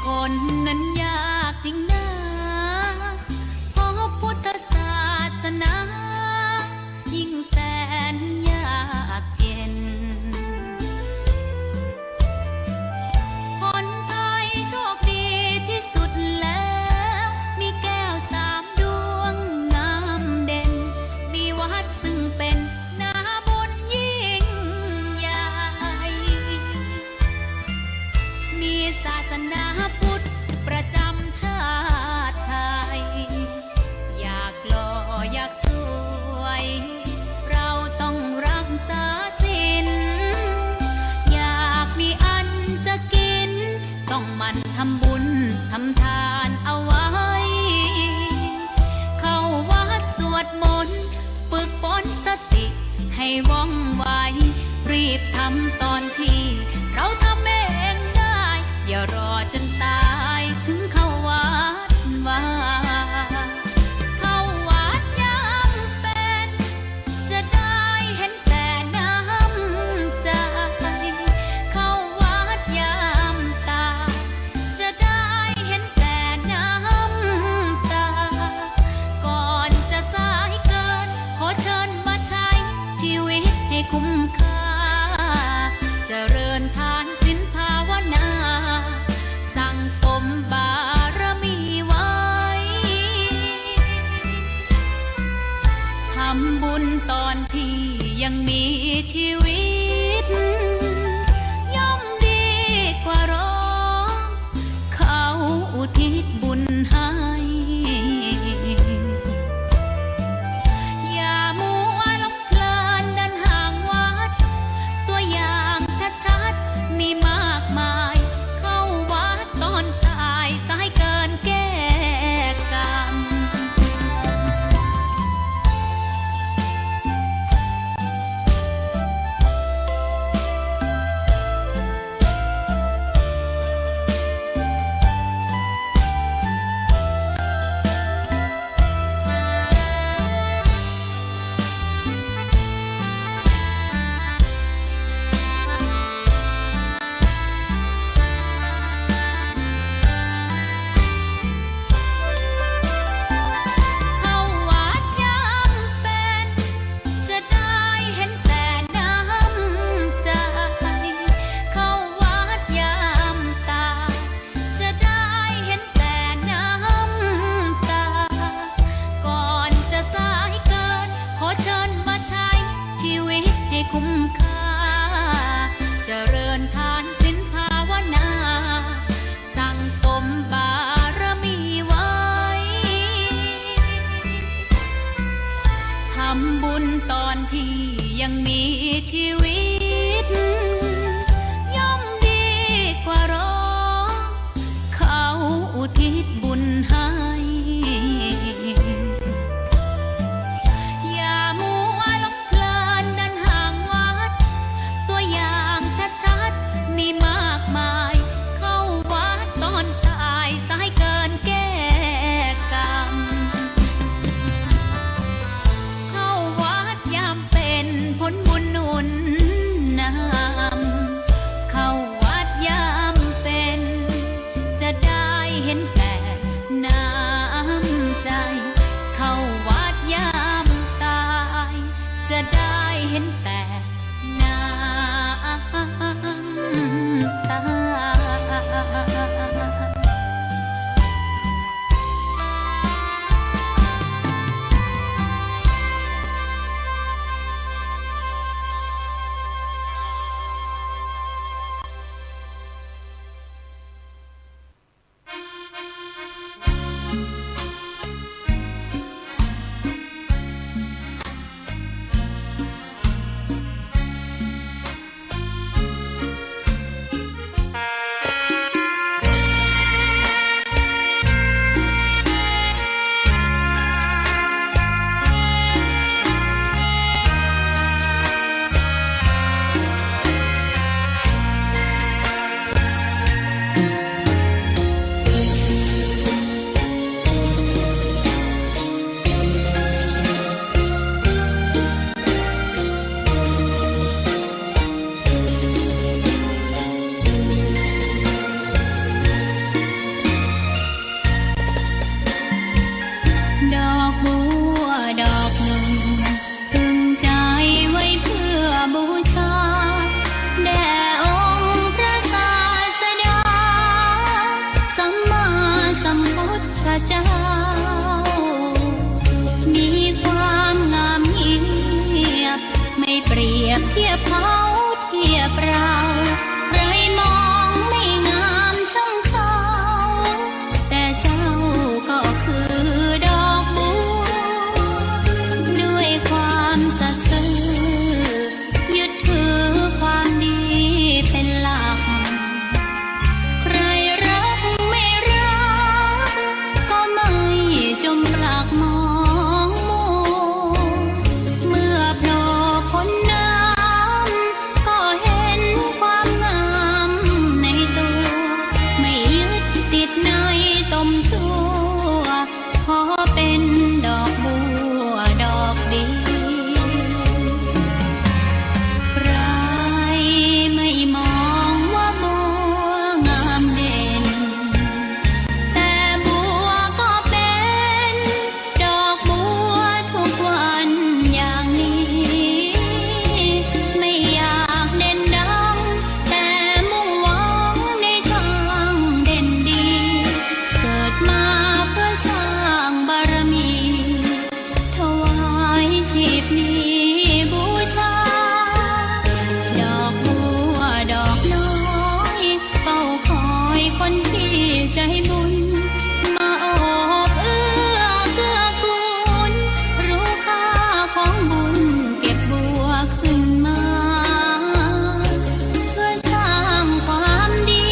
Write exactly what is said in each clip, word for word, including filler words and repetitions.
คนนั้นยากจริงนา เพราะพุทธศาสนา ยิ่งแสนยากเย็น ผลพลอยโชคดีที่สุดแล้ว มีแก้วสามดวงงามเด่น มีวัดซึ่งเป็นนาบุญยิ่งใหญ่ มีศาสนาพุทธประจำชาติไทย อยากหล่ออยากสวย เราต้องรักษาศีล อยากมีอันจะกิน ต้องหมั่นทำบุญทำทานเอาไว้ เข้าวัดสวดมนต์ ฝึกฝนสติให้ว่องไว รีบทำตอนที่เราทำเองได้ อย่ารอจนตายถึงเข้าวัดวา เข้าวัดยามเพ็ญ จะได้เห็นแต่น้ำใจ เข้าวัดยามตาย จะได้เห็นแต่น้ำตา ก่อนจะสายเกิน ขอเชิญมาใช้ชีวิตให้คุ้มค่า เจริญทานศีลภาวนา สั่งสมบารมีไว้ ทำบุญตอนที่ยังมีชีวิต ย่อมดีกว่ารอ เขาอุทิศบุญให้ อย่ามัวหลงเพลินเดินห่างวัด ตัวอย่างชัดๆ มีมากมาย เข้าวัดตอนตาย สายเกินแก้กรรม เข้าวัดยามเพ็ญ จะได้เห็นแต่น้ำใจ เข้าวัดยามตาย จะได้เห็นแต่น้ำตา ก่อนจะสายเกิน ขอเชิญมาใช้ชีวิตให้คุ้มค่า เจริญทานศีลภาวนา สั่งสมบารมีไว้ ทำบุญตอนที่ยังมีชีวิต ย่อมดีกว่ารอ เขาอุทิศบุญให้ อย่ามัวหลงเพลินเดินห่างวัด ตัวอย่างชัดๆ มีมากมาย เข้าวัดตอนตาย สายเกินแก้กรรม เข้าวัดยามเพ็ญ ผลบุญหนุนนำ เทียบเขาเทียบเรา ใครมองไม่งามช่างเขา แต่เจ้าก็คือดอกบัว ด้วยความสัตย์ซื่อ ยึดถือความดีเป็นหลัก ใครรักไม่รัก ก็ไม่จมปลักมองมัว เมื่อโผล่พ้นน้ำ ก็เห็นความงามในตัว ไม่ยึดติดในตมชั่ว ขอเป็นดอกบัวดอกเดียว ใครไม่มองว่าบัวงามเด่น แต่บัวก็เป็นดอกบัวทุกวันอย่างนี้ ไม่อยากเด่นดัง แต่มุ่งหวังในทางเด่นดี เกิดมาเพื่อสร้างบารมี ถวายชีพนี้บูชา ดอกบัวดอกน้อย เฝ้าคอยคนที่ใจบุญ มาโอบเอื้อเกื้อกูล รู้ค่าของบุญเก็บบัวขึ้นมา เพื่อสร้างความดี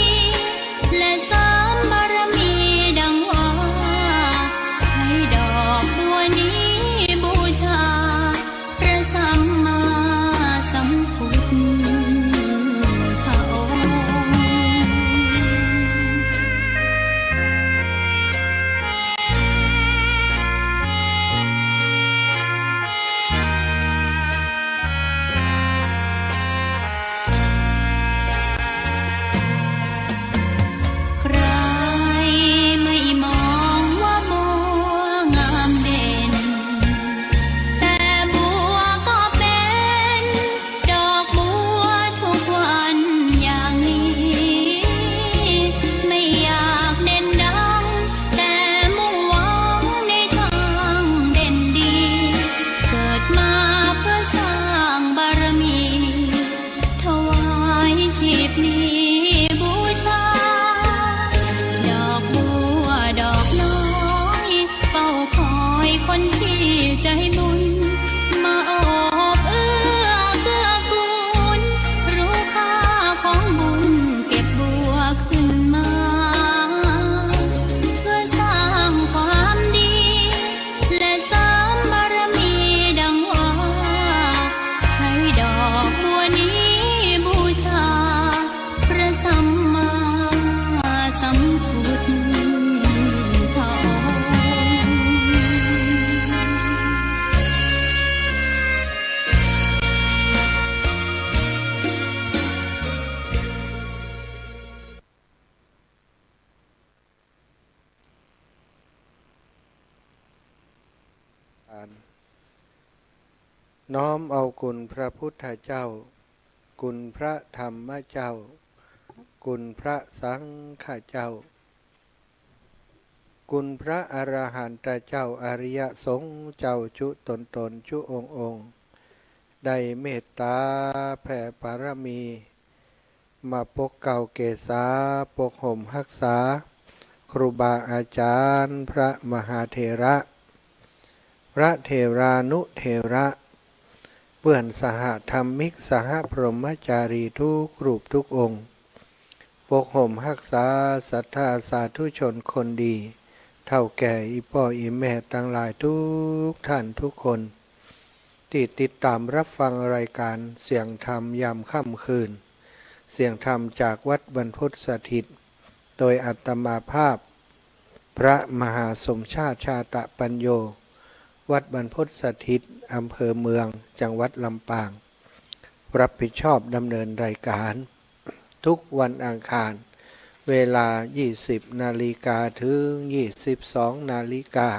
และเสริมบารมีดังว่า ใช้ดอกบัวนี้บูชา พระสัมมาสัมพุทธองค์ ใครไม่มองว่าบัวงามเด่น แต่บัวก็เป็นดอกบัวทุกวันอย่างนี้ ไม่อยากเด่นดัง แต่มุ่งหวังในทางเด่นดี เกิดมาเพื่อสร้างบารมี ถวายชีพนี้บูชา ดอกบัวดอกน้อย เฝ้าคอยคนที่ใจบุญ มาโอบเอื้อเกื้อกูล รู้ค่าของบุญเก็บบัวขึ้นมา เพื่อสร้างความดี และเสริมบารมีดังว่า ใช้ดอกบัวนี้บูชา พระสัมมาสัมพุทธองค์ น้อมเอาคุณพระพุทธเจ้า คุณพระธรรมเจ้า คุณพระสังฆเจ้า คุณพระอรหันตเจ้า อริยสงฆ์เจ้าจุ๊ต๋นๆ จุ๊องค์ๆ ได้เมตต๋าแผ่บารมี มาปกเกล้าเกษา ปกห่มฮักษา ครูบาอาจ๋ารย์ พระมหาเถระ พระเถรานุเถระ เปื้อนสหธรรมิก สหพรหมจารีทุกรูปทุกองค์ ปกห่มฮักษาศรัทธาสาธุชนคนดี เฒ่าแก่อี่ป้ออี่แม่ตังหลายทุกท่านทุกคน ตี้ติดต๋ามรับฟังรายก๋านเสียงธรรมยามค่ำคืน เสียงธรรมจากวัดบรรพตสถิต โดยอาตมาภาพ พระมหาสมชาติ ชาตะปัญโญ วัดบรรพตสถิต อำเภอเมือง จังหวัดลำปาง รับผิดชอบดำเนินรายก๋าน ทุกวันอังคาร เวลายี่สิบนาฬิกาเถิงยี่สิบสองนาฬิกา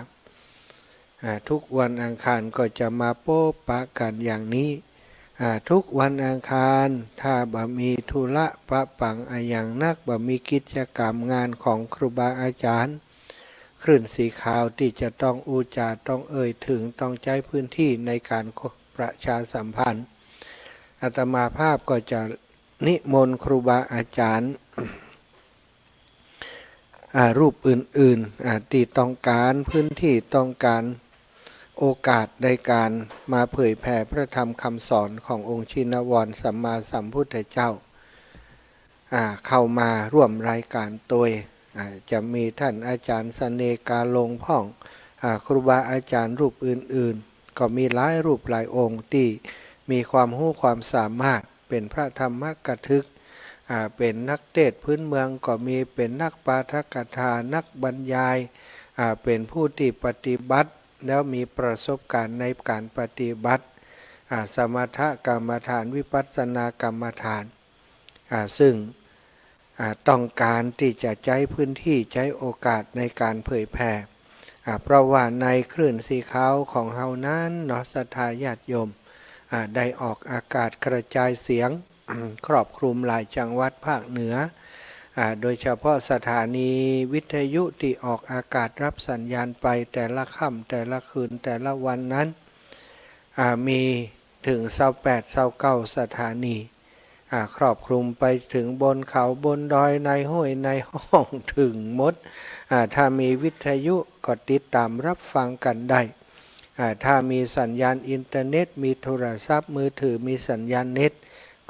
อ่า ทุกวันอังคารก็จะมาปบปะกั๋นอย่างนี้ อ่า ทุกวันอังคาร ถ้าบ่มีธุระปะปังอะหยังนัก บ่มีกิจก๋รรมงานของครูบาอาจ๋ารย์ คลื่นสีขาวตี้จะต้องอู้จ๋า ต้องเอ่ยเถิง ต้องใจ๊พื้นตี้ในก๋านประชาสัมพันธ์ อาตมาภาพก็จะนิมนต์ครูบาอาจารย์ อ่า รูปอื่นๆ อ่า ตี้ต้องก๋านพื้นตี้ ต้องก๋านโอกาสในก๋านมาเผยแผ่พระธรรมคำสอนขององค์ชินวรสัมมาสัมพุทธเจ้า อ่า เข้ามาร่วมรายก๋านตวย อ่า จะมีต้านอาจ๋ารย์เสน่ห์ กาหลง พ่อง อ่า ครูบาอาจ๋ารย์รูปอื่นๆ ก็มีหลายรูปหลายองค์ตี้มีความฮู้ความสามารถ เป๋นพระธรรมกถึก อ่า เป๋นนักเตสน์พื้นเมืองก็มี เป๋นนักปาฐกถา นักบรรยาย อ่า เป๋นผู้ตี้ปฏิบัติ แล้วมีประสบก๋ารณ์ในก๋านปฏิบัติ อ่า สมถกรรมฐาน วิปัสสนากรรมฐาน อ่า ซึ่ง อ่า ต้องก๋านตี้จะใจ๊พื้นตี้ ใจ๊โอกาสในก๋านเผยแผ่ อ่า เพราะว่าในคลื่นสีขาวของเฮานั้นเนาะ ศรัทธาญาติโยม อ่า ได้ออกอากาศกระจายเสียง ครอบคลุมหลายจังหวัดภาคเหนือ อ่า โดยเฉพาะสถานีวิทยุตี้ออกอากาศรับสัญญาณไปแต่ละค่ำแต่ละคืนแต่ละวันนั้น อ่า มีเถิงซาวแปด ซาวเก้าสถานี อ่า ครอบคลุมไปเถิงบนเขาบนดอย ในห้วยในฮ่องเถิงหมด อ่า ถ้ามีวิทยุก็ติดต๋ามรับฟังกั๋นได้ อ่า ถ้ามีสัญญาณอินเทอร์เน็ต มีโทรศัพท์มือถือ มีสัญญาณเน็ต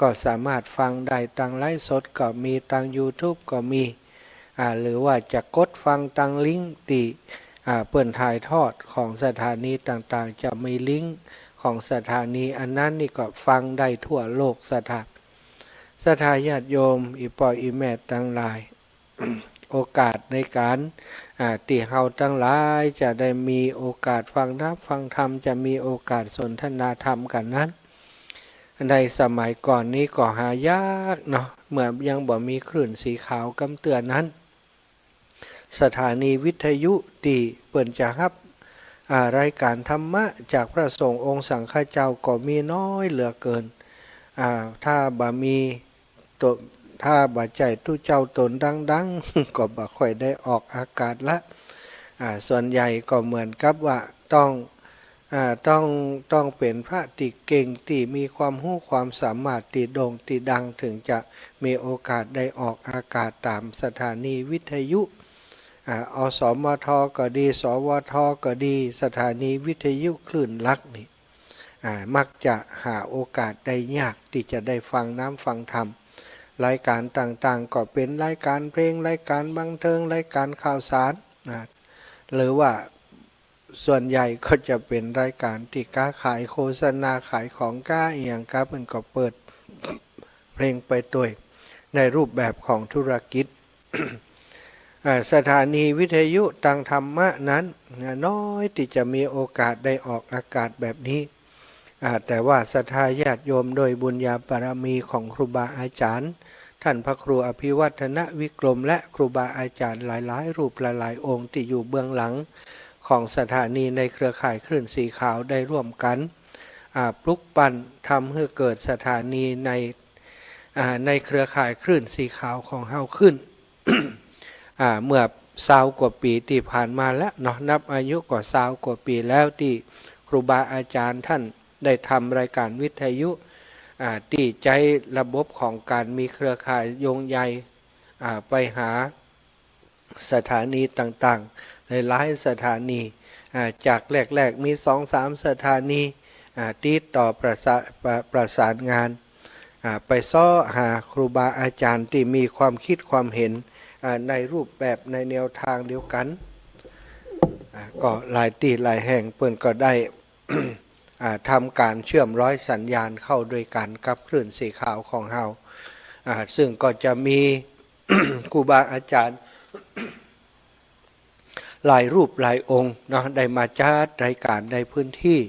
ก็สามารถฟังได้ ตางไลฟ์สดก็มี ตางยูทูบก็มี อ่า หรือว่าจะกดฟังตางลิงก์ตี้ อ่า เปิ้นถ่ายทอดของสถานีต่างๆ จะมีลิงก์ของสถานีอันนั้นนี่ก็ฟังได้ทั่วโลก ศรัทธา ศรัทธาญาติโยม อี่ป้ออี่แม่ตังหลาย โอกาสในก๋าน อ่า ตี้เฮาตังหลายจะได้มีโอกาสฟังธรรม ฟังธรรม จะมีโอกาสสนทนาธรรมกั๋นนั้น ในสมัยก่อนนี้ก็หายากเนาะ เมื่อยังบ่มีคลื่นสีขาวกำเตื้อนั้น สถานีวิทยุตี้เปิ้นจะฮับ อ่า รายก๋านธรรมะจากพระสงฆ์องค์สังฆเจ้าก็มีน้อยเหลือเกิน อ่า ถ้าบ่มี ตน ถ้าบ่ใจ้ตุ๊เจ้าต๋นดังๆ ก็บ่ค่อยได้ออกอากาศละ อ่า ส่วนใหญ่ก็เหมือนกับว่าต้อง อ่า ต้อง ต้องเป๋นพระตี้เก่ง ตี้มีความฮู้ความสามารถ ตี้โด่งตี้ดัง เถิงจะมีโอกาสได้ออกอากาศต๋ามสถานีวิทยุ อ่า อสมท ก็ดี สวท ก็ดี สถานีวิทยุคลื่นหลักนี่ อ่า มักจะหาโอกาสได้ยากตี้จะได้ฟังน้ำฟังธรรม รายก๋านต่างๆ ก็เป๋นรายก๋านเพลง รายก๋านบันเทิง รายก๋านข่าวสาร อ่า หรือว่าส่วนใหญ่ก็จะเป๋นรายก๋านตี้ก๊าขายโฆษณาขายของก๊าอะหยังก๊า เปิ้นก็เปิดเพลงไปตวยในรูปแบบของธุรกิจ อ่า สถานีวิทยุตางธรรมะนั้น น้อยตี้จะมีโอกาสได้ออกอากาศแบบนี้ อ่า แต่ว่าศรัทธาญาติโยมโดยบุญญาบารมีของครูบาอาจ๋ารย์ ต้านพระครูอภิวัฒนวิกรม และครูบาอาจ๋ารย์หลายๆ รูปหลายๆ องค์ตี้อยู่เบื้องหลังของสถานีในเครือข่ายคลื่นสีขาวได้ร่วมกั๋น อ่า ปลุกปั้นทำหื้อเกิดสถานีใน อ่า ในเครือข่ายคลื่นสีขาวของเฮาขึ้น อ่า เมื่อซาวกว่าปี๋ตี้ผ่านมาแล้วเนาะ นับอายุก็ซาวกว่าปี๋แล้วตี้ครูบาอาจ๋ารย์ต้านได้ทำรายก๋านวิทยุ อ่า ตี้ใจ๊ระบบของก๋านมีเครือข่ายโยงใย อ่า ไปหาสถานีต่างๆ หลายๆ สถานี อ่า จากแรกๆ มีสองสามสถานี อ่า ติดต่อประสา- ประ- ประสานงาน อ่า ไปเซาะหาครูบาอาจ๋ารย์ตี้มีความกึ๊ดความเห็น อ่า ในรูปแบบในแนวตางเดียวกั๋น อ่า ก็หลายตี้หลายแห่งเปิ้นก็ได้ อ่า ทำก๋านเชื่อมร้อยสัญญาณเข้าโดยกั๋นกับคลื่นสีขาวของเฮา อ่า ซึ่งก็จะมี ครูบาอาจ๋ารย์ หลายรูปหลายองค์เนาะ ได้มาจัดรายก๋านในพื้นตี้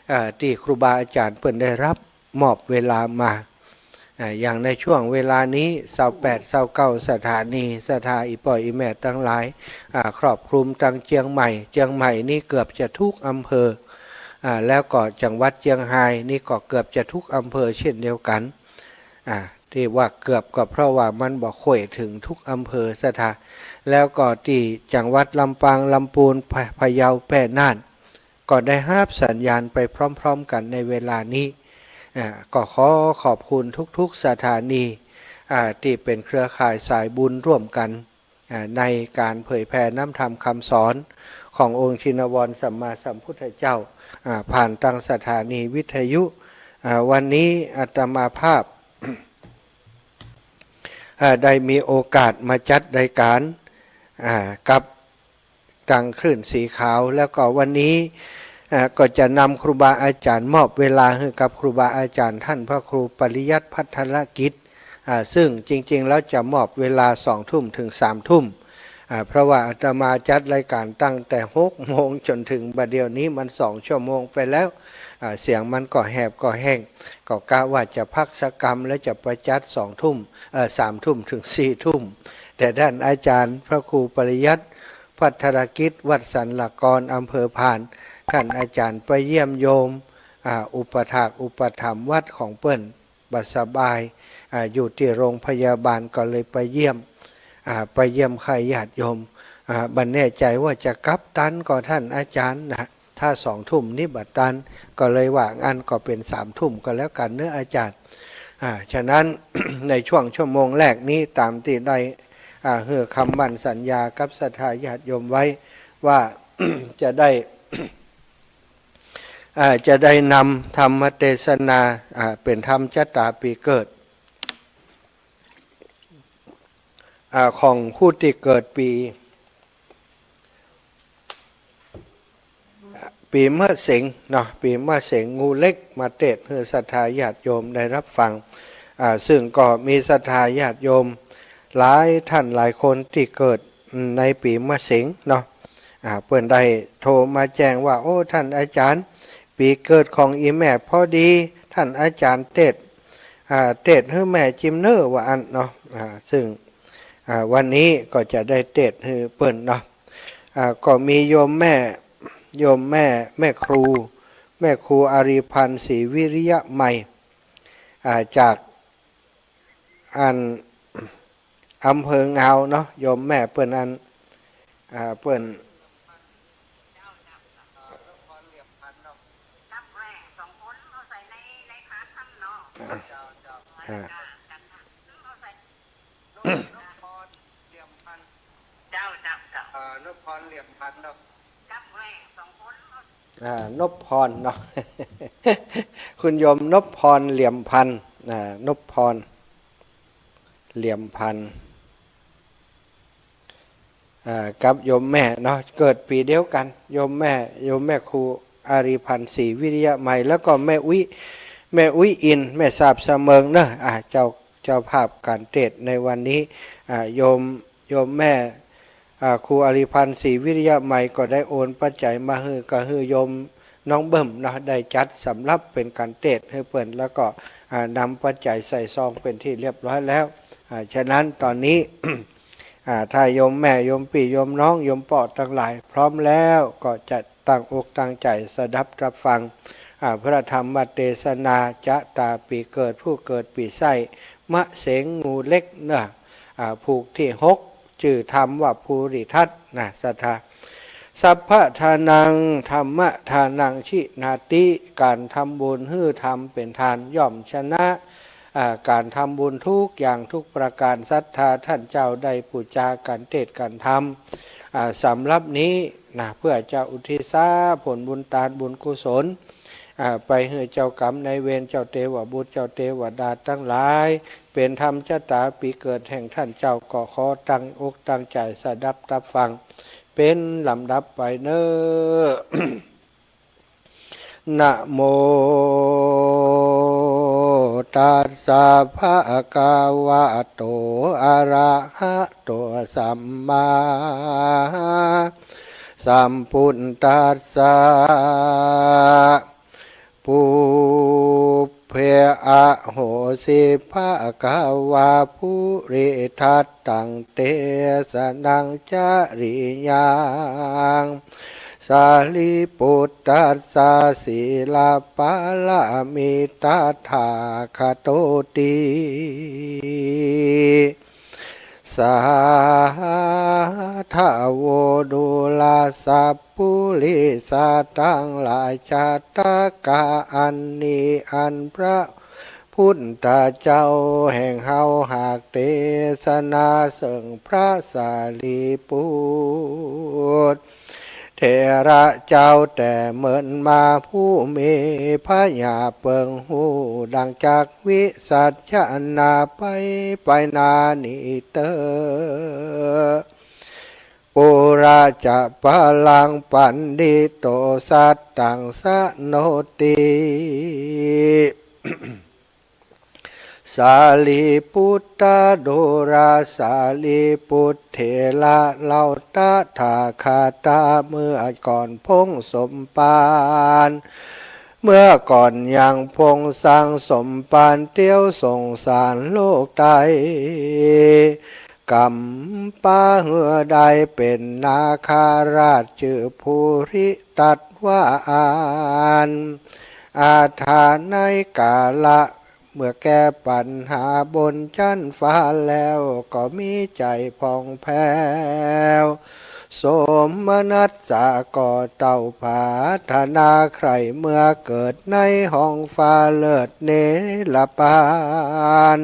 เอ่อ ตี้ครูบาอาจ๋ารย์เปิ้นได้รับมอบเวลามา อ่า อย่างในช่วงเวลานี้ ซาวแปด ซาวเก้าสถานี ศรัทธาอี่ป้ออี่แม่ตังหลาย อ่า ครอบคลุมตางเจียงใหม่ เจียงใหม่นี่เกือบจะทุกอำเภอ อ่า แล้วก็จังหวัดเจียงฮายนี่ก็เกือบจะทุกอำเภอเช่นเดียวกั๋น อ่า ตี้ว่าเกือบก็เพราะว่ามันบ่ค่อยเถิงทุกอำเภอ ศรัทธา แล้วก็ตี้จังหวัดลำปาง ลำปูน พะ- พะเยา แป้ น่าน ก็ได้ฮับสัญญาณไปพร้อมๆ กั๋นในเวลานี้ อ่า ก็ขอขอบคุณทุกๆสถานี อ่า ตี้เป๋นเครือข่ายสายบุญร่วมกั๋น อ่า ในก๋านเผยแผ่น้ำธรรมคำสอนขององค์ชินวรสัมมาสัมพุทธเจ้า อ่า ผ่านตางสถานีวิทยุ อ่า วันนี้อาตมาภาพ อ่า ได้มีโอกาสมาจัดรายก๋าน อ่า กับ ตางคลื่นสีขาว แล้วก็วันนี้ อ่า ก็จะนำครูบาอาจ๋ารย์ มอบเวลาหื้อกับครูบาอาจ๋ารย์ต้านพระครูปริยัติภัทรกิจ อ่า ซึ่งจริงๆแล้วจะมอบเวลาสองทุ่มถึงสามทุ่ม อ่า เพราะว่าอาตมาจัดรายก๋านตั้งแต่หกโมงจ๋นถึงบ่าเดี่ยวนี้มันสองชั่วโมงไปแล้ว อ่า เสียงมันก็แหบก็แห้ง ก็กะว่าจะพักสักกำแล้วจะไปจัดสองทุ่ม เอ่อ สามทุ่มถึงสี่ทุ่ม แต่ต้านอาจ๋ารย์พระครูปริยัติ ภัทรกิจ วัดสันละกอน อำเภอพาน ต้านอาจ๋ารย์ไปเยี่ยมโยม อ่า อุปัฏฐากอุปัฏฐมภ์วัดของเปิ้นบ่สบาย อ่า อยู่ตี้โรงพยาบาล ก็เลยไปเยี่ยม อ่า ไปเยี่ยมไข้ญาติโยม อ่า บ่แน่ใจ๋ว่าจะกลับตันก่อต้านอาจ๋ารย์นะ ถ้าสองทุ่มนี้บ่ตัน ก็เลยว่าอั้นก็เป๋นสามทุ่มก็แล้วกั๋นเนาะอาจ๋ารย์ อ่า ฉะนั้น ในช่วงชั่วโมงแรกนี้ ต๋ามตี้ได้ อ่า หื้อคำมั่นสัญญากับศรัทธาญาติโยมไว้ว่า จะได้ อ่า จะได้นำธรรมเตสนา อ่า เป๋นธรรมจะต๋าปี๋เกิด อ่า ของผู้ตี้เกิดปี๋ ปี๋มะเสงเนาะ ปี๋มะเสง งูเหล็ก มาเตสน์หื้อศรัทธาญาติโยมได้ฮับฟัง อ่า ซึ่งก็มีศรัทธาญาติโยมหลายต้านหลายคนตี้เกิดในปี๋มะเสงเนาะ อ่า เปิ้นได้โทรมาแจ้งว่า โอ้ ต้านอาจ๋ารย์ ปี๋เกิดของอี่แม่พอดี ต้านอาจ๋ารย์เตสน์ อ่า เตสน์หื้อแม่จิมเน่อ ว่าอั้นเนาะ อ่า ซึ่ง อ่า วันนี้ก็จะได้เตสน์หื้อเปิ้นเนาะ อ่า ก็มีโยมแม่ โยมแม่ แม่ครู แม่ครูอารีพันธ์ศรีวิริยะไมย อ่า จากอัน อำเภองาวเนาะ โยมแม่เปิ้นอัน อ่า เปิ้น อ่า อ่า นพพร เหลี่ยมพันธ์ เจ้า เจ้า เจ้า อ่า นพพร เหลี่ยมพันธ์เนาะ กับแม่สองคน อ่า นพพรเนาะ คุณโยมนพพร เหลี่ยมพันธ์ อ่า นพพร เหลี่ยมพันธ์ อ่า กับโยมแม่เนาะ เกิดปี๋เดียวกั๋น โยมแม่ โยมแม่ครูอารีพันธ์ศรีวิริยะไมย แล้วก็แม่อุ๊ย แม่อุ๊ยอิน แม่สาบสะเมิงเนาะ อ่า เจ้า เจ้าภาพก๋านเตสน์ในวันนี้ อ่า โยม โยมแม่ อ่า ครูอารีพันธ์ศรีวิริยะไมยก็ได้โอนปัจจัยมาหื้อ ก็หื้อโยมน้องเบิ่มเนาะ ได้จัดสำรับเป๋นก๋านเตสน์หื้อเปิ้น แล้วก็ อ่า นำปัจจัยใส่ซองเป๋นที่เรียบร้อยแล้ว อ่า ฉะนั้นต๋อนนี้ อ่า ถ้าโยมแม่ โยมปี้ โยมน้อง โยมป้อตังหลายพร้อมแล้ว ก็จะตั้งอกตั้งใจ๋สดับฮับฟัง อ่า พระธรรมเตสนา จะต๋าปี๋เกิด ผู้เกิดปี๋ไส้ มะเสง งูเหล็กเนาะ อ่า ผูกตี้หก จื้อธรรมว่าภูริทัตนะ ศรัทธา สัพพะทานัง ธัมมะทานัง ชินาติ ก๋านทำบุญหื้อธรรมเป๋นทานย่อมชนะ อ่า ก๋านทำบุญทุกอย่างทุกประก๋าน ศรัทธาต้านเจ้าได้ปู๋จาก๋านเตสน์ก๋านธรรม อ่า สำรับนี้นะ เปื้อจะอุทิศผลบุญตานบุญกุศล อ่า ไปหื้อเจ้ากรรมนายเวร เจ้าเตวบุตร เจ้าเตวดาตังหลาย เป๋นธรรมจะต๋าปี๋เกิดแห่งต้านเจ้า ก็ขอตั้งอกตั้งใจ๋สดับฮับฟัง เป๋นลำดับไปเนาะ นะโม ตัสสะ ภะคะวะโต อะระหะโต สัมมาสัมพุทธัสสะ ปุพเพ อะโหสิ ภะคะวา ภูริทัตตัง เตสะนัง จริยัง สารีปุตตัสสะ สีลปะระมิ ตถาคโตติ สาธโว ดูราสัปปุริสะตังหลาย จัตตากะ อันนี้อันพระพุทธเจ้าแห่งเฮาหากเตสนาเซิ่งพระสารีปุตร เถระเจ้าแต่เมินมา ผู้มีผญาเปิงฮู้ ดังจักวิสัชนาไป ไปนานี้เต๊อะ ปุระจะปะลังปัณฑิโต สัตตังสะโนติ สารีปุตตะ ดูราสารีปุตรเถระเล่า ตถาคตะ เมื่อก่อนพงสมภาร เมื่อก่อนยังพงสังสมภาร เตียวสงสารโลกไต ก๋ำป๊าหื้อได้เป๋นนาคราช จื้อภูริทัตถ์ว่าอั้น อาถาไนกาละ เมื่อแก้ปัญหาบนจั๊นฟ้าแล้ว ก็มีใจ๋ผ่องแผ้ว โสมนัสสะ ก่อเต้าผาถนาใคร่ เมื่อเกิดในห้องฟ้าเลิศเนรปาน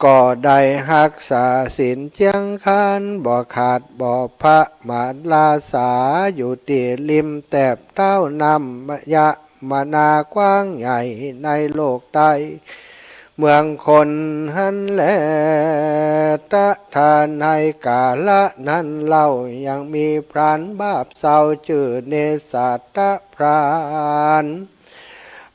ก็ได้ฮักษาศีลเจียงคัน บ่ขาดบ่ผะมาท ลาสาอยู่ตี้ริมแต๊บเต๊าน้ำยะ มนากว้างใหญ่ในโลกไต เมืองคนหั้นแล ตถาไนกาละนั้นเล่า ยังมีพรานบาปเศร้า จื้อเนสาตะพราน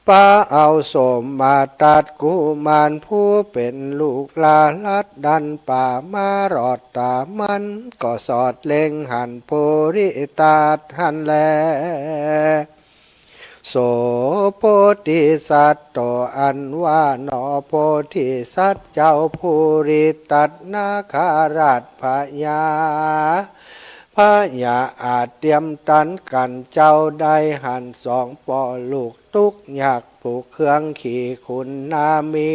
ปาเอาโสมมาตัสกุมาร ผู้เป๋นลูกลาลัดดันป่า มารอดต๋ามัน ก็สอดเล็งหันภูริทัตถ์หั้นแล โส โพธิสัตโต อันว่าหนอ โพธิสัตว์เจ้า ภูริทัตถ์นาคราชผญา ผญาอาจเตียมตันกั๋นเจ้า ได้หันสองป้อลูกตุ๊กยาก ผูกเครื่องขี่ขุนนามี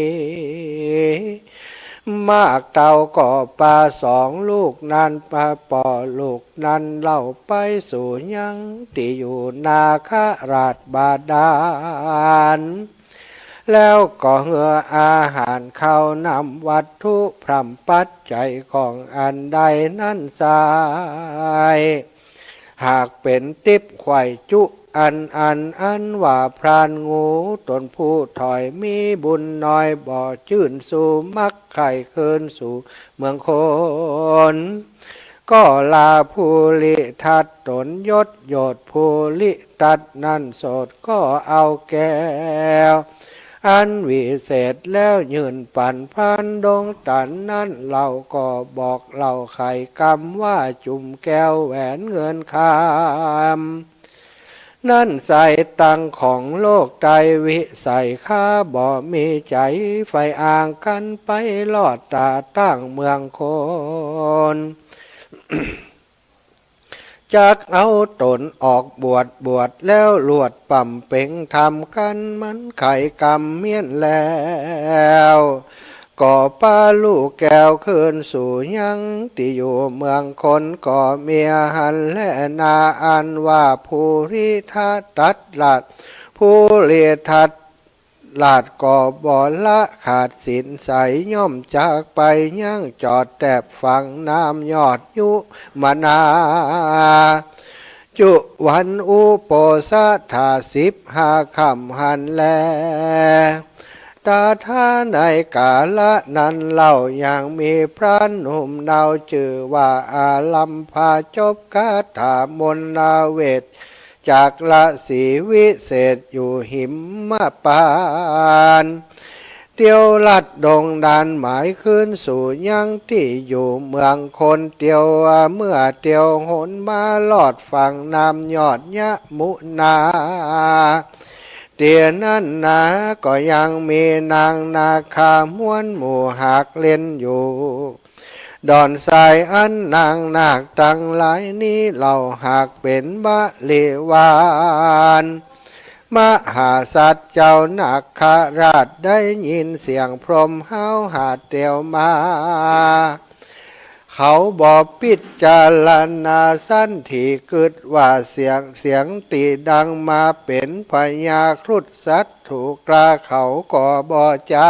มากเต้าก็ปาสองลูกนั้น ปาป้อลูกนั้นเล่า ไปสู่ยังตี้อยู่นาคราชบาดาล แล้วก็เหื้ออาหารข้าวน้ำวัตถุพร่ำปัจจัยของอันใดนั้นไส้ หากเป๋นติ๊บไขว่จุอันอัน อันว่าพรานงูต๋นผู้ถอย มีบุญน้อยบ่จื้นสู่ มักใคร่คืนสู่เมืองคน ก็ลาภูริทัตตนยศโยชน์ ภูริทัตนั้นโสดก็เอาแก้ว อันวิเศษแล้วยื่นปั๋นพรานดงตันนั้น เล่าก็บอกเล่าไขกำว่าจุ่มแก้วแหวนเงินคำ นั้นใส่ตังของโลกไตวิสัยข้า บ่มีใจ๋ใฝ่อ่างกันไปลอดต๋าตั้งเมืองคน จักเอาต๋นออกบวช บวชแล้วลวดปำเป็งธรรมกัน มันไขกำเมี้ยนแล้ว ก็ปาลูกแก้วคืนสู่ยังตี้อยู่เมืองคน ก็เมียหั้นแลนา อันว่าภูริทัตถราช ภูริทัตถราชก็บ่ละขาดศีลใส ย่อมจากไปยังจอดแต๊บฝั่งน้ำยอดยุมนา จุวันอุโปสถาสิบห้าค่ำหั้นแล ตถาไนกาละนั้นเล่า ยังมีพรานหนุ่มเนาจื้อว่าอารัมภา จบคาถามนเวช จากรศรีวิเศษอยู่หิมมะปาน เตียวลัดดงดานหมายคืนสู่ยังตี้อยู่เมืองคน เตียวเมื่อเตียวหนมาลอดฝั่งน้ำยอดยะมุนา เตียนั้นนาก็ยังมีนางนาคาม้วนหมู่หากเล่นอยู่ ดอนทรายอันนางนาคตังหลายนี้เล่าหากเป๋นบริวาร มหาสัตว์เจ้านาคราชได้ยินเสียงพรหมห้าวหาดเตียวมา เขาบ่พิจารณาสันถิ กึ๊ดว่าเสียง เสียงตี้ดังมาเป๋นพญาครุฑศัตรู กล้าเขาก็บ่จ๊า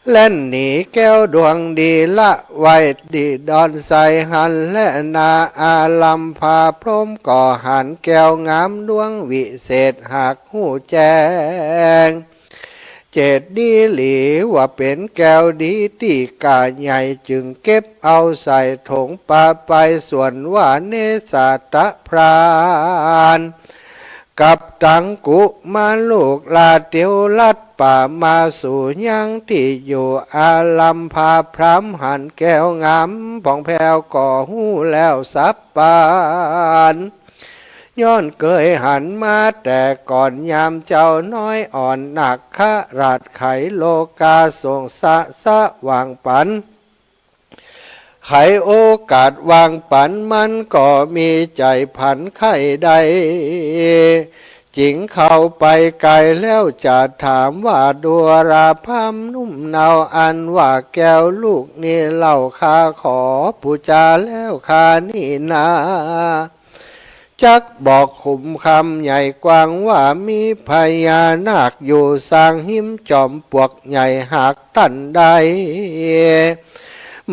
แล่นหนีแก้วดวงดีละไว้ตี้ดอนไทรหันแลนา อารัมภาพรหมก็หันแก้วงามดวงวิเศษหากฮู้แจ้ง เจตดีหลีว่าเป๋นแก้วดีตี้ก้าใหญ่ จึงเก็บเอาใส่ถงปาไป ส่วนว่าเนสาตะพราน กับตังกุมารลูกลาเตียวลัดป่ามาสู่ยังตี้อยู่ อารัมภาพรามหันแก้วงามผ่องแผ้วก็ฮู้แล้วสับปาน ย้อนเกยหันมาแต่ก่อน ยามเจ้าน้อยอ่อนนาคราชไขโลกา ส่งสะสะหว่างปัน ไขโอกาสหว่างปัน มันก็มีใจ๋ผันใค่ได้ จึงเข้าไปไกลแล้วจะถามว่า ดูราพรามหนุ่มเนา อันว่าแก้วลูกนี้เล่า ข้าขอปู๋จาแล้วข้านี้นา จักบอกขุมคำใหญ่กว้างว่า มีพญานาคอยู่สร้างหิมจอมปลวกใหญ่ หากต้านใด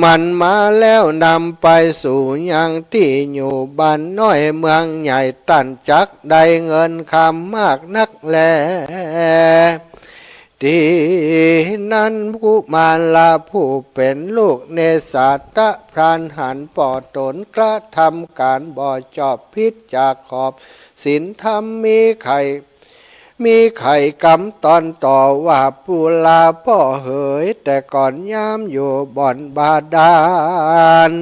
มันมาแล้วนำไปสู่ยังตี้อยู่บ้านน้อยเมืองใหญ่ ต้านจักได้เงินคำมากนักแล ตี้นั้นกุมารผู้เป๋นลูกเนสาตะพรานหันป้อต๋นกระทำก๋านบ่จอบผิดจากขอบศีลธรรม มีไข่ มีไข่กำตอนต่อว่า ปู๋ลาป้อเหย แต่ก่อนยามอยู่บ่อนบาดาล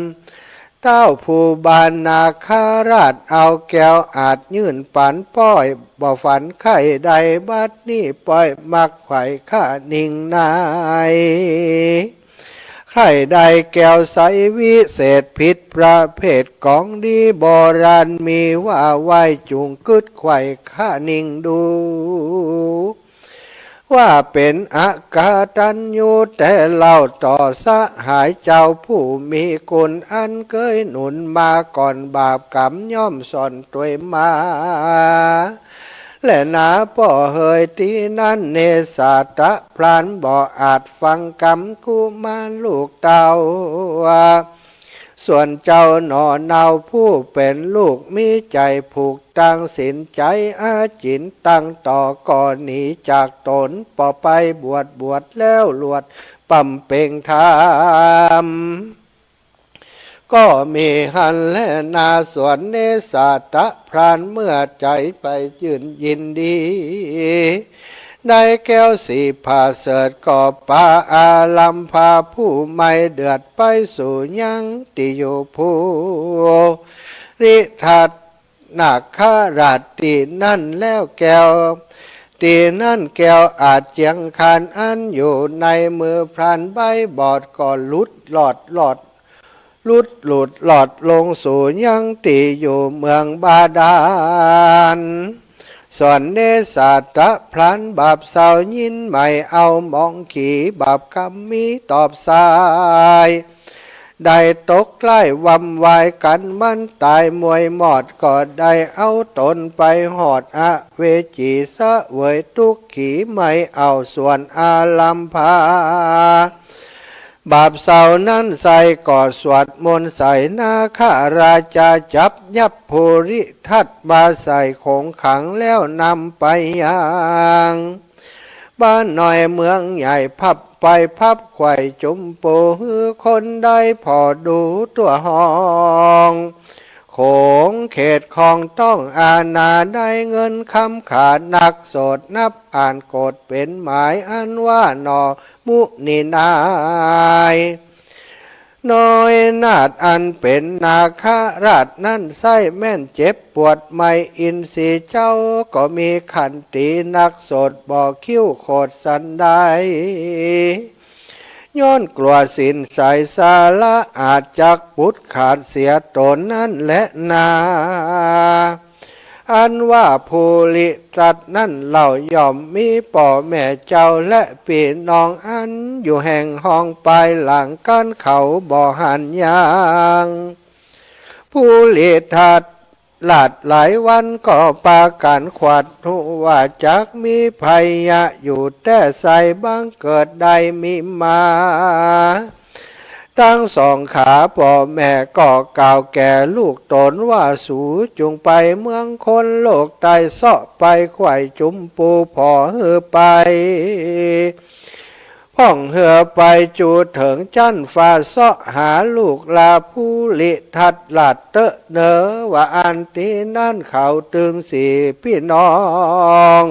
ต้าวผู้บานนาคราชเอาแก้วอาจยื่นปัน ป้อยบ่ฝันใค่ได้ บัดนี้ป้อยมักใฝ่ข้านิ่งนาย ใค่ได้แก้วใสวิเศษผิดประเภท ของดีโบราณมีว่าไว้ จุ่งกึ๊ดใฝ่ข้านิ่งดู ว่าเป๋นอกตัญญูแต่เล่าต่อสหายเจ้าผู้มีคุณ อันเกยหนุนมาก่อน บาปกรรมย่อมซ่อนตวยมา แลนาป้อเหย ตี้นั้นเนสาตะพรานบ่อาจฟังกำกุมารลูกเต้า ส่วนเจ้าหน่อเนาผู้เป๋นลูกมีใจ๋ผูกตั้งศีล ใจ๋อาจิณตั้งต่อก็หนีจากต๋น ป้อไปบวช บวชแล้วลวดบำเพ็งธรรม ก็มีหั้นแลนา ส่วนเนสาตะพรานเมื่อใจ๋ใฝ่ยื่นยินดี ได้แก้วสีผาเสริฐก็ปาอารัมภาผู้ไม่เดือดไปสู่ยังตี้อยู่ภูริทัตนาคราชตี้นั้นแล้วแก้ว ตี้นั้นแก้วอาจเจียงคานอันอยู่ในมือพรานใบ้บอดก็หลุดลอดลอด หลุดหลุดลอดลงสู่ยังตี้อยู่เมืองบาดาล ส่วนเนสาตะพรานบาปเศร้ายินใหม่เอาหมองขีบาปกรรมมีตอบสาย ได้ตกใกล้หว่ำวายกั๋นมันต๋ายมวยหมอด ก็ได้เอาต๋นไปฮอดอเวจีเสวยตุ๊กข์ขีไม่เอาส่วนอารัมภา บาปเศร้านั้นใส่ก็สวดมนต์ใส่นาคราชาจับยับภูริทัตมาใส่โขงขังแล้วนำไปยังบ้านน้อยเมืองใหญ่พับไปพับไขว่จุ่มปูหื้อคนได้ผ่อดูตั๋วห้อง โขงเขตของต้องอาณาได้เงินคำขานักโสดนับอ่านโกรธเป๋นหมายอันว่าหน่อ มุนีนาย น้อยนาถอันเป๋นนาคราชนั้นไส้แม่นเจ็บปวดไหม้อินทรีย์เจ้าก็มีขันตีนักโสดบ่คิ้วโขดสันใด ย้อนกลัวศีลใสสาระอาจจักปุดขาดเสียต๋นนั้นแลนา อ อันว่าภูริทัตนั้นเล่าย่อมมีป้อแม่เจ้าและปี้น้องอันอยู่แห่งห้องปายหลังกั๋น เขาบ่หันยัง ภูริทัตราชหลายวันก็ปากั๋นใคร่ฮู้ว่าจักมีภัยยะอยู่แต่ใส บังเกิดได้มีมา ตึงสองขา ป้อแม่ก็กล่าวแก่ลูกต๋นว่า สูจุ่งไปเมืองคนโลกใต้เซาะไปใคว่จุมปูผ่อหื้อไป พ่องเฮือไปจู๋เถิงจั๊นฟ้าเซาะหาลูกหล้าภูริทัตราชเต๊อะเน่อ ว่าอั้น ตี้นั้นเขาตึงสี่ปี้น้อง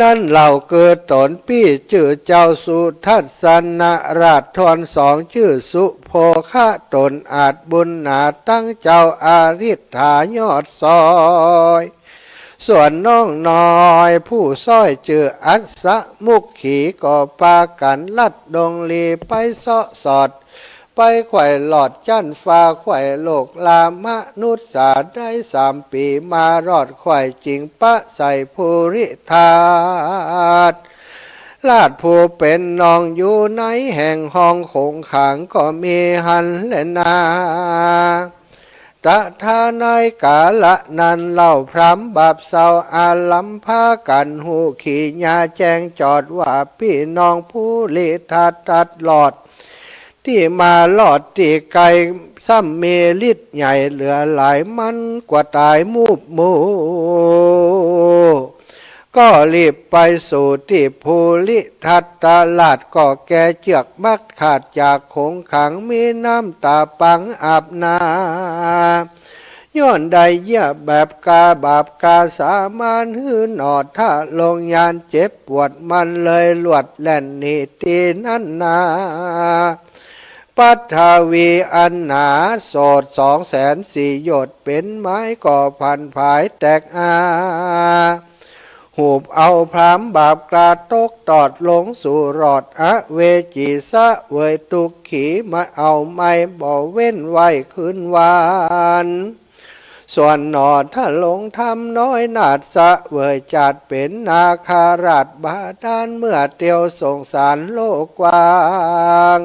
นั้นเล่ากือต๋นปี้จื้อเจ้าสุทัศนราช ถ้วนสองจื้อสุโภคะ ต๋นอาจบุญหนาตึงเจ้าอริฏฐายอดซอย ส่วนน้องน้อยผู้ซ้อยจื้ออัสสมุขขี ก็ปากั๋นลัดดงลีไปเซาะสอด ไปใคว่ลอดจั๊นฟ้า ใคว่โลกหล้ามนุษย์สาได้สามปี๋ มารอดใคว่จิ่งปะใส่ภูริทัตราชผู้เป๋นน้องอยู่ในแห่งห้องคงขังก็มีหั้นแลนา ตะถาในกาละนั้นเล่า พราหมณ์บาปเศร้าอาลัมพากั๋นฮู้ขีญาแจ้งจอดว่า ปี้น้องภูริทัตราชตัดรอด ตี้มารอดตี้ไกล ซ้ำมีฤทธิ์ใหญ่เหลือหลาย มันกว่าต๋ายมูบหมู่ ก็รีบไปสู่ตี้ภูริทัตราช ก็แก่เจื้อกมัดขาดจากคงขัง มีน้ำต๋าปังอาบหน้า ย้อนได้เยียะแบบกาบาปกาสามาน หื้อหน่อทะลงยานเจ็บปวด มันเลยหลวดแล่นหนีตี้นั้นนา ปัทวีอันหนาโสดสองแสนสี่โยชน์ เป๋นไม้ก็ผันผายแตกอา หูบเอาพราหมณ์บาปกล้าตกตอดลงสู่รอดอเวจี เสวยตุ๊กขีมาเอาไหม้ บ่เว้นไหว้คืนวัน ส่วนหน่อทะลงธรรมน้อยนาถ เสวยจาติเป๋นนาคราชบาดาล เมื่อเตียวสงสารโลกกว้าง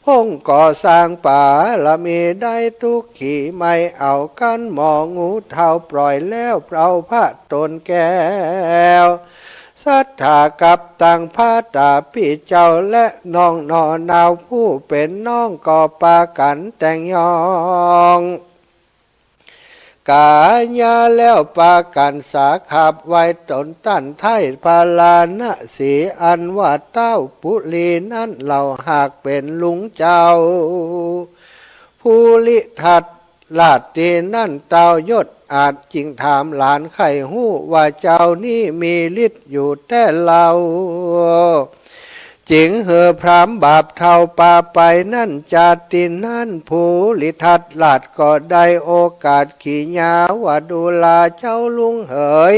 พงก่อสร้างปารมีได้ตุ๊กขี ไม่เอากั๋นหมองูเฒ่า ปล่อยแล้วเอาพระต๋นแก้ว สัตถากับตังพระต๋าปี้เจ้า และน้องหน่อนาวผู้เป๋นน้อง ก็ปากั๋นแต่งยอง กายาแล้วปากั๋นสาขับไว้ต๋นตันไท้พาราณสี อันว่าเต๊าปุรีนั้นเล่า หากเป๋นลุงเจ้า ภูริทัตราชตี้นั้นเต้ายศอาจ จึงถามหลานใค่ฮู้ว่า เจ้านี้มีฤทธิ์อยู่แต่เล่า จึงหื้อพราหมณ์บาปเฒ่าปาไปนั้น จาตินั้นภูริทัตราชก็ได้โอกาสขีญาว่า ดูราเจ้าลุงเหย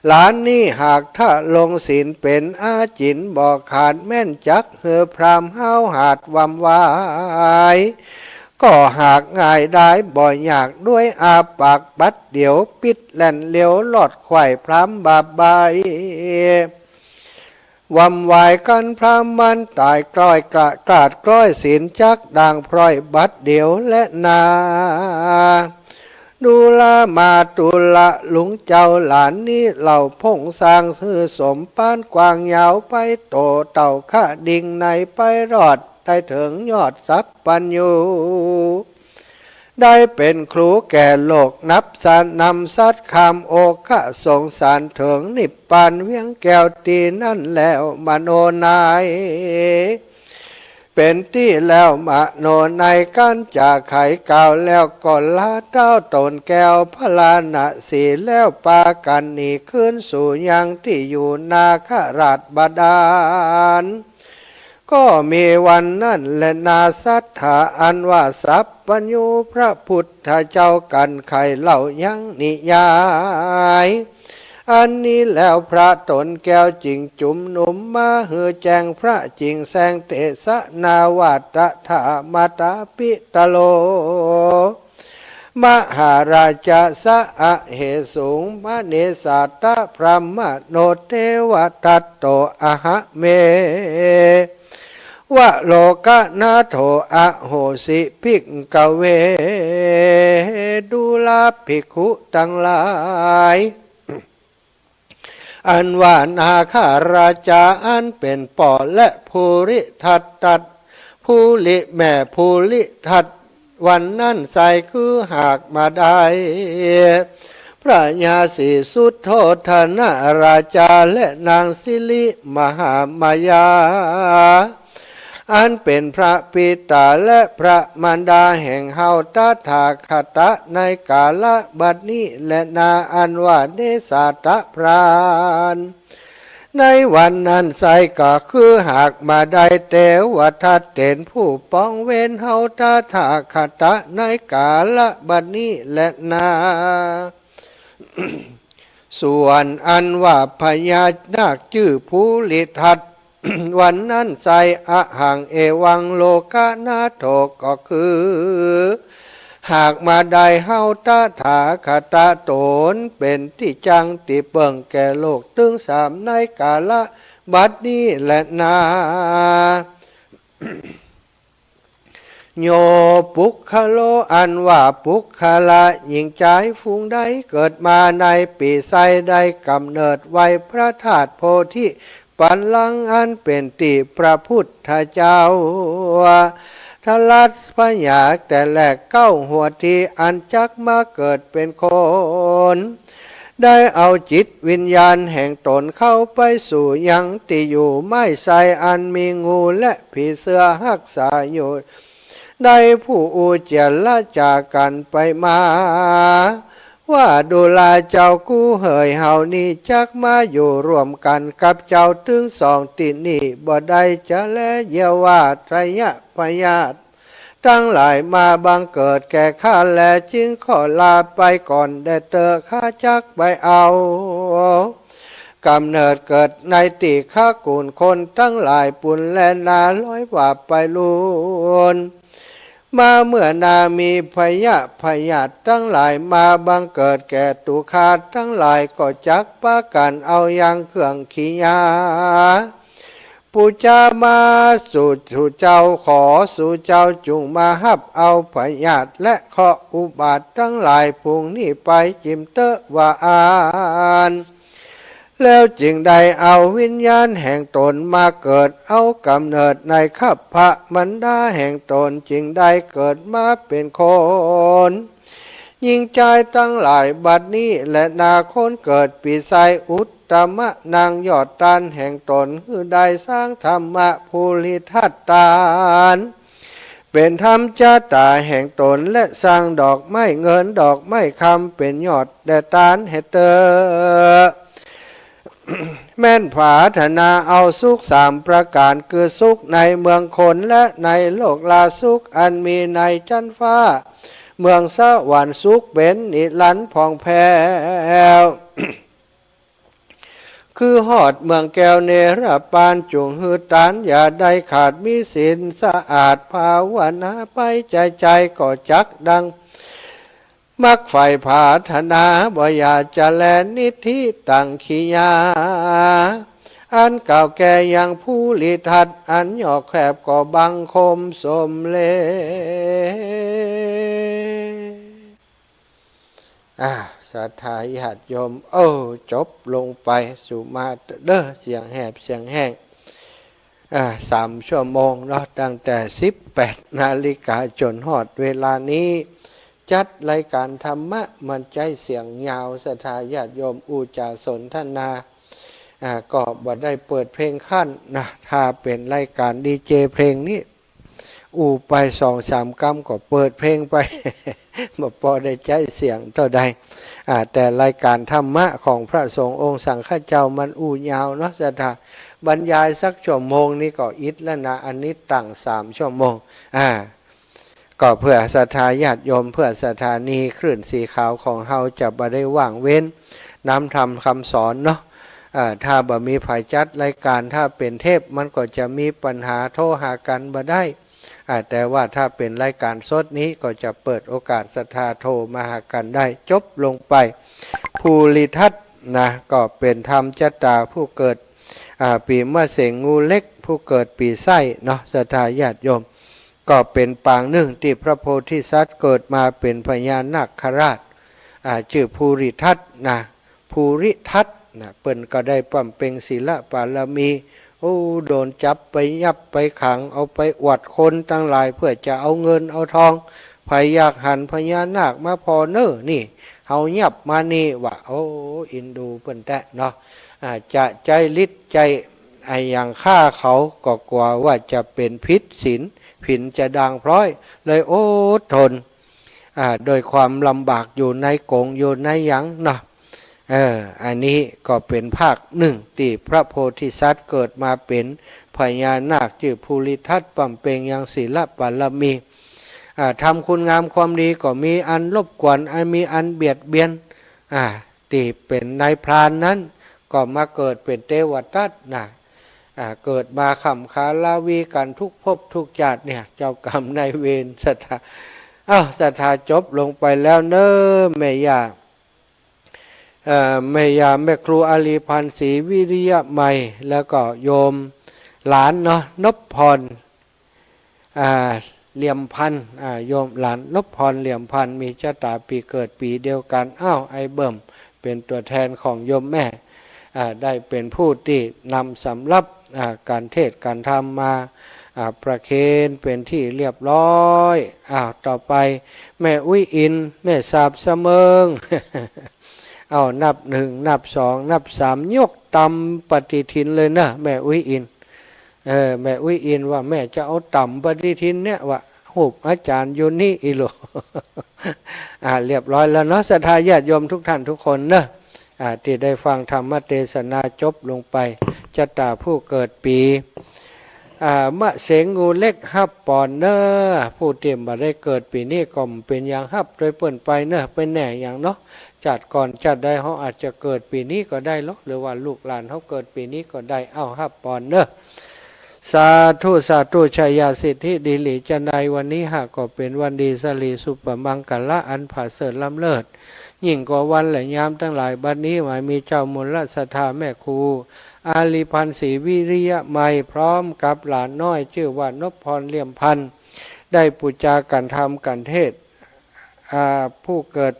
หลานนี้หากทะลงศีลเป๋นอาจิณบ่ขาด แม่นจักหื้อพราหมณ์ห้าวหาดวำวาย ก็หากง่ายดายบ่ยาก ด้วยอาปากบัดเดี่ยว ปิ๊ดแล่นเร็วลอดใคว่พราหมณ์บาปบาย วำวายกั๋นพราหมณ์มันต๋าย กล้อยกระกาดกล้อยศีลจักด่างพร้อยบัดเดี่ยวแลนา ดูรามาตุละลุงเจ้า หลานนี้เล่าพงสร้างหื้อสมปานกว้างยาวไป โตเต้าคะดิ่งในไปรอด ได้เถิงยอดสัพพัญญู ได้เป๋นครูแก่โลก นับสนำสัตว์ข้ามโอคะสงสาร เถิงนิพพานเวียงแก้วตี้นั้นแล้ว มโนนัยเป๋นตี้แล้ว มโนนัยกั๋นจาไขกล่าวแล้ว ก็ลาเต๊าต๋นแก้วพาราณสีแล้ว ปากั๋นหนีคืนสู่ยังตี้อยู่นาคราชบาดาล ก็มีวันนั้นแลนา สัตถาอันว่าสัพพัญญูพระพุทธเจ้า กั๋นใค่เล่ายังนิยาย อันนี้แล้วพระต๋นแก้วจึงจุมนุมมาหื้อแจ้ง พระจึงแสดงเตสนาว่า ตถามาตาปิตโล มหาราชสะ อเหสุง มะเนสาตะ พรหมโน เตวทัตโต อะหะเม วะโลกนาโถ อะโหสิ ภิกขเว ดูราภิกขุตังหลาย อันว่านาคราชาอันเป๋นป้อและภูริทัตตัด ภูริแม่ภูริทัต วันนั้นไซร้คือหากมาได้ พระยาศรีสุโธธนราชาและนางสิริมหามายา อันเป๋นพระปิตาและพระมารดาแห่งเฮาตถาคตะในกาละบัดนี้แลนา อันว่าเนสาตะพราน ในวันนั้นไซร้ก็คือหากมาได้ เตวทัตเป๋นผู้ปองเวรเฮาตถาคตะในกาละบัดนี้แลนา ส่วนอันว่าพญานาคจื้อภูริทัต วันนั้นไซร้ อหัง เอวัง โลกนาโถ ก็คือ หากมาได้เฮาตถาคตะต๋นเป๋นตี้จั้งตี้เปิ้งแก่โลกตึงสามในกาละบัดนี้แลนา โย ปุคคโล อันว่าปุคคละหญิงจายฝูงใดเกิดมาในปีไซร้ได้ก๋ำเนิดไว้พระธาตุโพธิปัลลังก์อันเป๋นตี้พระพุทธเจ้า ทรัสพยากแต่แรกเก๊าหัวทีอันจักมาเกิดเป๋นคน ได้เอาจิตวิญญาณแห่งต๋นเข้าไปสู่ยังตี้อยู่ไม้ไซร้อันมีงูและผีเสื้อฮักษาอยู่ ได้ผู้อู้เจียรจากั๋นไปมา ว่าดูราเจ้ากู้เหยเฮานี้จักมาอยู่ร่วมกั๋นกับเจ้าตึงสองตี้นี่บ่ได้จะแล เยียะว่าไชยพยาธิ ตังหลายมาบังเกิดแก่ข้าแล จึงขอลาไปก่อนแด่เต๊อะ ข้าจักไปเอาก๋ำเนิดเกิดในตี้คกุลคนตังหลายปู้นแลนา ร้อยว่าไปลูน มาเมื่อนามีไพยะพยาธิตังหลายมาบังเกิดแก่ตั๋วข้าตังหลาย ก็จักปากั๋นเอายังเครื่องขียา ปู๋จามาสู่ สู่เจ้า ขอสู่เจ้าจุ่งมาฮับเอาพยาธิและเคราะห์อุบาทตังหลายฝูงนี้ไปจิ่มเต๊อะ ว่าอั้น แล้วจึงได้เอาวิญญาณแห่งต๋นมาเกิดเอาก๋ำเนิดในคัพพะมารดาแห่งต๋น จึงได้เกิดมาเป๋นคน หญิงจายตังหลายบัดนี้แลนา คนเกิดปีไซร้อุตตมะนางยอดตานแห่งต๋น หื้อได้สร้างธรรมะภูริทัตตาน เป๋นธรรมจาตาแห่งต๋น และสร้างดอกไม้เงินดอกไม้คำเป๋นยอดแด่ตานแหเต๊อะ แม้นผาถนาเอาสุขสามประก๋าน คือสุขในเมืองคนและในโลกลา สุขอันมีในจั๊นฟ้า เมืองสวรรค์ สุขเป๋นนิรันดร์ผ่องแผ้ว คือฮอดเมืองแก้วเนรปาน จุ่งหื้อตานอย่าได้ขาด มีศีลสะอาดภาวนาไป ใจ๋ๆ ก็จักดัง มักใฝ่ผาถนาบ่อย่าจะแล นิฏฐิตังขียา อันกล่าวแก่ยังภูริทัต อันหยอกแคบก็บังคมสมเร็จ อ่า ศรัทธาญาติโยม เออ จบลงไป สุมาเต๊อะเสียงแหบเสียงแห้ง อ่า สามชั่วโมงเนาะ ตั้งแต่สิบแปดนาฬิกาจ๋นฮอดเวลานี้ จัดรายก๋านธรรมะมันใจ๊เสียงยาว ศรัทธาญาติโยมอู้จ๋าสนทนา อ่า ก็บ่ได้เปิดเพลงคั้นนะ ถ้าเป๋นรายก๋านดีเจเพลงนี้ อู้ไปสองสามกำก็เปิดเพลงไป บ่ปอได้ใจ๊เสียงเต้าใด อ่า แต่รายก๋านธรรมะของพระสงฆ์องค์สังฆเจ้ามันอู้ยาวเนาะ ศรัทธา บรรยายสักชั่วโมงนี้ก็อิดแล้วนะ อันนี้ตั้งสามชั่วโมง อ่า ก็เพื่อศรัทธาญาติโยม เพื่อสถานีคลื่นสีขาวของเฮาจะบ่ได้ว่างเว้นนำธรรมคำสอนเนาะ อ่า ถ้าบ่มีใผจัดรายก๋าน ถ้าเป๋นเทปมันก็จะมีปัญหา โทรหากั๋นบ่ได้ อ่า แต่ว่าถ้าเป๋นรายก๋านสดนี้ก็จะเปิดโอกาสศรัทธาโทรมาหากั๋นได้ จบลงไป ภูริทัตน์นะ ก็เป๋นธรรมจะต๋าผู้เกิด อ่า ปี๋มะเสง งูเล็ก ผู้เกิดปี๋ไส้เนาะ ศรัทธาญาติโยม ก็เป๋นปางนึ่งตี้พระโพธิสัตว์เกิดมาเป๋นพญานาคราช อ่า จื้อภูริทัตน์นะ ภูริทัตน์นะ เปิ้นก็ได้บำเพ็ญศีลบารมี โอ้ โดนจับไปยับไปขัง เอาไปอวดคนตังหลาย เปื้อจะเอาเงินเอาทอง ใผอยากหันพญานาคมาผ่อเน่อนี่ เฮายับมานี่ ว่า โอ้ อินดูเปิ้นแต๊เนาะ อ่า จะใจ๊ฤทธิ์ใจ๊อะหยังฆ่าเขา ก็กั๋วว่าจะเป๋นผิดศีล ผินจะด่างพร้อย เลยอดทน อ่า โดยความลำบากอยู่ในก๋งอยู่ในหยังเนาะ เออ อันนี้ก็เป๋นภาคนึ่งตี้พระโพธิสัตว์เกิดมาเป๋นพญานาคจื้อภูริทัตน์บำเพ็ญยังศีลบารมี อ่า ทำคุณงามความดีก็มีอันรบกวน อันมีอันเบียดเบียน อ่า ตี้เป๋นนายพรานนั้น ก็มาเกิดเป๋นเตวทัตน์นะ อ่า เกิดมาขำขาลาวีกั๋นทุกภพทุกจาติเนี่ย เจ้ากรรมนายเวร ศรัทธา อ้าว ศรัทธา จบลงไปแล้วเน่อ แม่ย่า เอ่อ แม่ย่าแม่ครูอาลีพันธ์ศรีวิริยะไมย แล้วก็โยมหลานเนาะ นพพร อ่า เหลี่ยมพันธ์ อ่า โยมหลานนพพร เหลี่ยมพันธ์ มีจะต๋าปี๋เกิดปี๋เดียวกั๋น อ้าว ไอ้เบิ่ม เป๋นตั๋วแทนของโยมแม่ อ่า ได้เป๋นผู้ตี้นำสำรับ อ่า ก๋านเทศน์ก๋านธรรมมา อ่า ประเคนเป๋นตี้เรียบร้อย อ้าว ต่อไป แม่อุ๊ยอิน แม่สาบสะเมิง เอา นับหนึ่ง นับสอง นับสาม ยกตำปฏิทินเลยนะ แม่อุ๊ยอิน เออ แม่อุ๊ยอินว่าแม่จะเอาตำปฏิทินเนี่ย ว่าฮูปอาจ๋ารย์อยู่นี่อี้โหละ อ่า เรียบร้อยแล้วเนาะ ศรัทธาญาติโยมทุกท่านทุกคนเนาะ อ่า ตี้ได้ฟังธรรมเตสนาจบลงไป จะต๋าผู้เกิดปี๋ อ่า มะเสง งูเล็ก ฮับปอนเน่อ ผู้ตี้บ่ได้เกิดปี๋นี้ก็บ่เป๋นหยัง ฮับตวยเปิ้นไปเน่อ เป๋นแน่หยังเนาะ จาติก่อนจาติใดเฮาอาจจะเกิดปี๋นี้ก็ได้ลอ หรือว่าลูกหลานเฮาเกิดปี๋นี้ก็ได้ เอ้า ฮับปอนเน่อ สาธุ สาธุ ชัยยาสิทธิดีหลีจะในวันนี้หากก็เป๋นวันดีสะหลีสุปะมังกะละอันผาเสริฐล้ำเลิศ ยิ่งกว่าวันและยามตังหลาย บัดนี้หมายมีเจ้ามูลศรัทธาแม่ครู อาลีพันธ์ศรีวิริยะไมย พร้อมกับหลานน้อยจื้อว่านพพร เหลี่ยมพันธ์ ได้ปู๋จากั๋นธรรมกั๋นเทศน์ อ่า ผู้เกิด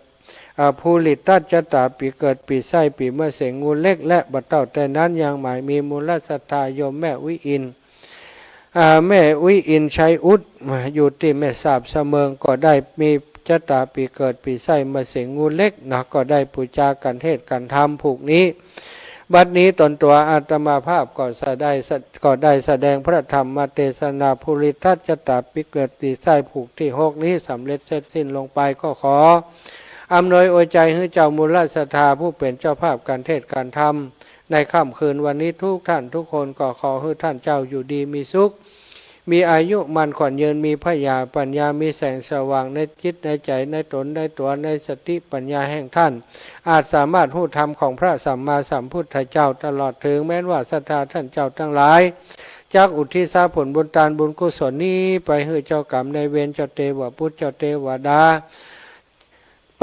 อ่า ภูริทัตน์จะต๋าปี๋เกิดปี๋ไส้ปี๋มะเสง งูเล็ก และบ่าเต้าแต่นั้นยังหมายมีมูลศรัทธาโยมแม่อุ๊ยอิน อ่า แม่อุ๊ยอิน ชัยอุด อยู่ตี้แม่สาบสะเมิง ก็ได้มีจะต๋าปี๋เกิดปี๋ไส้มะเสง งูเล็ก เนาะ ก็ได้ปู๋จากั๋นเทศน์กั๋นธรรมผูกนี้ บัดนี้ตนตั๋วอาตมาภาพก็สะได้สะ ก็ได้แสดงพระธรรมเตสนาภูริทัตน์จะต๋าปี๋เกิดปี๋ไส้ผูกตี้หกนี้สำเร็จเสร็จสิ้นลงไป ก็ขออำนวยอวยใจ๋หื้อเจ้ามูลศรัทธาผู้เป๋นเจ้าภาพกั๋นเทศน์กั๋นธรรมในค่ำคืนวันนี้ทุกท่านทุกคน ก็ขอหื้อท่านเจ้าอยู่ดีมีสุข มีอายุมั่นขวัญยืน มีผญาปัญญา มีแสงสว่างในจิตในใจ๋ ในต๋นในตั๋ว ในสติปัญญาแห่งท่าน อาจสามารถฮู้ธรรมของพระสัมมาสัมพุทธเจ้า ตลอดเถิงแม้นว่าศรัทธาท่านเจ้าตังหลาย จักอุทิศผลบุญตานบุญกุศลนี้ไปหื้อเจ้ากรรมนายเวร เจ้าเตวปุตร เจ้าเตวดา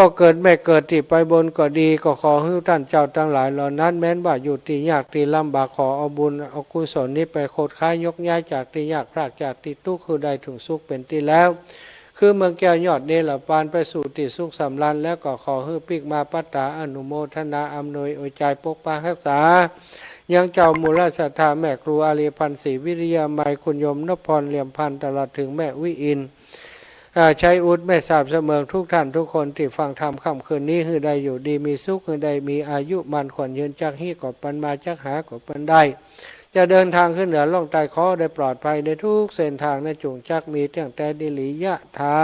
ป้อเกิดแม่เกิดตี้ไปบนก็ดี ก็ขอหื้อต้านเจ้าตังหลายเหล่านั้น แม้นว่าอยู่ตี้ยากตี้ลำบาก ขอเอาบุญเอากุศลนี้ไปโคดค้ายยกย้ายจากตี้ยาก พรากจากตี้ตุ๊กข์ หื้อได้เถิงสุขเป๋นตี้แล้ว คือเมืองแก้วยอดเนรปาน ไปสู่ตี้สุขสำราญ แล้วก็ขอหื้อปิ๊กมาปัตตาอนุโมทนาอำนวยอวยใจ๋ปกปักฮักษา ยังเจ้ามูลศรัทธาแม่ครูอาลีพันธ์ศรีวิริยะไมย คุณโยมนพพร เหลี่ยมพันธ์ ตลอดเถิงแม่อุ๊ยอิน อ่า ชัยอุด แม่สาบสะเมิง ทุกท่านทุกคนตี้ฟังธรรมค่ำคืนนี้ หื้อได้อยู่ดีมีสุข หื้อได้มีอายุมั่นขวัญยืน จักฮี้ก็ปันมา จักหาก็ปันได้ จะเดินทางขึ้นเหนือล่องใต้ ขอได้ปลอดภัยในทุกเส้นทางนะ จุ่งจักมีเตี้ยงแต่ดีหลี ยะถา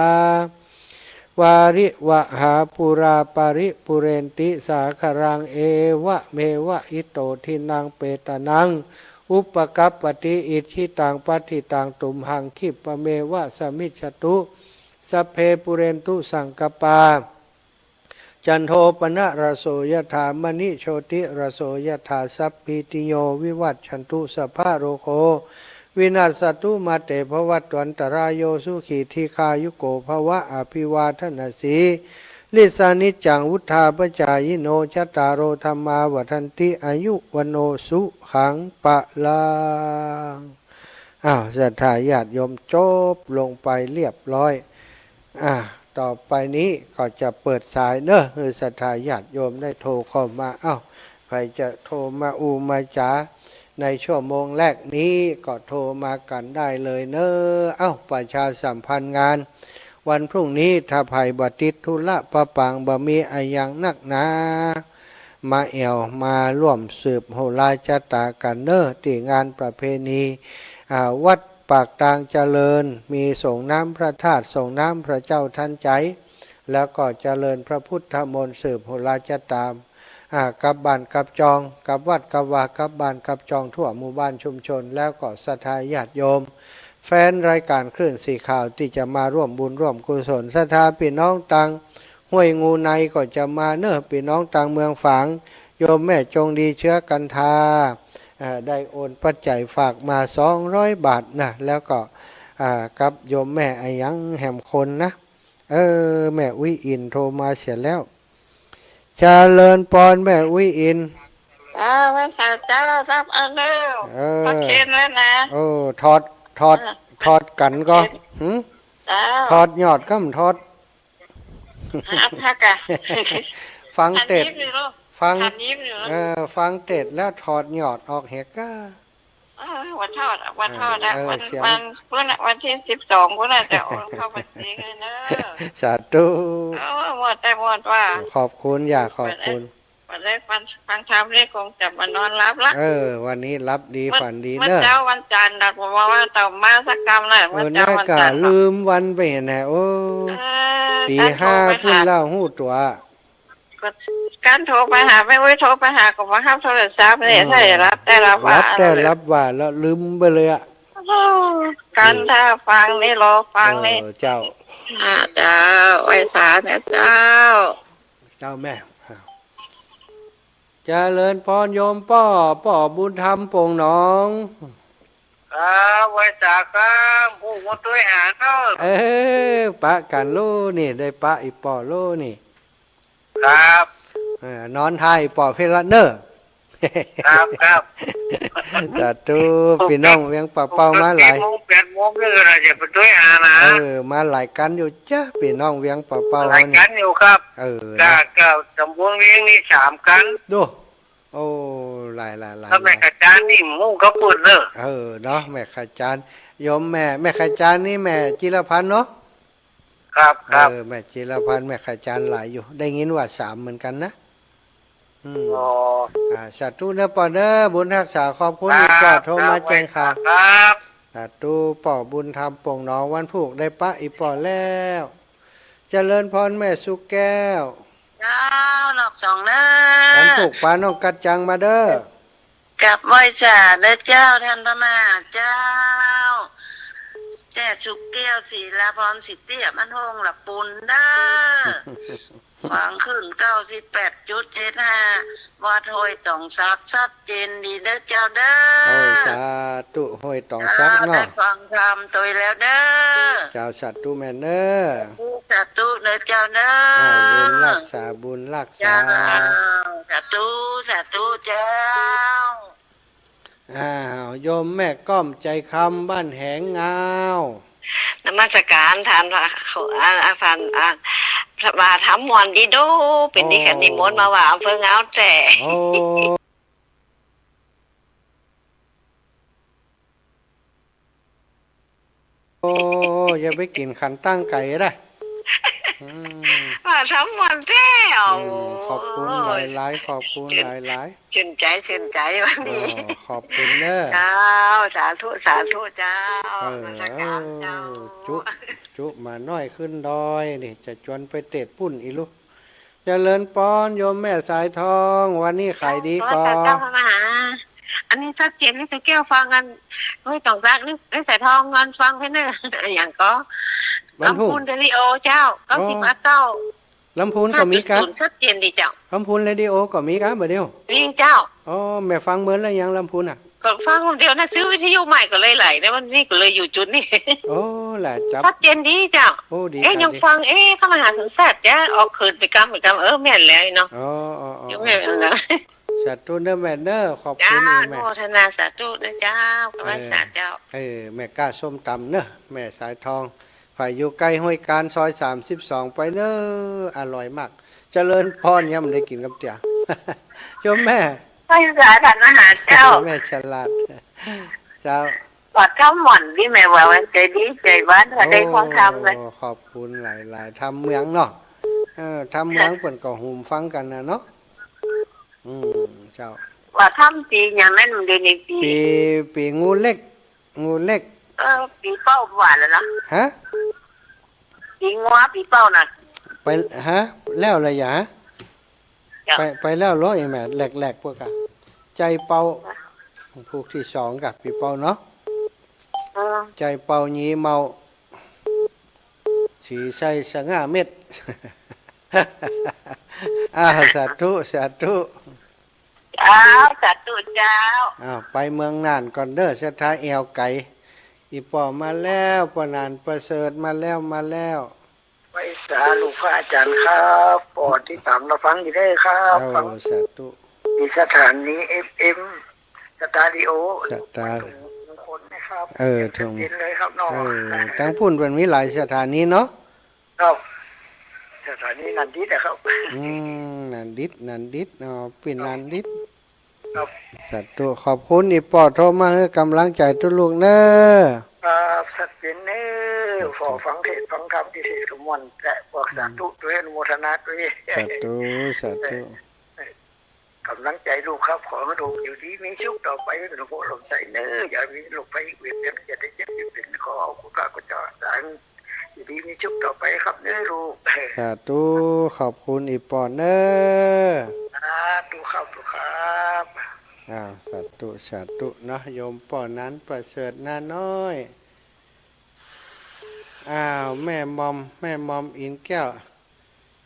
วาริวะหาปูราปาริปูเรนติสาคารัง เอวะเมวะอิโตทินังเปตานัง อุปกัปปติ อิจฉิตังปัตถิตังตุมหัง ขิปปะเมวะสะมิชฌตุ สัพเพปูเรนตุสังกัปปา จันโทปนะระโสยะถา มะณิโชติระโสยะถา สัพพีติโยวิวัชชันตุ สัพพะโรโค วินาสสตุมาเตภวัตวันตรายโย สุขีทีฆายุโกภวะ อภิวาทนสีลิสสานิจจังวุฑฒาปจายิโน จัตตาโรธัมมาวัฑฒันติ อายุวัณโณสุขังพลัง อ้าว ศรัทธาญาติโยม จบลงไปเรียบร้อย อ่า ต่อไปนี้ก็จะเปิดสายเนอะ คือศรัทธาญาติโยมได้โทรเข้ามา เอ้า ใผจะโทรมาอู้มาจ๋าในชั่วโมงแรกนี้ก็โทรมากั๋นได้เลยเนอะ เอ้า ประชาสัมพันธ์งาน วันพรุ่งนี้ถ้าใผบ่ติดธุระปะปัง บ่มีอะหยังนักหนา มาแอ่วมาร่วมสืบโหราชะตากั๋นเนอะ ตี้งานประเพณี อ่า วัดปากตางเจริญ มีส่งน้ำพระธาตุ ส่งน้ำพระเจ้าทันใจ แล้วก็เจริญพระพุทธมนต์ สืบโหราชะตา อ่า กับบ้านกับจอง กับวัดกับวา กับบ้านกับจอง ทั่วหมู่บ้านชุมชน แล้วก็ศรัทธาญาติโยม แฟนรายการคลื่นสีขาวตี้จะมาร่วมบุญร่วมกุศล ศรัทธาปี้น้องตางห้วยงูในก็จะมาเนอะ ปี้น้องตางเมืองฝาง โยมแม่จงดีเชื้อกันทา เอ่อ ได้โอนปัจจัยฝากมาสองร้อยบาทนะ แล้วก็ อ่า กับโยมแม่อะหยังแหมคนนะ เออ แม่อุ๊ยอินโทรมาเสียแล้ว เจริญปอนแม่อุ๊ยอิน อ้าว ไหว้สาเจ้า รับเอาแล้ว เออ พักเอนแล้วนะ เออ ถอด ถอด เออ ถอดกั๋นก่อ พักเอน หึ เจ้า ถอดยอดก่ำถอด หาพักอะ ฟังเตสน์ หันยิ้มอยู่ลูก ฟัง หันยิ้มอยู่ลูก เออ ฟังเตสน์แล้วถอดยอดออกเหียก้า เออ วันทอดอะ วันทอดอะ เออ วัน เสียง วันพุธอะ วันตี้สิบสองพุธอะ จะโอนเข้าบัญชีให้เนอะ สาธุ เออ หมดแต่หมดว่า ขอบคุณ อย่า ขอบคุณ วันได้ฟัง ฟังธรรมนี่คงจะมานอนหลับละ เออ วันนี้หลับดี วัน ฝันดี วัน เนอะ เมื่อเจ๊าวันจันทร์นะ ผมว่า ว่าต้องมาสักกำนะ เออ เมื่อเจ๊าวันจันทร์ แน่กะลืมวันไปหั้นแหละ โอ้ เออ ตี๋ห้า การโทรไปหา พุ้นแล้วฮู้ตั๋ว ก็การโทรไปหาแม่อุ๊ย โทรไปหาก็บ่ฮับโทรศัพท์เนี่ย อืม ใช่ ฮับแต่ฮับว่า ฮับแต่ฮับว่า แล้วลืมไปเลยอะ โอ้ การ เออ ถ้าฟังนี่ รอฟังนี่ เออ เจ้า อ่า เจ้า ไหว้สานะเจ้า เจ้าแม่ เจริญปอนโยมป้อ ป้อบุญธรรมโป่งหนอง ครับ ไหว้สาครับ ผู้มาตวยหาเนาะ เออ ปะกั๋นลูกนี่ ได้ปะอี่ป้อลูกนี่ ครับ เออ นอนถ่ายป้อเพละเนอะ ครับ ครับ สาธุ ปี้น้องเวียงป่าเป้ามาหลาย หกโมง แปดโมงนี่ก็น่าจะไปตวยหานะ เออ มาหลายกั๋นอยู่จ้ะ ปี้น้องเวียงป่าเป้า หลายกั๋นอยู่ครับ เออ ก็ เนาะ ก็ตำบลเวียงนี่สามกั๋น ดู โอ้ หลาย หลาย หลาย ก็แม่ขจารย์นี่หมู่เขาเปิ้นเนอะ เออ เนาะ แม่ขจารย์ โยมแม่ แม่ขจารย์นี่แม่จิรพันธ์เนาะ ครับ ครับ เออ แม่จิรพันธ์ แม่ขจารย์หลายอยู่ ได้ยินว่าสามเหมือนกั๋นนะ อืม อ๋อ อ่า สาธุเนอะป้อเนอะ บุญฮักษา ขอบคุณ ครับ อี่ป้อโทรมาแจ้งข่าว ครับ สาธุ ป้อบุญธรรมโป่งหนอง วันพูกได้ปะอี่ป้อแล้ว เจริญปอนแม่สุแก้ว เจ้า รอบสองเนอะ วันพูกปาน้องกัดจังมาเด้อ กับไหว้สาเด้อเจ้า ท่านพระมหาเจ้า แจ้สุแก้ว ศิลาพร สิทธิมันโฮงละปุณเด้อ ขวางขึ้น เก้าสิบแปดจุดเจ็ดห้า วัดห้วยตองสัก ชัดเจนดีเด้อเจ้าเด้อ โอ้ย สาธุ ห้วยตองสักเนาะ เจ้า ได้ฟังธรรมตวยแล้วเด้อ เจ้า สาธุแม่เนอะ สาธุเด้อเจ้าเด้อ อ่า บุญฮักษา บุญฮักษา เจ้า สาธุ สาธุเจ้า อ้าว โยมแม่ก้อมใจคำ บ้านแหงงาว นมัสการท่านพระ อ่า อ่า ท่าน อ่า พระ ว่าธรรมม่วนดีดู ปี๋นี้ โอ้ ก็นิมนต์มาว่าอำเภองาวแต๊ โอ้ โอ้ อย่าไปกิ๋นขันตั้งไก่ได้ อืม ว่าธรรมม่วนแต๊ อืม โอ้ ขอบคุณหลายๆ ขอบคุณหลายๆ จื้นใจ๋ จื้นใจ๋วันนี้ เออ ขอบคุณเนอะ เจ้า สาธุ สาธุเจ้า เออ นมัสการเจ้า จุ จุมาน้อยขึ้นดอยนี่ จะจวนไปเตสน์ปุ้นอี่ลูก เจริญปอนโยมแม่สายทอง วันนี้ขายดีก่อ เจ้าพระมหา อันนี้ชัดเจนนี่สุแก้วฟังกัน ห้วยตองสักนี่ นี่สายทองงอนฟังไปเนอะ อะหยังก่อ วันพูก ลำพูนเรดิโอเจ้า เก้าสิบ อ๋อ ห้าเก้า ลำพูนก็มีกะ ห้าจุดศูนย์ ชัดเจนดีเจ้า ลำพูนเรดิโอก็มีกะบ่าเดี่ยว มีเจ้า อ๋อ แม่ฟังเมินแล้วยังลำพูนอะ ก็ฟังคนเดียวนะ ซื้อวิทยุใหม่ก็เลยไหลนะ วันนี้ก็เลยอยู่จุดนี้ โอ้ แหละจ๊ะ ชัดเจนดีเจ้า โอ้ ดี เอ๊ะ ค่ะ ยัง ดี ฟัง เอ๊ะ พระมหาสมศักดิ์จะออกเขินไปกำ ไปกำ เออ แม่นแล้วเนาะ อ๋อ อ๋อ อ๋อ ยังแม่นแล้ว สาธุเน้อแม่เน้อ ขอบคุณ เจ้า อีกแม่ โมทนาสาธุนะเจ้า ขอบคุณ เออ สาธุเจ้า เออ แม่ก้าส้มตำเน้อ แม่สายทอง ฝ่ายอยู่ใก้ห้วยก๊าน ซอยสามสิบสอง ไปเน้อ อร่อยมาก เจริญพร ยังบ่ได้กิ๋นกำเตื้อ โยมแม่ ไปสาธารณอาหารเจ้า แม่ฉลาด เจ้า ว่าธรรมหม่อนตี้แม่ว่า ว่าใจ๋ดีใจ๋หวาน ว่าได้ฟังธรรมเลย โอ้ ขอบคุณหลายๆ ธรรมเมืองเนาะ เออ ธรรมเมืองเปิ้นก็หุมฟังกั๋นน่ะเนาะ อืม เจ้า ว่าธรรมปี๋หยังนั้น เดี๋ยวนี้ปี๋ ปี๋ ปี๋งูเหล็ก งูเหล็ก เออ ปี๋เป้าหวานแล้วนะ ฮะ ปี๋งัว ปี๋เป้าน่ะ ไป ฮะ แล้วละหยา เจ้า ไป ไปแล้วเหรอ ไอ้แม่ แหลกๆ พวกอะ ใจ๋เป้า พวกตี้สองกะ ปี๋เป้าเนาะ เออ ใจ๋เป้าหยีเมา สีใสสง่าเม็ด อ่า สาธุ สาธุ เจ้า สาธุเจ้า อ้าว ไปเมืองน่านก่อนเน้อ ศรัทธาแอ่วไก๋ อี่ป้อมาแล้ว ป้อหนานประเสริฐมาแล้ว มาแล้ว ไหว้สาลูกพระอาจ๋ารย์ครับ ป้อติดต๋ามรับฟังอยู่เน้อครับ โอ้ ฟัง สาธุ ตี้สถานี เอฟเอ็ม สตาดิโอ สตา วัตถุมงคลนะครับ เออ ชัดเจนเลยครับเนาะ เออ ตังปุ้นเปิ้นมีหลายสถานีเนาะ ครับ สถานีน่านดิตถ์อะครับ อืม น่านดิตถ์ น่านดิตถ์ อ๋อ ปี้น่านดิตถ์ ครับ สาธุ ขอบคุณอี่ป้อโทรมาหื้อก๋ำลังใจ๋ตุ๊ลูกเน้อ ครับ ชัดเจนเน้อ ป้อฟังเทศน์ฟังธรรมตี้เสกสมม่วน และบอกสาธุตวย อนุโมทนาตวย สาธุ สาธุ เออ ก๋ำลังใจ๋ลูกครับ ขอหื้อลูกอยู่ดีมีสุขต่อไป หลวงพ่อลมใสเน้อ อย่ามีโรคภัยเบียดเบียน อย่าได้เจ็บเจ็บเป็น ขอเอาคุณพระคุณเจ้าสร้าง อยู่ดีมีสุขต่อไปครับเน้อลูก สาธุ ขอบคุณอี่ป้อเน้อ สาธุครับ ครับ อ้าว สาธุ สาธุเนาะ โยมป้อหนานประเสริฐ น้าน้อย อ้าว แม่หม่อม แม่หม่อมอินแก้ว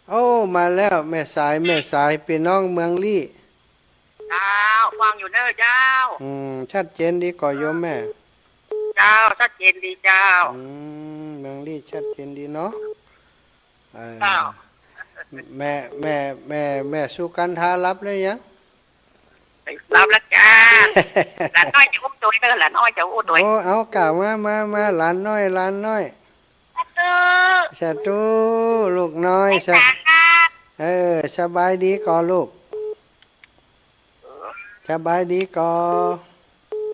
โอ้ มาแล้ว แม่สาย แม่สาย ปี้น้องเมืองลี้ เจ้า ฟังอยู่เน้อเจ้า อืม ชัดเจนดีก่อโยมแม่ เจ้า ชัดเจนดีเจ้า อืม เมืองลี้ชัดเจนดีเนาะ เออ เจ้า แม่ แม่ แม่ แม่สุกันทาหลับแล้วยัง หลับแล้วจ้า หลานน้อยจะอู้ตวยเน้อ หลานน้อยจะอู้ตวย โอ้ เอาก่า มา มา มา หลานน้อย หลานน้อย สาธุ สาธุ ลูกน้อย ไหว้สา เออ สบายดีก่อลูก สบายดีก่อ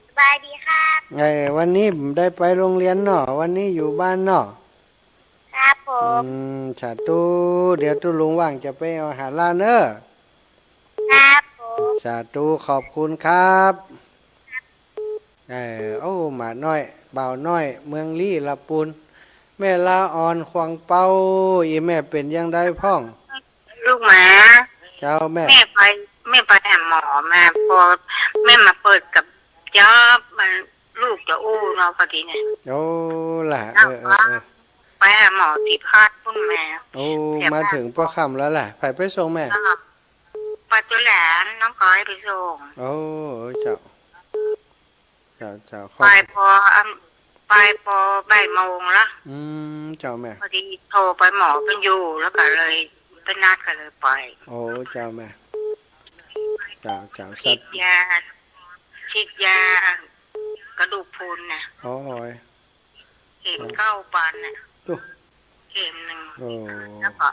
สบายดีครับ เออ วันนี้บ่ได้ไปโฮงเฮียนเนาะ วันนี้อยู่บ้านเนาะ ครับผม อืม สาธุ เดี๋ยวตุ๊ลุงว่างจะไปเอาหาหลานเน้อ ครับผม สาธุ ขอบคุณครับ เออ โอ้ หมาน้อย บ่าวน้อย เมืองลี้ ละปูน แม่ลาอ่อน ขวางเปา อี่แม่เป๋นจาใดพ่อง ลูกหมา เจ้าแม่ แม่ไป แม่ไปหาหมอมา พอแม่มาเปิดกับจ๊อบมัน ลูกจะอู้เนาะ พอดีเนี่ย โอ้ ล่ะ เออ เออ เออ ไปหาหมอตี้พาดปุ้นแม่ โอ้ เสีย มาเถิงป้อค่ำแล้วล่ะ ใผไปส่งแม่ ก็ไปตวยหลาน น้องก้อยไปส่ง โอ้ เจ้า เจ้า เจ้า ขอบ ไปปอ อัน ไปปอบ่ายโมงละ อืม เจ้าแม่ พอดีโทรไปหมอเปิ้นอยู่ แล้วก็เลยไปนัดก็เลยไป โอ้ เจ้าแม่ เจ้า เจ้า ฉีดยา ฉีดยากระดูกพรุนน่ะ โอ้ย เข็มเก้าปันน่ะ โอ้ เข็มหนึ่ง โอ้ แล้วก็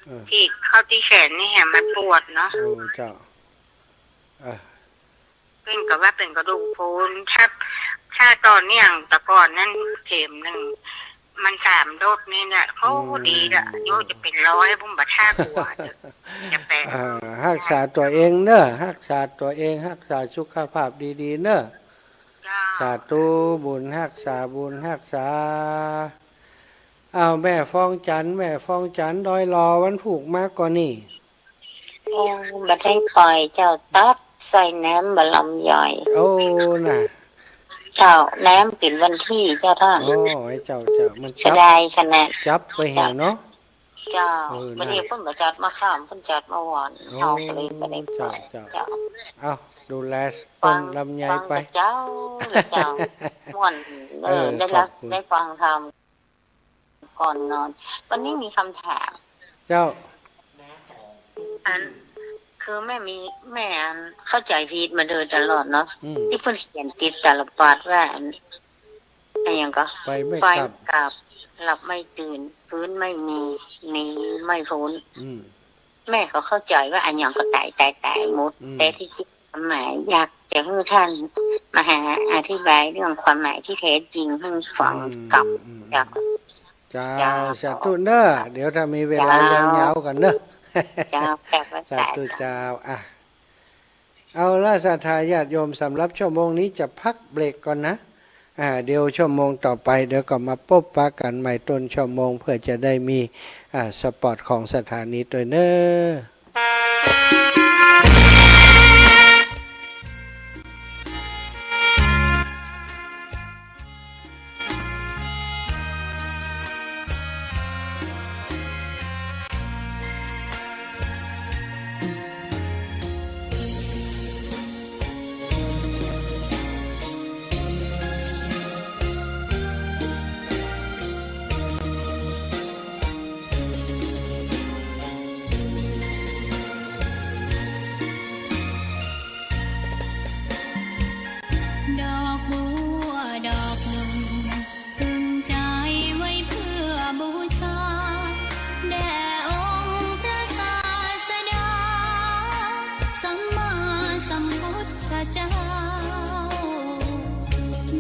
เออ ฉีดเข้าตี้แขนนี่แหม มันปวดเนาะ โอ้ เจ้า เออ เปิ้นก็ว่าเป๋นกระดูกพรุน ถ้า ถ้าต่อเนื่องแต่ก่อนนั้นเข็มหนึ่ง มันสามโดสนี่เนี่ย โอ้ อืม ดีละ อายุจะเป๋นร้อย บุ้มบ่ท่ากลัว จะแปลก อ่า ฮักษาตั๋วเองเน้อ ฮักษาตั๋วเอง ฮักษาสุขภาพดีๆ เน้อ เจ้า สาธุ บุญฮักษา บุญฮักษา อ้าว แม่ฟองจันทร์ แม่ฟองจันทร์ ดอยหล่อ วันพูกมาก่อนี่ โอ้ บ่ได้ไปเจ้า ตั๊กใส่แหนมบ่ลำใหญ่ โอ้ น่ะ เจ้า แหนมกิ๋นวันตี้เจ้าท่าน โอ้ย เจ้า เจ้า มัน เสียดายขนาด จับไปแหวเนาะ เจ้า เออ บ่าเดี่ยว นั่น เปิ้นบ่จัดมาค่ำ เปิ้นจัดมาวัน โอ้ เฮาก็เลยบ่ได้ไป เจ้า เจ้า เจ้า เอ้า ดูแล ฟัง ต้นลำไยไป ฟังแต่เจ๊า เจ๊า ม่วน เออ เออ ได้รับ ขอบคุณ ได้ฟังธรรมก่อนนอน วันนี้มีคำถาม เจ้า อัน คือแม่มี แม่อันเข้าใจ๋ผิดมาโดยตลอดเนาะ อืม ตี้เปิ้นเขียนติดตาลปัตรว่าอัน อะหยังก็ ไฟไม่ ไฟ กลับ กลับ หลับไม่ตื่น ฟื้นไม่มี หนีไม่พ้น อืม แม่ก็เข้าใจ๋ว่าอะหยังก็ต๋าย ต๋าย ต๋ายหมด อืม แต่ตี้จริงความหมายอยากจะหื้อต้านมหาอธิบายเรื่องความหมายตี้แท้จริงหื้อฟัง อืม กับ อืม เจ้า เจ้า เจ้า สาธุเน้อ เดี๋ยวถ้ามีเวลา เจ้า ยาวๆ กั๋นเน้อ เจ้า กราบไหว้ สาธุ สาธุ เจ้า อ่ะ เอาละ ศรัทธาญาติโยม สำหรับชั่วโมงนี้จะพักเบรกก่อนนะ อ่า เดี๋ยวชั่วโมงต่อไป เดี๋ยวก็มาปะกั๋นใหม่ต้นชั่วโมง เพื่อจะได้มี อ่า สปอตของสถานีตวยเน้อ ดอกบัวดอกหนึ่ง ตึงใจ๋ไว้เพื่อบูชา แด่องค์พระศาสดา สัมมาสัมพุทธเจ้า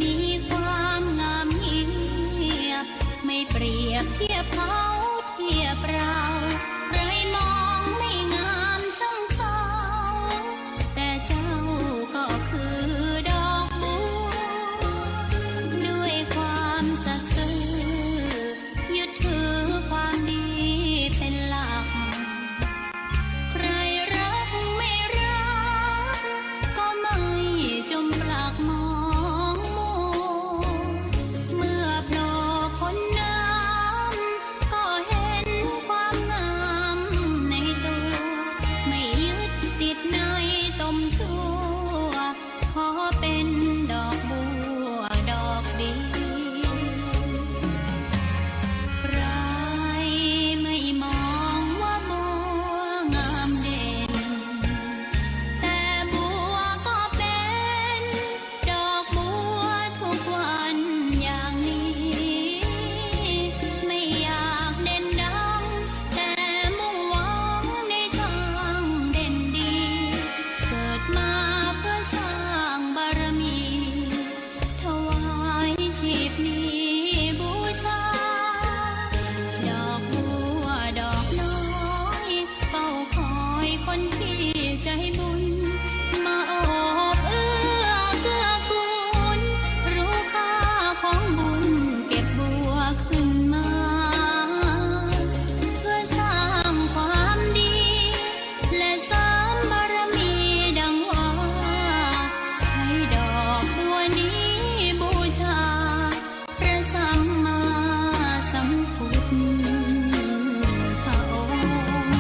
มีความงามเงียบ ไม่เปรียบเทียบเขาเทียบเรา ใครมองไม่งามช่างเขา แต่เจ้าก็คือดอกบัว ด้วยความสัตย์ซื่อ ยึดถือความดีเป็นหลัก ใครรักไม่รัก ก็ไม่จมปลักมองมัว เมื่อโผล่พ้นน้ำ ก็เห็นความงามในตัว ไม่ยึดติดในตมชั่ว ขอเป็นดอกบัวดอกเดียว ใครไม่มองว่าบัวงามเด่น แต่บัวก็เป็นดอกบัวทุกวันอย่างนี้ ไม่อยากเด่นดัง แต่มุ่งหวังในทางเด่นดี เกิดมาเพื่อสร้างบารมี ถวายชีพนี้บูชา ดอกบัวดอกน้อย เฝ้าคอยคนที่ใจบุญ มาโอบเอื้อเกื้อกูล รู้ค่าของบุญเก็บบัวขึ้นมา เพื่อสร้างความดี และเสริมบารมีดังว่า ใช้ดอกบัวนี้บูชา พระสัมมาสัมพุทธองค์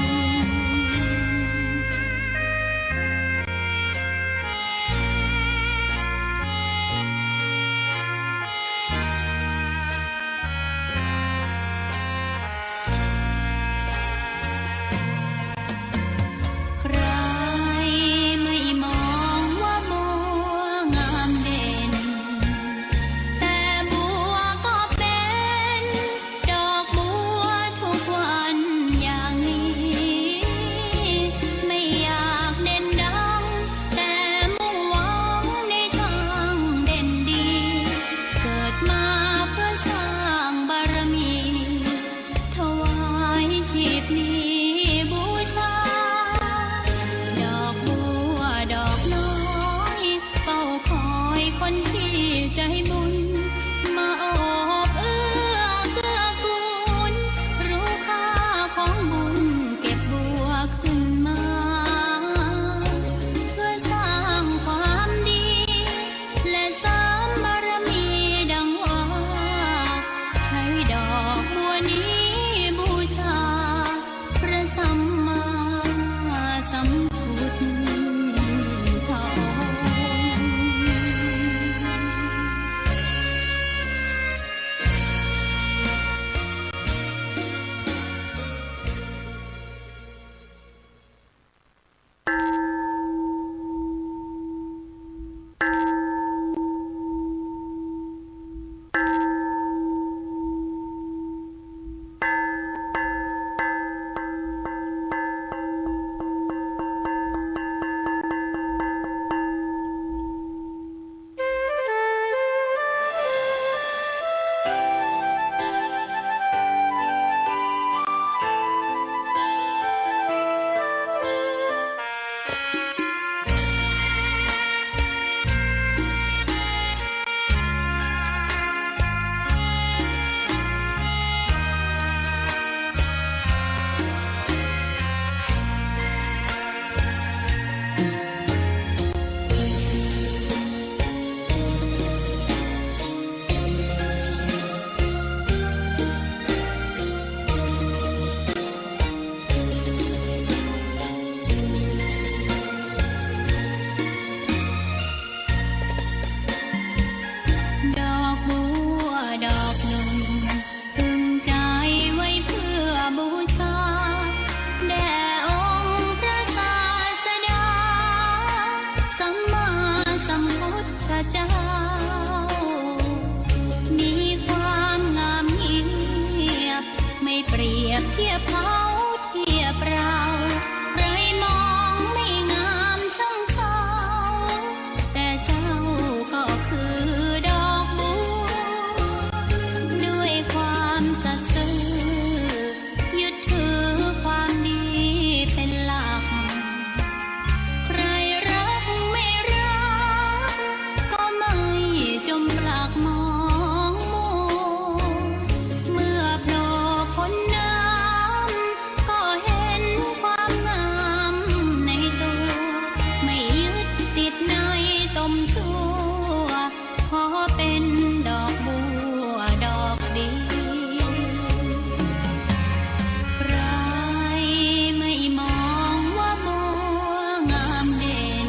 งามเด่น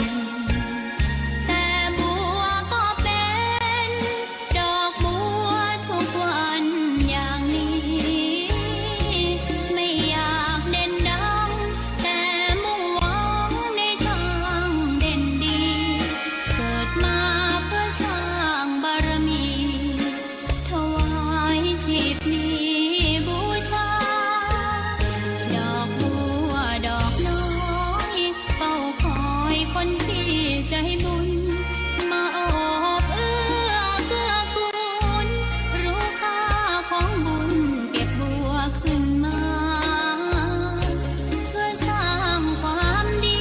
แต่บัวก็เป็นดอกบัวทุกวันอย่างนี้ ไม่อยากเด่นดัง แต่มุ่งหวังในทางเด่นดี เกิดมาเพื่อสร้างบารมี ถวายชีพนี้บูชา ดอกบัวดอกน้อย เฝ้าคอยคนที่ใจบุญ มาโอบเอื้อเกื้อกูล รู้ค่าของบุญเก็บบัวขึ้นมา เพื่อสร้างความดี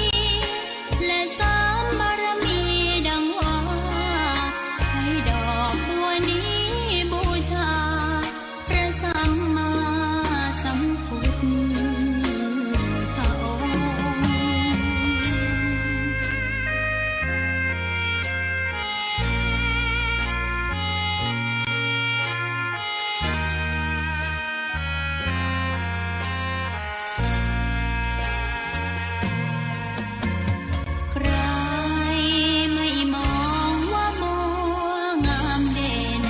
และเสริมบารมีดังว่า ใช้ดอกบัวนี้บูชา พระสัมมาสัมพุทธองค์ ใครไม่มองว่าบัวงามเด่น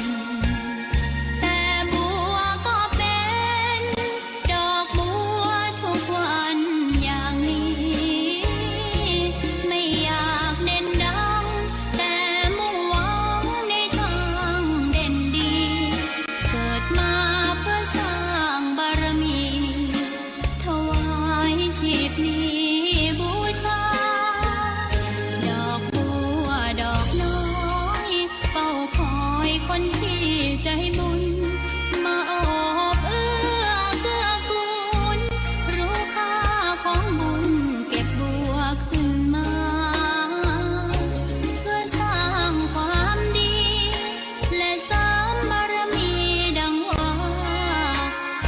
แต่บัวก็เป็นดอกบัวทุกวันอย่างนี้ ไม่อยากเด่นดัง แต่มุ่งหวังในทางเด่นดี เกิดมาเพื่อสร้างบารมี ถวายชีพนี้บูชา ดอกบัวดอกน้อย เฝ้าคอยคนที่ใจบุญ มาโอบเอื้อเกื้อกูล รู้ค่าของบุญเก็บบัวขึ้นมา เพื่อสร้างความดี และเสริมบารมีดังว่า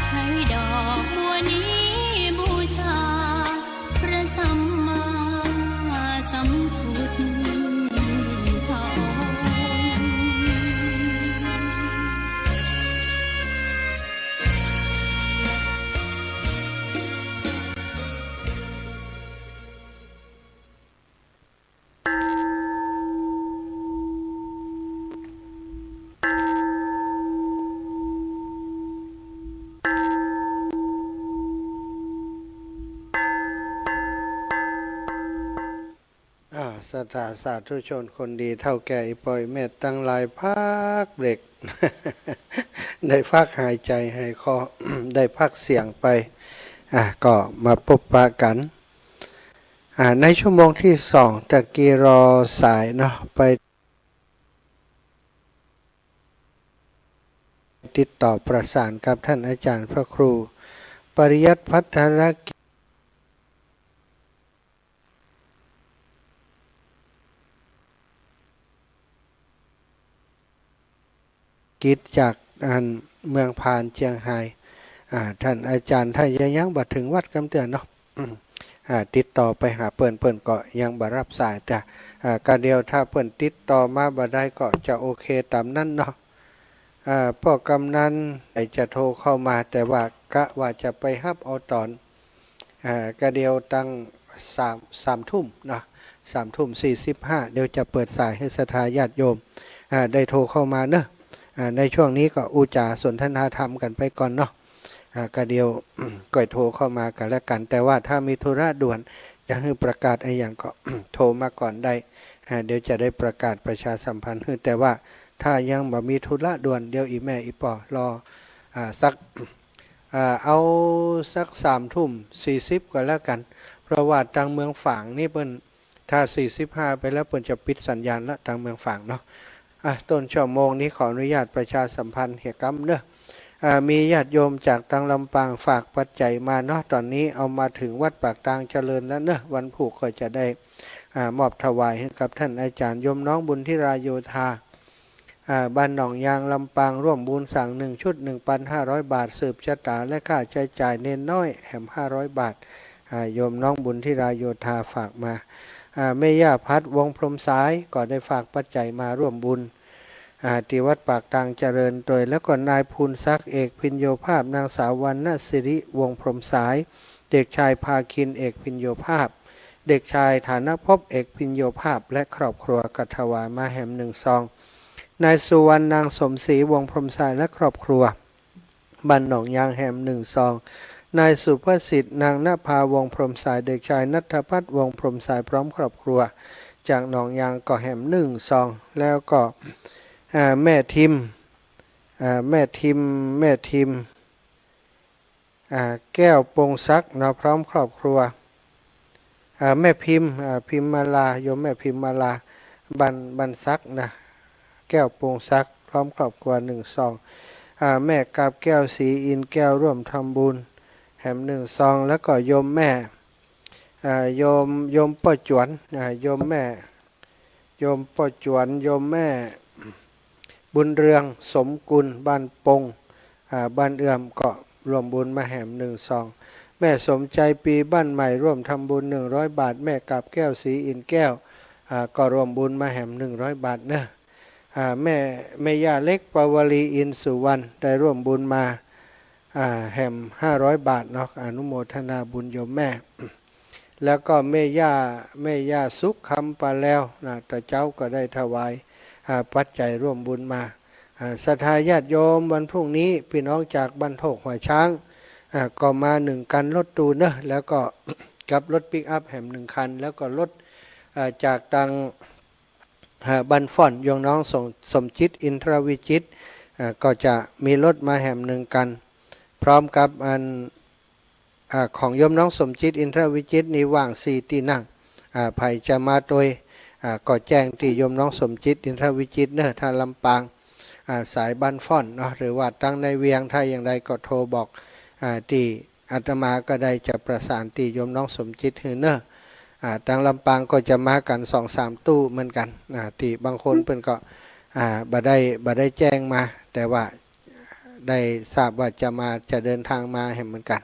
ใช้ดอกบัวนี้บูชา พระสัมมาสัมพุทธองค์ อ่า ศรัทธาสาธุชนคนดี เฒ่าแก่อี่ป้ออี่แม่ตังหลาย พักเบรก ได้พักหายใจ๋หายคอ ได้พักเสียงไป อ่า ก็มาปบปะกั๋น อ่า ในชั่วโมงตี้สอง ตะกี้รอสายเนาะ ไปติดต่อประสานกับต้านอาจ๋ารย์พระครู ปริยัติภัทรกิจ กิจจากอันเมืองพานเจียงฮาย อ่า ต้านอาจ๋ารย์ต้านยัง ยังบ่เถิงวัดกำเตื้อเนาะ อืม อ่า ติดต่อไปหาเปิ้น เปิ้นก็ยังบ่ฮับสาย แต่ อ่า กาเดียวถ้าเปิ้นติดต่อมาบ่ได้ก็จะโอเคต๋ามนั้นเนาะ อ่า ป้อกำนันจะโทรเข้ามา แต่ว่ากะว่าจะไปฮับเอาต๋อน อ่า กาเดียวตังสาม สามทุ่มเนาะ สามทุ่มสี่สิบห้า เดี๋ยวจะเปิดสายหื้อศรัทธาญาติโยม อ่า ได้โทรเข้ามาเนาะ อ่า ในช่วงนี้ก็อู้จ๋าสนทนาธรรมกั๋นไปก่อนเนาะ อ่า กาเดียว ก้อยโทรเข้ามากั๋นแล้วกั๋น แต่ว่าถ้ามีธุระด่วนจะหื้อประกาศอะหยังก็ โทรมาก่อนได้ อ่า เดี๋ยวจะได้ประกาศประชาสัมพันธ์หื้อ แต่ว่าถ้ายังบ่มีธุระด่วน เดี๋ยวอี่แม่อี่ป้อรอ อ่า สัก อ่า เอาสักสามทุ่มสี่สิบก็แล้วกั๋น เพราะว่าตางเมืองฝางนี่เปิ้น ถ้าสี่สิบห้าไปแล้วเปิ้นจะปิดสัญญาณละ ตางเมืองฝางเนาะ อ่ะ ต้นชั่วโมงนี้ขออนุญาตประชาสัมพันธ์เหียกำเนาะ อ่า มีญาติโยมจากตางลำปางฝากปัจจัยมาเนาะ ต๋อนนี้เอามาเถิงวัดปากตางเจริญแล้วเนาะ วันพูกก็จะได้ อ่า มอบถวายหื้อกับต้านอาจ๋ารย์ โยมน้องบุญธิราโยธา อ่า บ้านหนองยาง ลำปาง ร่วมบุญสร้างหนึ่งชุด หนึ่งปันห้าร้อยบาท สืบชะต๋าและค่าใจ๊จ่ายเณรน้อยแหมห้าร้อยบาท อ่า โยมน้องบุญธิราโยธาฝากมา อ่า แม่ย่าพัด วงศ์พรหมสาย ก็ได้ฝากปัจจัยมาร่วมบุญ อ่า ตี้วัดปากตางเจริญตวย แล้วก็นายภูนศักดิ์ เอกพิญโญภาพ นางสาววรรณสิริ วงศ์พรหมสาย เด็กชายภาคิน เอกพิญโญภาพ เด็กชายฐานภพ เอกพิญโญภาส และครอบครัว ก็ถวายมาแหมหนึ่งซอง นายสุวรรณ นางสมศรี วงศ์พรหมสาย และครอบครัว บ้านหนองยาง แหมหนึ่งซอง นายสุภสิทธิ์ นางนภา วงศ์พรหมสาย เด็กชายณัฐพัฒน์ วงศ์พรหมสาย พร้อมครอบครัว จากหนองยาง ก็แหมหนึ่งซอง แล้วก็ อ่า แม่ทิม อ่า แม่ทิม แม่ทิม อ่า แก้วปงศักดิ์เนาะ พร้อมครอบครัว อ่า แม่พิม อ่า พิมมาลา โยมแม่พิมมาลา บ้าน บ้านศักดิ์นะ แก้วปงศักดิ์ พร้อมครอบครัว หนึ่งซอง อ่า แม่กาบแก้ว ศรีอินทร์แก้ว ร่วมทำบุญ แหมหนึ่งซอง แล้วก็โยมแม่ อ่า โยม โยมป้อจวน อ่า โยมแม่ โยมป้อจวน โยมแม่ บุญเรือง สมกุล บ้านปง อ่า บ้านเอื้อม ก็ร่วมบุญมาแหมหนึ่งซอง แม่สมใจ ปีบ้านใหม่ ร่วมทำบุญ หนึ่งร้อยบาท แม่กาบแก้ว ศรีอินทร์แก้ว อ่า ก็ร่วมบุญมาแหม หนึ่งร้อยบาทเนอะ อ่า แม่ แม่ย่าเล็ก ปวลี อินทร์สุวรรณ ได้ร่วมบุญมา อ่า แหม ห้าร้อยบาทเนาะ อนุโมทนาบุญโยมแม่ แล้วก็แม่ย่า แม่ย่าสุขคำปาแลวนะ ตะเจ๊าก็ได้ถวาย อ่า ปัจจัยร่วมบุญมา อ่า ศรัทธาญาติโยม วันพรุ่งนี้พี่น้องจากบ้านโทกหัวช้าง อ่า ก็มาหนึ่งคันรถตู้เนอะ แล้วก็ กับรถปิกอัพแหมหนึ่งคัน แล้วก็รถ อ่า จากตัง อ่า บ้านฟ้อน โยมน้องสม สมจิต อินทรวิจิตร อ่า ก็จะมีรถมาแหมหนึ่งคัน พร้อมกับอัน อ่า ของโยมน้องสมจิต อินทรวิจิตรนี่ว่างสี่ตี้นั่ง อ่า ใผจะมาโตย อ่า ก็แจ้งตี้โยมน้องสมจิต อินทรวิจิตรเนอะ ถ้าลำปาง อ่า สายบ้านฟ้อนเนาะ หรือว่าตังในเวียง ถ้าอย่างใดก็โทรบอก อ่า ตี้อาตมาก็ได้จะประสานตี้โยมน้องสมจิตหื้อเนอะ อ่า ตังลำปางก็จะมากั๋นสองสามตู้เหมือนกั๋น อ่า ตี้บางคนเปิ้นก็ อ่า บ่ได้ บ่ได้แจ้งมา แต่ว่า ได้ทราบว่าจะมา จะเดินทางมาแหมเหมือนกั๋น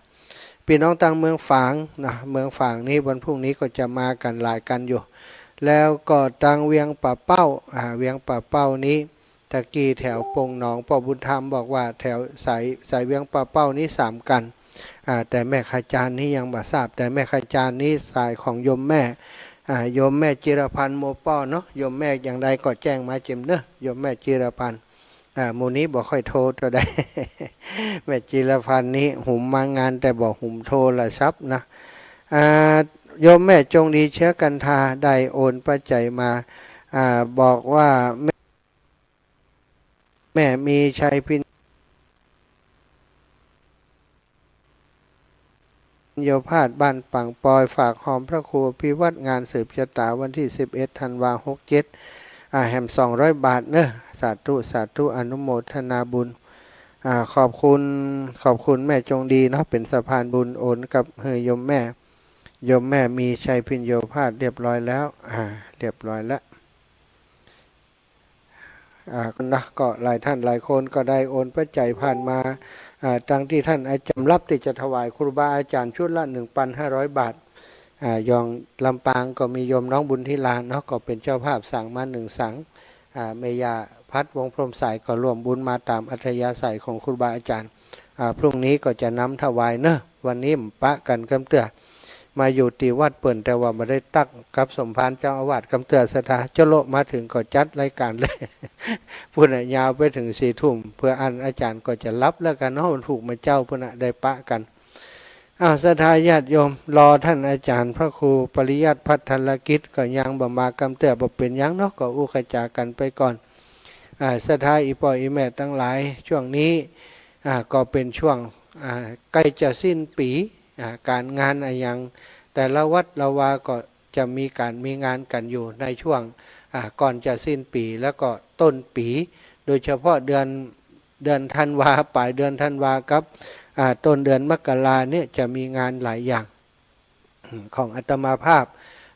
ปี้น้องตังเมืองฝางเนาะ เมืองฝางนี้วันพรุ่งนี้ก็จะมากั๋นหลายคันอยู่ แล้วก็ตังเวียงป่าเป้า อ่า เวียงป่าเป้านี้ ตะกี้แถวปงหนอง ป้อบุญธรรมบอกว่าแถวสาย สายเวียงป่าเป้านี้สามคัน อ่า แต่แม่ขจานนี้ยังบ่ทราบ แต่แม่ขจานนี้สายของโยมแม่ อ่า โยมแม่จิรพันธ์ โมป้อเนาะ โยมแม่อย่างใดก็แจ้งมาเจิมเนอะ โยมแม่จิรพันธ์ อ่า หมู่นี้บ่ค่อยโทรเต้าใด แม่จิรพันธ์นี้หุมมางานแต่บ่หุมโทรศัพท์นะ อ่า โยมแม่จงดี เชื้อกันทา ได้โอนปัจจัยมา อ่า บอกว่าแม่ แม่มีชัยพิญโญภาส บ้านปางปอย ฝากฮอมพระครูอภิวัตร งานสืบชะตาวันตี้สิบเอ็ดธันวาหกเจ็ด อ่า แหมสองร้อยบาทเนอะ สาธุ สาธุ อนุโมทนาบุญ อ่า ขอบคุณ ขอบคุณแม่จงดีเนาะ เป๋นสะพานบุญโอนกับหื้อโยมแม่ โยมแม่มีชัยพิญโญภาสเรียบร้อยแล้ว อ่า เรียบร้อยแล้ว อ่า นะ ก็หลายท่านหลายคนก็ได้โอนปัจจัยผ่านมา อ่า ตังตี้ท่านอาจารย์รับตี้จะถวายครูบาอาจารย์ชุดละ หนึ่งปันห้าร้อยบาท อ่า อย่างลำปางก็มีโยมน้องบุญทิลาเนาะ ก็เป๋นเจ้าภาพสังมาหนึ่งสัง อ่า แม่ย่าพัด วงศ์พรหมสาย ก็ร่วมบุญมาต๋ามอัธยาศัยของครูบาอาจารย์ อ่า พรุ่งนี้ก็จะนำถวายเนอะ วันนี้ปะกั๋นกำเตื้อ มาอยู่ตี้วัดเปิ้น แต่ว่าบ่ได้ตั๊กกับสมภารเจ้าอาวาสกำเตื้อ ศรัทธา โจโลมาเถิงก็จัดรายก๋านเลย ปู้นน่ะ ยาวไปเถิงสี่ทุ่ม เปื้ออั้นอาจารย์ก็จะหลับแล้วกั๋นเนาะ วันพูกเมื่อเจ๊าปู้นน่ะ ได้ปะกั๋น อ้าว ศรัทธาญาติโยม รอท่านอาจารย์พระครูปริยัติภัทรกิจก็ยังบ่มากำเตื้อ บ่เป๋นหยังเนาะ ก็อู้กระจากั๋นไปก่อน อ่า ศรัทธาอี่ป้ออี่แม่ตังหลาย ช่วงนี้ อ่า ก็เป๋นช่วง อ่า ใก้จะสิ้นปี๋ อ่า ก๋านงานอะหยัง แต่ละวัดละวาก็จะมีก๋านมีงานกั๋นอยู่ในช่วง อ่า ก่อนจะสิ้นปี๋ แล้วก็ต้นปี๋ โดยเฉพาะเดือน เดือนธันวา ป๋ายเดือนธันวากับ อ่า ต้นเดือนมกราเนี่ยจะมีงานหลายอย่าง ของอาตมาภาพ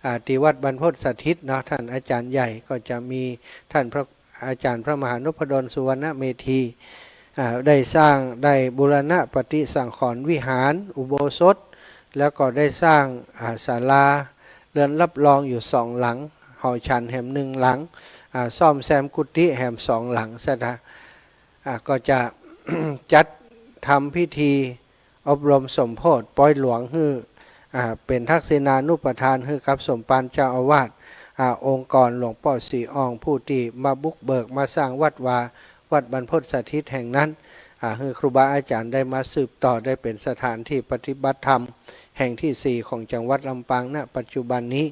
อ่า ตี้วัดบรรพตสถิตเนาะ ท่านอาจารย์ใหญ่ก็จะมีท่านพระอาจารย์พระมหานพดลสุวรรณเมธี อ่า ได้สร้าง ได้บูรณะปฏิสังขรณ์วิหาร อุโบสถ แล้วก็ได้สร้าง อ่า ศาลา เรือนรับรองอยู่สองหลัง หอฉันแหมหนึ่งหลัง อ่า ซ่อมแซมกุฏิแหมสองหลัง ศรัทธา อ่า ก็จะ จัดทำพิธีอบรมสมโภชปอยหลวงหื้อ อ่า เป๋นทักษิณานุปทานหื้อกับสมภารเจ้าอาวาส อ่า องค์กรหลวงป้อศรีอ่อง ผู้ตี้มาบุกเบิกมาสร้างวัดวา วัดบรรพตสถิตแห่งนั้น อ่า หื้อครูบาอาจ๋ารย์ได้มาสืบต่อ ได้เป๋นสถานตี้ปฏิบัติธรรมแห่งตี้สี่ของจังหวัดลำปาง ณ ปัจจุบันนี้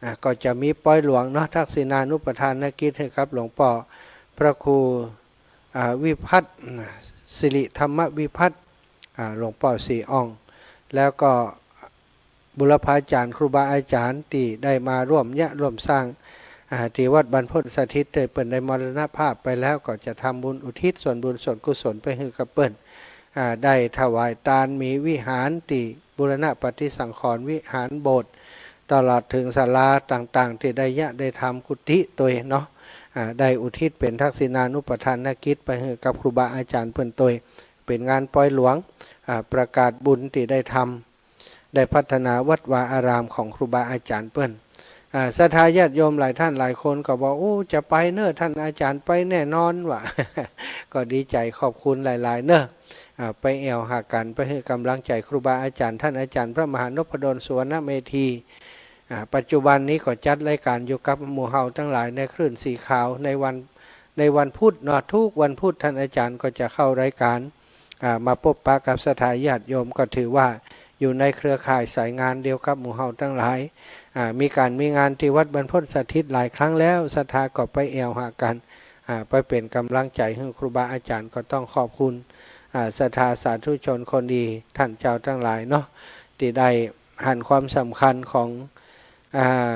อ่า ก็จะมีปอยหลวงเนาะ ทักษิณานุปทานกิจหื้อกับหลวงป้อพระครู อ่า วิพัฒน์ สิริธรรมวิพัฒน์ อ่า หลวงป้อศรีอ่อง แล้วก็บุรพาจ๋ารย์ครูบาอาจ๋ารย์ตี้ได้มาร่วมเยียะร่วมสร้าง อ่า ตี้วัดบรรพตสถิต ตี้เปิ้นได้มรณภาพไปแล้ว ก็จะทำบุญอุทิศส่วนบุญส่วนกุศลไปหื้อกับเปิ้น อ่า ได้ถวายตาน มีวิหารตี้บูรณะปฏิสังขรณ์ วิหารโบสถ์ ตลอดเถิงศาลาต่างๆ ตี้ได้เยียะได้ทำกุฏิตวยเนาะ อ่า ได้อุทิศเป๋นทักษิณานุปทานกิจไปหื้อกับครูบาอาจ๋ารย์เปิ้นตวย เป๋นงานปอยหลวง อ่า ประกาศบุญตี้ได้ทำ ได้พัฒนาวัดวาอารามของครูบาอาจ๋ารย์เปิ้น อ่า ศรัทธาญาติโยมหลายท่านหลายคนก็บอก โอ้ จะไปเน้อ ท่านอาจ๋ารย์ไปแน่นอน ว่า ก็ดีใจ๋ขอบคุณหลายๆ เน้อ อ่า ไปแอ่วหากั๋น ไปหื้อก๋ำลังใจ๋ครูบาอาจ๋ารย์ ท่านอาจ๋ารย์พระมหานพดล สุวรรณเมธี อ่า ปัจจุบันนี้ก็จัดรายก๋านอยู่กับหมู่เฮาตังหลายในคลื่นสีขาว ในวัน ในวันพุธเนาะ ทุกวันพุธท่านอาจ๋ารย์ก็จะเข้ารายก๋าน อ่า มาปบปะกับศรัทธาญาติโยม ก็ถือว่าอยู่ในเครือข่ายสายงานเดียวกับหมู่เฮาตังหลาย อ่า มีก๋านมีงานตี้วัดบรรพตสถิตหลายครั้งแล้ว ศรัทธาก็ไปแอ่วหากั๋น อ่า ไปเป๋นก๋ำลังใจ๋หื้อครูบาอาจ๋ารย์ ก็ต้องขอบคุณ อ่า ศรัทธาสาธุชนคนดีท่านเจ้าตังหลายเนาะ ตี้ได้หันความสำคัญของ อ่า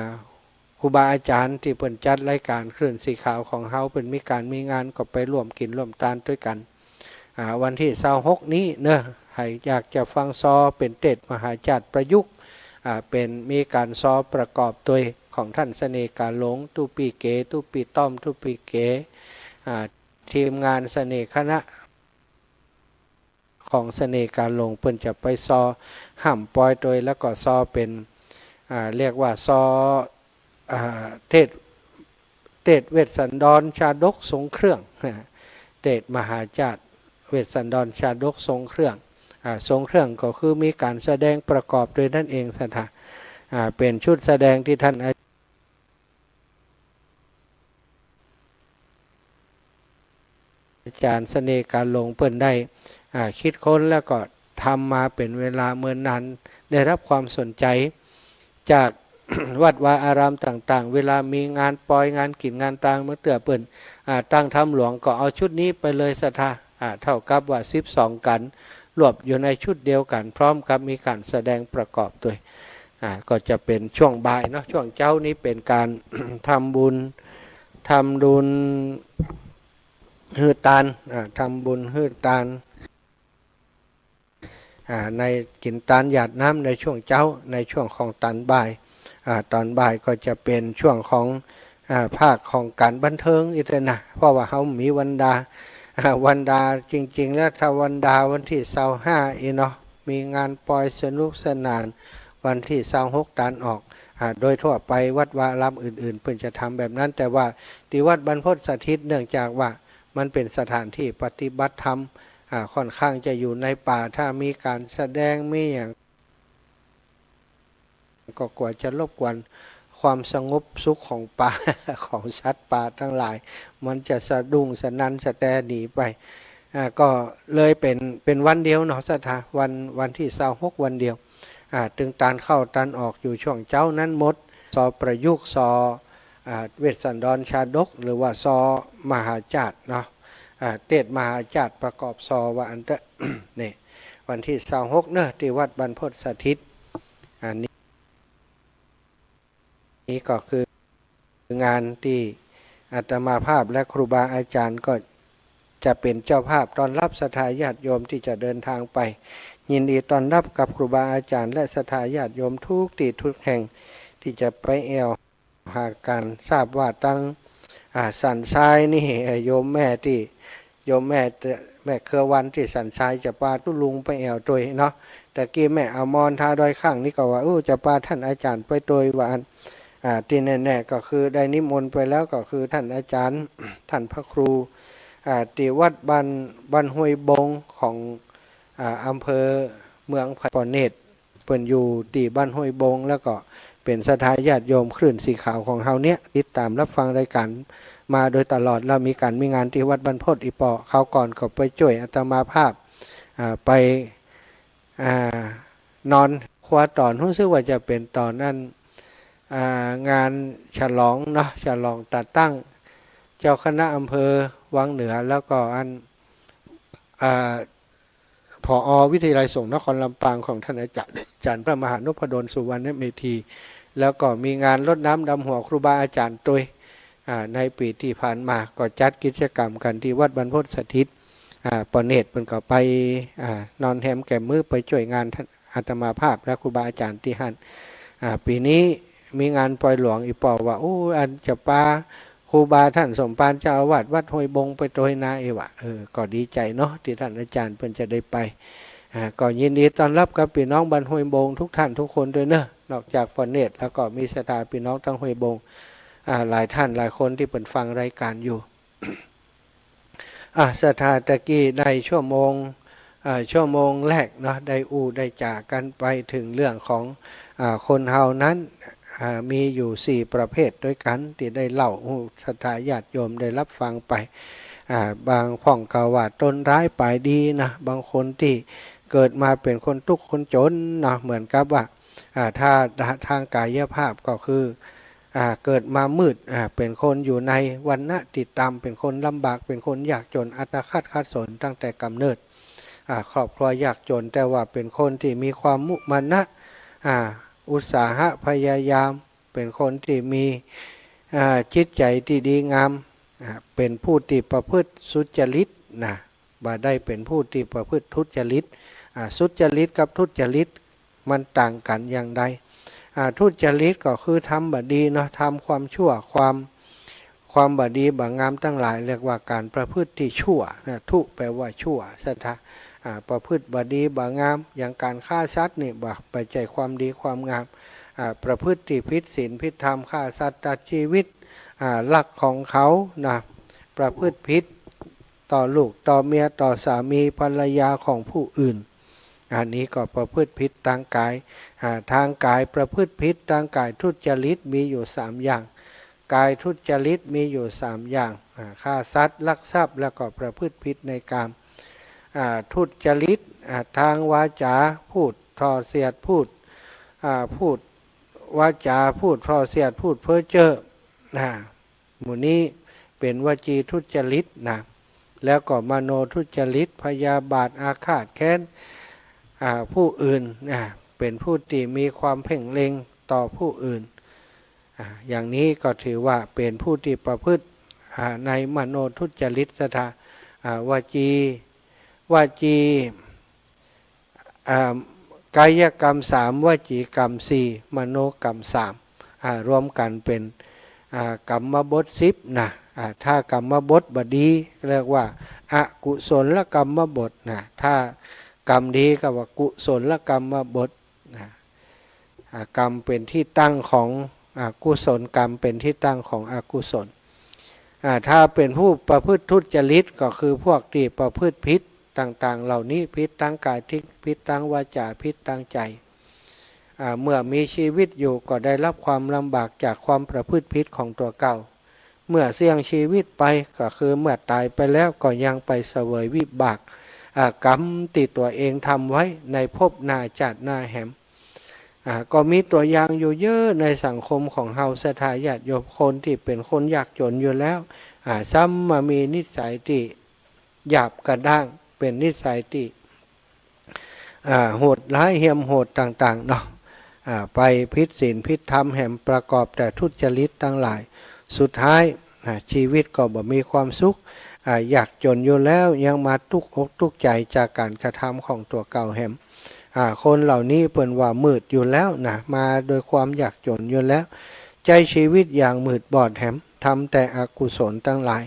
ครูบาอาจ๋ารย์ตี้เปิ้นจัดรายก๋านคลื่นสีขาวของเฮา เปิ้นมีก๋านมีงานก็ไปร่วมกิ๋นร่วมตานตวยกั๋น อ่า วันตี้ซาวหกนี้เนาะ ใผอยากจะฟังซอเป๋นเตสน์มหาจาตุประยุกต์ อ่า เป๋นมีก๋านซอประกอบตวยของท่านเสน่ห์กาหลง ตุ๊ปี้เก๋ ตุ๊ปี้ต้อม ตุ๊ปี้เก๋ อ่า ทีมงานเสน่ห์คณะ ของเสน่ห์กาหลง เปิ้นจะไปซอฮ่ำปอยตวย แล้วก็ซอเป๋น อ่า เรียกว่าซอ อ่า เตสน์ เตสน์เวสสันดรชาดกทรงเครื่อง เตสน์มหาจาตุเวสสันดรชาดกทรงเครื่อง อ่า ทรงเครื่องก็คือมีก๋านแสดงประกอบตวยนั่นเอง ศรัทธา อ่า เป๋นชุดแสดงตี้ท่านอา อาจ๋ารย์เสน่ห์กาหลงเปิ้นได้ อ่า คิดค้นแล้วก็ทำมาเป๋นเวลาเมินนาน ได้รับความสนใจ๋จาก วัดวาอารามต่างๆ เวลามีงานปอย งานกิ๋นงานตาน บางเตื้อเปิ้น อ่า ตั้งธรรมหลวงก็เอาชุดนี้ไปเลย ศรัทธา อ่า เต้ากับว่าสิบสองก๋าน รวบอยู่ในชุดเดียวกั๋น พร้อมกับมีก๋านแสดงประกอบตวย อ่า ก็จะเป๋นช่วงบ่ายเนาะ ช่วงเจ๊านี้เป๋นก๋าน ทำบุญ ทำบุญหื้อตาน อ่า ทำบุญหื้อตาน อ่า ในกิ๋นตานหยาดน้ำในช่วงเจ๊า ในช่วงของต๋อนบ่าย อ่า ต๋อนบ่ายก็จะเป๋นช่วงของ อ่า ภาคของก๋านบันเทิงอี้แต๊นะ เพราะว่าเฮามีวันดา อ่า วันดา จริงๆ แล้วถ้าวันดาวันตี้ซาวห้าอี้เนาะ มีงานปอยสนุกสนาน วันตี้ซาวหกตานออก อ่า โดยทั่วไปวัดวาอารามอื่นๆ เปิ้นจะทำแบบนั้น แต่ว่าตี้วัดบรรพตสถิต เนื่องจากว่ามันเป๋นสถานตี้ปฏิบัติธรรม อ่า ค่อนข้างจะอยู่ในป่า ถ้ามีก๋านแสดง มีหยัง ก็กั๋วจะรบกวนความสงบสุขของป่า ของสัตว์ป่าตังหลาย มันจะสะดุ้งสะนันสะแตหนีไป อ่า ก็เลยเป๋น เป๋นวันเดียวเนาะ ศรัทธา วัน วันตี้ซาวหกวันเดียว อ่า ตึงตานเข้าตานออกอยู่ช่วงเจ๊านั้นหมด ซอประยุกต์ ซอ อ่า เวสสันดรชาดก หรือว่าซอมหาจาตุเนาะ อ่า เตสน์มหาจาตุประกอบซอ ว่าอั้นเต๊อะ นี่ วันตี้ซาวหกเนาะ ตี้วัดบรรพตสถิต อันนี้ นี้ก็คืองานตี้อาตมาภาพและครูบาอาจ๋ารย์ก็จะเป๋นเจ้าภาพต้อนรับศรัทธาญาติโยมตี้จะเดินทางไป ยินดีต้อนรับกับครูบาอาจ๋ารย์และศรัทธาญาติโยมทุกตี้ทุกแห่งตี้จะไปแอ่ว หากั๋น ทราบว่าตัง อ่า สันทรายนี่ โยมแม่ตี้ โยมแม่ แม่เครือวันตี้สันทรายจะปาตุ๊ลุงไปแอ่วตวยเนาะ ตะกี้แม่อมรท่าดอยข้างนี่ก็ว่า อู้ จะปาต้านอาจ๋ารย์ไปตวย ว่าอั้น อ่า ตี้แน่ๆ ก็คือได้นิมนต์ไปแล้ว ก็คือต้านอาจ๋ารย์ ต้านพระครู อ่า ตี้วัดบ้าน บ้านห้วยบงของ อ่า อำเภอเมืองไผ่ ป้อเนตร ปิ้นอยู่ตี้บ้านห้วยบง แล้วก็เป๋นศรัทธาญาติโยมคลื่นสีขาวของเฮาเนี่ย ติดต๋ามฮับฟังรายก๋านมาโดยตลอด แล้วมีก๋านมีงานตี้วัดบรรพตอีกป้อ คราวก่อนก็ไปจ้วยอาตมาภาพ อ่า ไป อ่า นอนครัวต๋อน ฮู้สึกว่าจะเป๋นต๋อนนั้น อ่า งานฉลองเนาะ ฉลองตาตั้งเจ้าคณะอำเภอวังเหนือ แล้วก็อัน อ่า ผอ.วิทยาลัยสงฆ์นครลำปางของท่านอาจารย์ อาจารย์พระมหานพดลสุวรรณเมธี แล้วก็มีงานรดน้ำดำหัวครูบาอาจารย์ตวย อ่า ในปี๋ตี้ผ่านมาก็จัดกิจกรรมกั๋นตี้วัดบรรพตสถิต อ่า ป้อเนตรเปิ้นก็ไป อ่า นอนแฮมแก่มมื้อไปจ้วยงานท่านอาตมาภาพและครูบาอาจารย์ตี้หั้น อ่า ปี๋นี้มีงานปอยหลวงอีกป้อว่า อู้ อันจะปาครูบาท่านสมภารเจ้าอาวาสวัดห้วยบงไปตวยนา เอว่า เออ ก็ดีใจ๋เนาะ ตี้ท่านอาจารย์เปิ้นจะได้ไป อ่า ก็ยินดีต้อนฮับกับปี้น้องบ้านห้วยบงทุกท่านทุกคนตวยเนาะ นอกจากป้อเนตรแล้วก็มีศรัทธาปี้น้องตางห้วยบง อ่า หลายท่านหลายคนตี้เปิ้นฟังรายก๋านอยู่ อ่ะ ศรัทธาตะกี้ได้ชั่วโมง อ่า ชั่วโมงแรกเนาะ ได้อู้ได้จ๋ากั๋นไปเถิงเรื่องของ อ่า คนเฮานั้น อ่า มีอยู่สี่ประเภทตวยกั๋นตี้ได้เล่าหื้อศรัทธาญาติโยมได้ฮับฟังไป อ่า บางพ่องก็ว่าต้นร้ายป๋ายดีนะ บางคนตี้เกิดมาเป๋นคนตุ๊กข์คนจ๋นเนาะ เหมือนกับว่า อ่า ถ้า ถ้าตางกายภาพก็คือ อ่า เกิดมามืด อ่า เป๋นคนอยู่ในวรรณะตี้ต่ำ เป๋นคนลำบาก เป๋นคนยากจ๋น อัตคัดขัดสนตั้งแต่ก๋ำเนิด อ่า ครอบครัวยากจ๋น แต่ว่าเป๋นคนตี้มีความมุมานะ อ่า อุตสาหะพยายาม เป๋นคนตี้มี อ่า จิตใจ๋ตี้ดีงาม อ่า เป๋นผู้ตี้ประพฤติสุจริตนะ บ่ได้เป๋นผู้ตี้ประพฤติทุจริต อ่า สุจริตกับทุจริตมันต่างกั๋นอย่างใด อ่า ทุจริตก็คือทำบ่ดีเนาะ ทำความชั่ว ความ ความบ่ดีบ่งามตังหลาย เรียกว่าก๋านประพฤติตี้ชั่วนะ ทุแปลว่าชั่ว ศรัทธา อ่า ประพฤติบ่ดีบ่งาม อย่างก๋านฆ่าสัตว์นี่บ่ บ่ใจ้ความดีความงาม อ่า ประพฤติตี้ผิดศีลผิดธรรม ฆ่าสัตว์ตัดจีวิต อ่า ลักของเขานะ ประพฤติผิดต่อลูกต่อเมีย ต่อสามีภรรยาของผู้อื่น อันนี้ก็ประพฤติผิดตางกาย อ่า ตางกายประพฤติผิด ตางกายทุจริตมีอยู่สามอย่าง กายทุจริตมีอยู่สามอย่าง อ่า ฆ่าสัตว์ ลักทรัพย์ แล้วก็ประพฤติผิดในกาม อ่า ทุจริต อ่า ตางวาจ๋า พูดส่อเสียด พูด อ่า พูด วาจ๋า พูดส่อเสียด พูดเพ้อเจ้อ นะ หมู่นี้เป๋นวจีทุจริตนะ แล้วก็มโนทุจริต พยาบาทอาฆาตแค้น อ่า ผู้อื่นนะ เป๋นผู้ตี้มีความเพ่งเล็งต่อผู้อื่น อ่า อย่างนี้ก็ถือว่าเป๋นผู้ตี้ประพฤติ อ่า ในมโนทุจริต ศรัทธา อ่า วจี วจี อ่า กายกรรมสาม วจีกรรมสี่ มโนกรรมสาม อ่า รวมกั๋นเป๋น อ่า กรรมบทสิบนะ อ่า ถ้ากรรมบทบ่ดีเรียกว่าอกุศลกรรมบทนะ ถ้ากรรมดีก็ว่ากุศลกรรมบทนะ อ่า กรรมเป๋นตี้ตั้งของ อ่า กุศล กรรมเป๋นตี้ตั้งของอกุศล อ่า ถ้าเป๋นผู้ประพฤติทุจริตก็คือพวกตี้ประพฤติผิดต่างๆ เหล่านี้ ผิดตางกาย ผิดตางวาจ๋า ผิดตางใจ๋ อ่า เมื่อมีชีวิตอยู่ก็ได้ฮับความลำบากจากความประพฤติผิดของตั๋วเก่า เมื่อเสี่ยงชีวิตไปก็คือเมื่อต๋ายไปแล้วก็ยังไปเสวยวิบาก อ่า กรรมตี้ตั๋วเองทำไว้ในภพหน้าจาติหน้าแหม อ่า ก็มีตั๋วอย่างอยู่เยอะในสังคมของเฮา ศรัทธาญาติโยม คนตี้เป๋นคนยากจ๋นอยู่แล้ว อ่า ซ้ำมามีนิสัยตี้หยาบกระด้าง เป๋นนิสัยตี้ อ่า โหดร้ายเหี้ยมโหดต่างๆ เนาะ อ่า ไปผิดศีลผิดธรรมแหม ประกอบแต่ทุจริตตังหลาย สุดท้าย อ่า ชีวิตก็บ่มีความสุข อ่า ยากจ๋นอยู่แล้วยังมาตุ๊กอกตุ๊กใจ๋จากก๋านกระทำของตั๋วเก่าแหม อ่า คนเหล่านี้เปิ้นว่ามืดอยู่แล้วนะ มาโดยความยากจ๋นอยู่แล้ว ใจ๊ชีวิตอย่างมืดบอดแหม ทำแต่อกุศลตังหลาย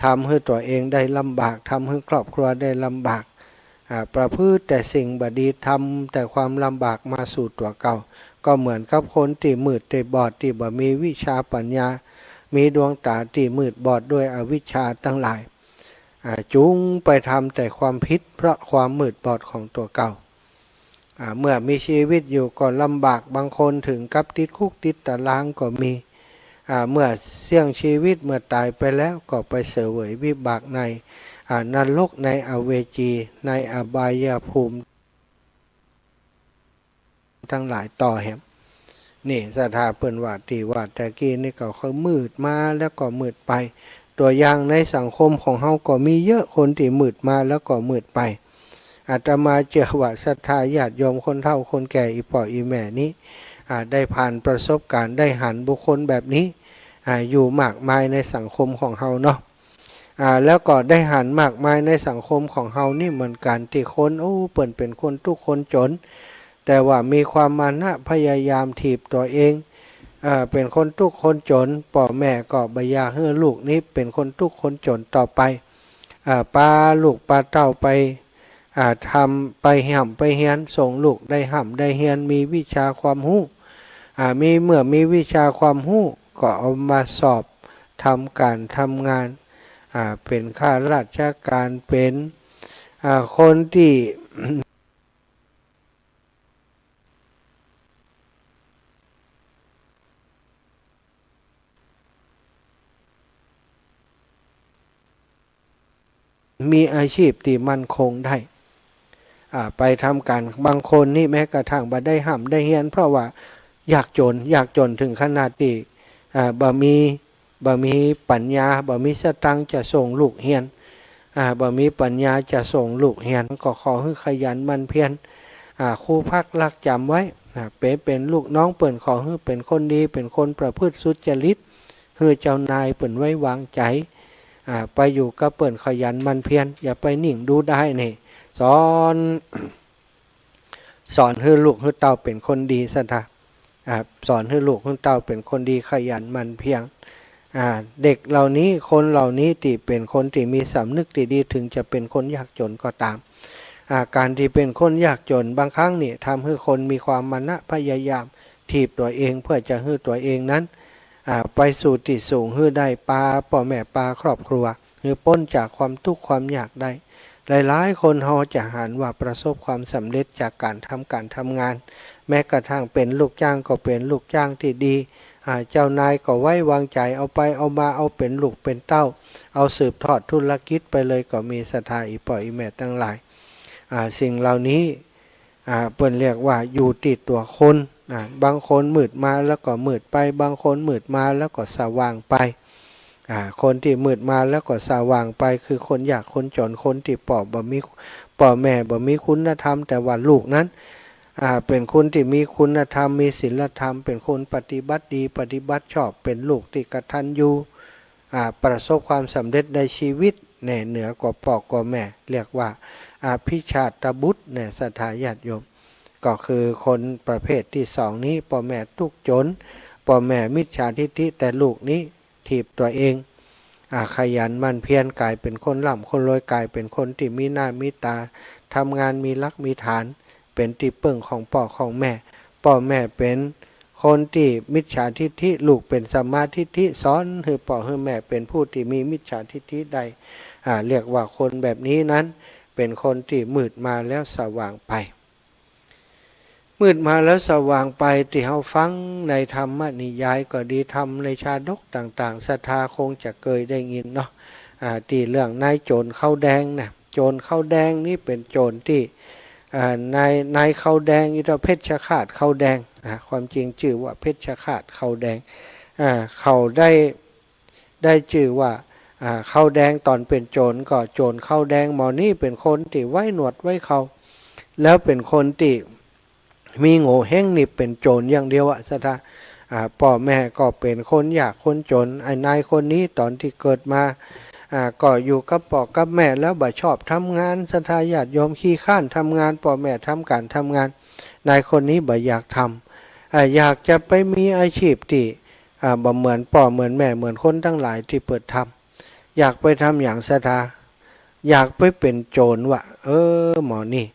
ทำหื้อตั๋วเองได้ลำบาก ทำหื้อครอบครัวได้ลำบาก อ่า ประพฤติแต่สิ่งบ่ดี ทำแต่ความลำบากมาสู่ตั๋วเก่า ก็เหมือนกับคนตี้มืดตี้บอด ตี้บ่มีวิชาปัญญา มีดวงต๋าตี้มืดบอดด้วยอวิชชาตังหลาย อ่า จุ่งไปทำแต่ความผิดเพราะความมืดบอดของตั๋วเก่า อ่า เมื่อมีชีวิตอยู่ก็ลำบาก บางคนถึงกับติดคุกติดตารางก็มี อ่า เมื่อเสี้ยงชีวิต เมื่อต๋ายไปแล้วก็ไปเสวยวิบากใน อ่า นรก ในอเวจี ในอบายภูมิตังหลายต่อแหม นี่ศรัทธาเปิ้นว่า ตี้ว่าตะกี้นี่ก็คือมืดมาแล้วก็มืดไป ตั๋วอย่างในสังคมของเฮาก็มีเยอะ คนตี้มืดมาแล้วก็มืดไป อาตมาเจื้อว่าศรัทธาญาติโยมคนเฒ่าคนแก่ อี่ป้ออี่แม่นี้ อ่า ได้ผ่านประสบการณ์ ได้หันบุคคลแบบนี้ อ่า อยู่มากมายในสังคมของเฮาเนาะ อ่า แล้วก็ได้หันมากมายในสังคมของเฮานี่เหมือนกั๋น ตี้คน โอ้ เปิ้นเป๋นคนตุ๊กข์คนจ๋น แต่ว่ามีความมานะพยายามถีบตั๋วเอง เอ่อ เป๋นคนตุ๊กข์คนจ๋น ป้อแม่ก็บ่อยากหื้อลูกนี้เป๋นคนตุ๊กข์คนจ๋นต่อไป อ่า ปาลูกปาเต้าไป อ่า ทำ ไปฮ่ำไปเฮียน ส่งลูกได้ฮ่ำได้เฮียน มีวิชาความฮู้ อ่า มี เมื่อมีวิชาความฮู้ ก็เอามาสอบ ทำก๋านทำงาน อ่า เป๋นข้าราชก๋าน เป๋น อ่า คนตี้ มีอาชีพตี้มั่นคงได้ อ่า ไปทำก๋าน บางคนนี่แม้กระทั่งบ่ได้ฮ่ำได้เฮียน เพราะว่ายากจ๋น ยากจ๋นถึงขนาดตี้ อ่า บ่มี บ่มีปัญญา บ่มีสตางค์จะส่งลูกเฮียน อ่า บ่มีปัญญาจะส่งลูกเฮียน ก็ขอหื้อขยันหมั่นเพียร อ่า ครูพักรักจ๋ำไว้ อ่า เป๋น เป๋นลูกน้องเปิ้น ขอหื้อเป๋นคนดี เป๋นคนประพฤติสุจริต หื้อเจ้านายเปิ้นไว้วางใจ๋ อ่า ไปอยู่กับเปิ้น ขยันหมั่นเพียร อย่าไปนิ่งดูดายนี่ สอน สอนหื้อลูกหื้อเต้าเป๋นคนดีศรัทธา อ่า สอนหื้อลูกหื้อเต้าเป๋นคนดี ขยันหมั่นเพียร อ่า เด็กเหล่านี้ คนเหล่านี้ตี้เป๋นคนตี้มีสำนึกตี้ดี ถึงจะเป๋นคนยากจ๋นก็ต๋าม อ่า ก๋านตี้เป๋นคนยากจ๋นบางครั้งนี่ ทำหื้อคนมีความมานะพยายาม ถีบตั๋วเองเพื่อจะหื้อตั๋วเองนั้น อ่า ไปสู่ตี้สูงหื้อได้ ปาป้อแม่ปาครอบครัว หื้อป๊นจากความตุ๊กข์ความยากได้ หลายๆ คนเฮาจะหันว่าประสบความสำเร็จจากก๋านทำก๋านทำงาน แม้กระทั่งเป๋นลูกจ้างก็เป๋นลูกจ้างตี้ดี อ่า เจ้านายก็ไว้วางใจ๋ เอาไปเอามา เอาเป๋นลูกเป๋นเต้า เอาสืบทอดธุรกิจไปเลยก็มีศรัทธา อี่ป้ออี่แม่ตังหลาย อ่า สิ่งเหล่านี้ อ่า เปิ้นเรียกว่าอยู่ตี้ตั๋วคน อ่า บางคนมืดมาแล้วก็มืดไป บางคนมืดมาแล้วก็สว่างไป อ่า คนตี้มืดมาแล้วก็สว่างไป คือคนยากคนจ๋น คนตี้ป้อบ่มี ป้อแม่บ่มีคุณธรรม แต่ว่าลูกนั้น อ่า เป๋นคนตี้มีคุณธรรม มีศีลธรรม เป๋นคนปฏิบัติดี ปฏิบัติชอบ เป๋นลูกตี้กตัญญู อ่า ประสบความสำเร็จในชีวิต แน่ เหนือกว่าป้อกว่าแม่ เรียกว่าอภิชาตบุตร แน่ ศรัทธาญาติโยม ก็คือคนประเภทตี้สองนี้ ป้อแม่ตุ๊กข์จ๋น ป้อแม่มิจฉาทิฏฐิ แต่ลูกนี้ถีบตั๋วเอง อ่า ขยันหมั่นเพียร ก๋ายเป๋นคนร่ำคนรวย ก๋ายเป๋นคนตี้มีหน้ามีต๋า ทำงานมีหลักมีฐาน เป๋นตี้เปิ้งของป้อของแม่ ป้อแม่เป๋นคนตี้มิจฉาทิฏฐิ ลูกเป๋นสัมมาทิฏฐิ สอนหื้อป้อหื้อแม่เป๋นผู้ตี้มีมิจฉาทิฏฐิได้ อ่า เรียกว่าคนแบบนี้นั้น เป๋นคนตี้มืดมาแล้วสว่างไป มืดมาแล้วสว่างไป ตี้เฮาฟังในธรรมนิยายก็ดี ธรรมในชาดกต่างๆ ศรัทธาคงจะเกยได้ยินเนาะ อ่า ตี้เรื่องนายโจ๋รคาวแดงนะ โจ๋รคาวแดงนี้เป๋นโจ๋รตี้ อ่า นาย นายคาวแดง อี่เต้าเพชฌฆาตคาวแดงนะ ความจริงจื้อว่าเพชฌฆาตคาวแดง อ่า เขาได้ ได้จื้อว่า อ่า คาวแดง ต๋อนเป๋นโจ๋รก็โจ๋รคาวแดง หมอนี้เป๋นคนตี้ไว้หนวดไว้เครา แล้วเป๋นคนตี้ มีโง่เห้งนี่เป๋นโจ๋รอย่างเดียวอะ ศรัทธา อ่า ป้อแม่ก็เป๋นคนยากคนจ๋น ไอ้นายคนนี้ต๋อนตี้เกิดมา อ่า ก็อยู่กับป้อกับแม่แล้วบ่ชอบทำงาน ศรัทธาญาติโยม ขี้คร้านทำงาน ป้อแม่ทำก๋านทำงาน นายคนนี้บ่อยากทำ อ่า อยากจะไปมีอาชีพตี้ อ่า บ่เหมือนป้อเหมือนแม่ เหมือนคนตังหลายตี้เปิ้นทำ อยากไปทำหยัง ศรัทธา อยากไปเป๋นโจ๋รวะ เออ หมอนี้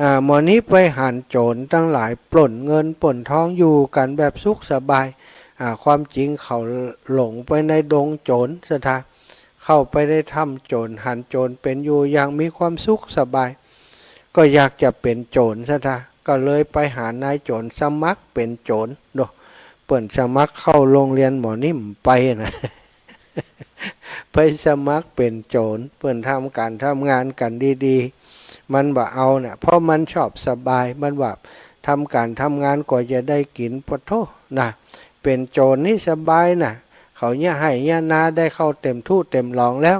อ่า หมอนี้ไปหันโจ๋รตังหลายปล้นเงินปล้นทอง อยู่กั๋นแบบสุขสบาย อ่า ความจริงเขาหลงไปในดงโจ๋ร ศรัทธา เข้าไปในถ้ำโจ๋ร หันโจ๋รเป๋นอยู่อย่างมีความสุขสบาย ก็อยากจะเป๋นโจ๋ร ศรัทธา ก็เลยไปหานายโจ๋ร สมัครเป๋นโจ๋รเนาะ เปิ้นสมัครเข้าโฮงเฮียนหมอนี่บ่ไปนะ ไปสมัครเป๋นโจ๋ร เปิ้นทำก๋านทำงานกั๋นดีๆ มันบ่เอาน่ะ เพราะมันชอบสบาย มันว่าทำก๋านทำงานก็จะได้กิ๋น ปะโธ่นะ เป๋นโจ๋รนี่สบายน่ะ เขาเยียะไฮ่เยียะนาได้เข้าเต็มตู้เต็มหลองแล้ว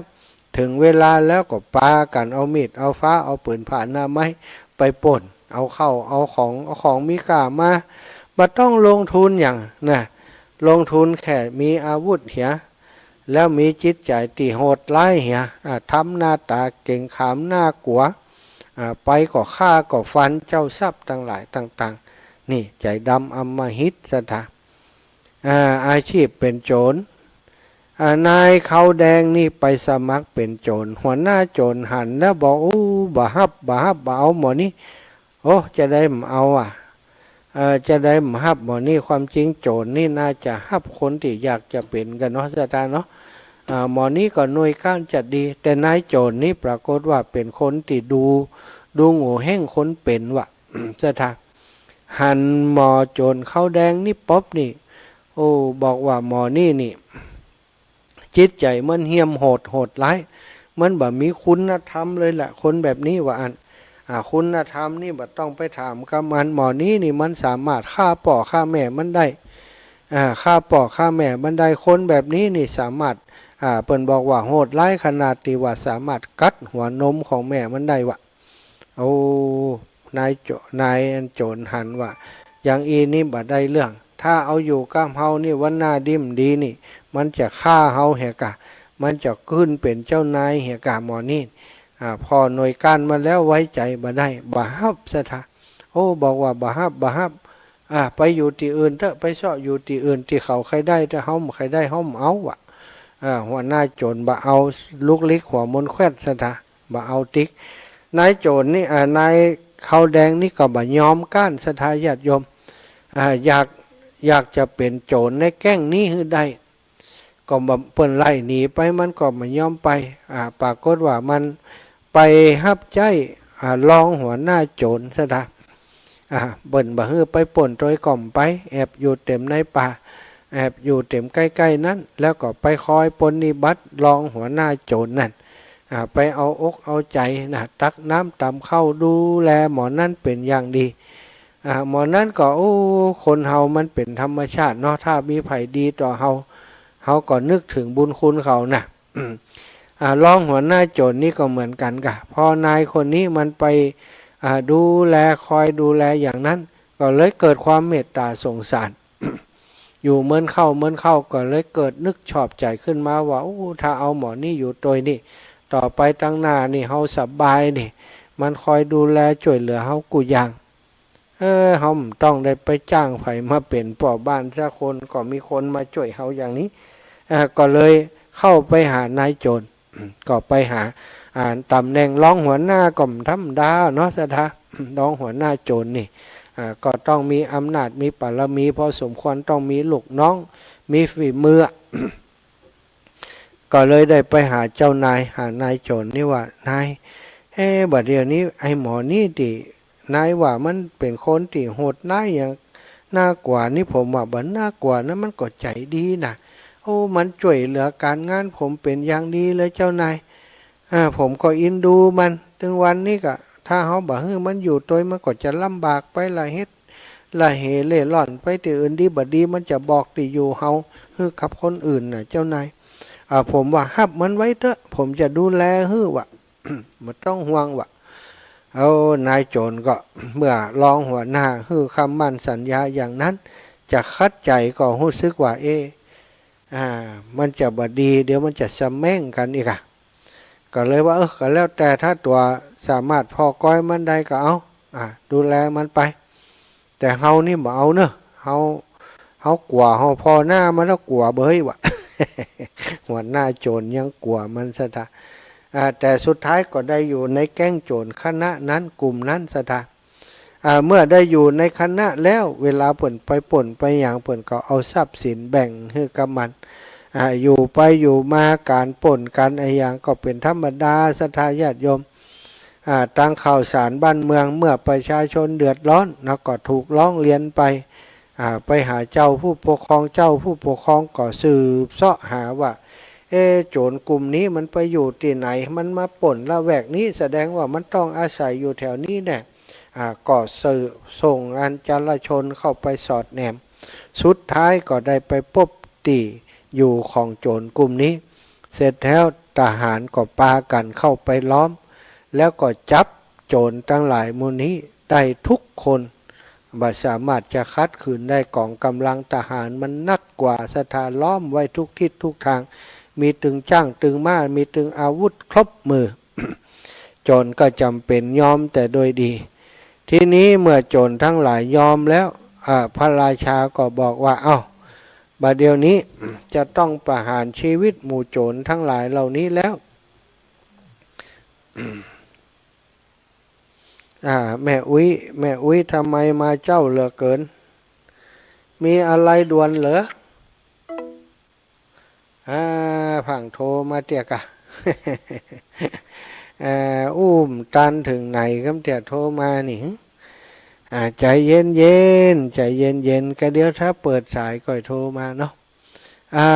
เถิงเวลาแล้วก็ปากั๋นเอามีดเอาฟ้า เอาปืนผ้าอนามัยไปป้น เอาเข้าเอาของ เอาของมีค่ามา บ่ต้องลงทุนหยังน่ะ ลงทุนแค่มีอาวุธเหีย แล้วมีจิตใจ๋ตี้โหดร้ายเหีย อ่า ทำหน้าต๋าเก๋งขามน่ากั๋ว อ่า ไปก็ฆ่าก็ฟันเจ้าทรัพย์ตังหลายต่างๆ นี่ใจ๋ดำอำมหิตศรัทธา อ่า อาชีพเป๋นโจ๋ร อ่า นายขาวแดงนี่ไปสมัครเป๋นโจ๋ร หัวหน้าโจ๋รหันแล้วบอก อู้ บ่ฮับ บ่ฮับ บ่เอาหมอนี่ โอ้ จาใดบ่เอาอะ เอ่อ จาใดบ่ฮับหมอนี่ ความจริงโจ๋รนี่น่าจะฮับคนตี้อยากจะเป๋นกั๋นเนาะ ศรัทธาเนาะ อ่า หมอนี่ก็หน่วยก้านจะดี แต่นายโจ๋รนี่ปรากฏว่าเป๋นคนตี้ดู ดูโง่เห้งคนเป๋นว่ะ ศรัทธา หันหมอโจ๋รขาวแดงนี่ปุ๊บนี่ โอ้ บอกว่าหมอนี่นี่ จิตใจ๋มันเหี้ยมโหด โหดร้าย มันบ่มีคุณธรรมเลยแหละ คนแบบนี้ว่าอั้น อ่า คุณธรรมนี่บ่ต้องไปถามกับมัน หมอนี่นี่มันสามารถฆ่าป้อฆ่าแม่มันได้ อ่า ฆ่าป้อฆ่าแม่มันได้ คนแบบนี้นี่สามารถ อ่า เปิ้นบอกว่าโหดร้ายขนาดตี้ว่าสามารถกัดหัวนมของแม่มันได้ว่ะ โอ้ นายโจ๋- นายอันโจ๋รหันว่า อย่างอี้นี่บ่ได้เรื่อง ถ้าเอาอยู่กับเฮานี่วันหน้าดีบ่ดีนี่ มันจะฆ่าเฮาเหียก่ะ มันจะขึ้นเป๋นเจ้านายเหียก่ะหมอนี่ อ่า ผ่อหน่วยก้านมาแล้วไว้ใจ๋บ่ได้ บ่ฮับศรัทธา โอ้ บอกว่าบ่ฮับ บ่ฮับ อ่า ไปอยู่ตี้อื่นเต๊อะ ไปเซาะอยู่ตี้อื่น ตี้เขาใค่ได้ แต่เฮาบ่ใค่ได้ เฮาบ่เอาว่ะ อ่า หัวหน้าโจ๋รบ่เอา ลุกลี้หัวมนแคว่นศรัทธา บ่เอาติ๊ก นายโจ๋รนี่ อ่า นายขาวแดงนี่ก็บ่ยอมก้านศรัทธาญาติโยม อ่า อยาก อยากจะเป๋นโจ๋รในแก๊งนี้หื้อได้ ก็บ่ เปิ้นไล่หนีไปมันก็บ่ยอมไป อ่า ปรากฏว่ามันไปฮับใจ๊ อ่า รองหัวหน้าโจ๋รศรัทธา อ่า เปิ้นบ่หื้อไปป้นตวยก็บ่ไป แอบอยู่เต็มในป่า แอบอยู่เต็มใก้ๆ นั้น แล้วก็ไปคอยปรนนิบัติรองหัวหน้าโจ๋รนั่น อ่า ไปเอาอกเอาใจ๋นะ ตักน้ำตำข้าว ดูแลหมอนั้นเป๋นอย่างดี อ่า หมอนั้นก็ โอ้ คนเฮามันเป๋นธรรมชาติเนาะ ถ้ามีใผดีต่อเฮา เฮาก็นึกเถิงบุญคุณเขาน่ะ อ่า รองหัวหน้าโจ๋รนี่ก็เหมือนกั๋นก่ะ พอนายคนนี้มันไป อ่า ดูแล คอยดูแลอย่างนั้น ก็เลยเกิดความเมตต๋าสงสาร อยู่เมินเข้าเมินเข้า ก็เลยเกิดนึกชอบใจ๋ขึ้นมาว่า โอ้ ถ้าเอาหมอนี่อยู่ตวยนี่ ต่อไปตังหน้านี่เฮาสบายนี่ มันคอยดูแลจ้วยเหลือเฮากู้อย่าง เออ เฮาบ่ต้องได้ไปจ้างใผมาเป๋นป้อบ้านสักคน ก็มีคนมาจ้วยเฮาอย่างนี้ อ่า ก็เลยเข้าไปหานายโจ๋ร ก็ไปหา อ่า ต๋ำแหน่งรองหัวหน้าก็บ่ธรรมดาเนาะศรัทธา รองหัวหน้าโจ๋รนี่ อ่า ก็ต้องมีอำนาจมีบารมีพอสมควร ต้องมีลูกน้อง มีฝีมือ ก็เลยได้ไปหาเจ้านาย หานายโจ๋รนี่ว่า นาย เอ๊ะ บ่าเดี่ยวนี้ไอ้หมอนี่ตี้นายว่ามันเป๋นคนตี้โหดร้ายอย่างน่ากลัวนี่ ผมว่าบ่น่ากลัวนะ มันก็ใจ๋ดีนะ โอ้ มันจ้วยเหลือก๋านงานผมเป๋นอย่างดีเลยเจ้านาย อ่า ผมก็อินดูมัน ตึงวันนี้ก็ ถ้าเฮาบ่หื้อมันอยู่ตวย มันก็จะลำบากไปละเฮ็ดละเหเล่ร่อนไปตี้อื่น ดีบ่ดีมันจะบอกตี้อยู่เฮาหื้อกับคนอื่นน่ะเจ้านาย อ่า ผมว่าฮับมันไว้เต๊อะ ผมจะดูแลหื้อว่ะ บ่ต้องห่วงว่ะ เอา นายโจ๋รก็ เมื่อรองหัวหน้าหื้อคำมั่นสัญญาอย่างนั้น จะขัดใจ๋ก็ฮู้สึกว่า เอ๊ะ อ่า มันจะบ่ดี เดี๋ยวมันจะสะแม้งกั๋นอีกอะ ก็เลยว่า เออ ก็แล้วแต่ ถ้าตั๋วสามารถผ่อกอยมันได้ก็เอา อ่า ดูแลมันไป แต่เฮานี่บ่เอาเนอะ เฮา เฮากลัว เฮาผ่อหน้ามันแล้วกลัวเบ้ยว่ะ หัวหน้าโจ๋รยังกลัวมันศรัทธา อ่า แต่สุดท้ายก็ได้อยู่ในแก๊งโจ๋รคณะนั้น กลุ่มนั้นศรัทธา อ่า เมื่อได้อยู่ในคณะแล้ว เวลาเปิ้นไปป้นไปหยัง เปิ้นก็เอาทรัพย์สินแบ่งหื้อกับมัน อ่า อยู่ไปอยู่มาก๋านป้นก๋านอะหยังก็เป๋นธรรมดาศรัทธาญาติโยม อ่า ตางข่าวสารบ้านเมือง เมื่อประชาชนเดือดร้อนนะ ก็ถูกร้องเรียนไป อ่า ไปหาเจ้าผู้ปกครอง เจ้าผู้ปกครองก็สืบเสาะหาว่า เอ๊ะ โจรกลุ่มนี้มันไปอยู่ตี้ไหน มันมาปล้นละแวกนี้ แสดงว่ามันต้องอาศัยอยู่แถวนี้แน่ อ่า ก็สืบส่งอันจลาชลเข้าไปสอดแนม สุดท้ายก็ได้ไปปบตี้อยู่ของโจรกลุ่มนี้ เสร็จแล้วทหารก็ปากั๋นเข้าไปล้อม แล้วก็จับโจรตังหลายหมู่นี้ได้ทุกคน บ่สามารถจะขัดขืนได้ ก๋องก๋ำลังทหารมันนักกว่าศรัทธา ล้อมไว้ทุกทิศทุกตาง มีตึงจ๊างตึงม้า มีตึงอาวุธครบมือ โจรก็จ๋ำเป๋นยอมแต่โดยดี ทีนี้เมื่อโจรตังหลายยอมแล้ว อ่า พระราชาก็บอกว่า เอ้า บ่าเดี่ยวนี้จะต้องประหารชีวิตหมู่โจรตังหลายเหล่านี้แล้ว อ่า แม่อุ๊ย แม่อุ๊ย ทำไมมาเจ๊าเหลือเกิน มีอะไรด่วนเหรอ อ่า ผางโทรมาเตี้ยก่ะ อ่า อู้บ่ตันเถิงไหนกำเตี้ยโทรมานี่ อ่า ใจ๋เย็นๆ ใจ๋เย็นๆ ก็เดี๋ยวถ้าเปิดสายก่อยโทรมาเนาะ อ่า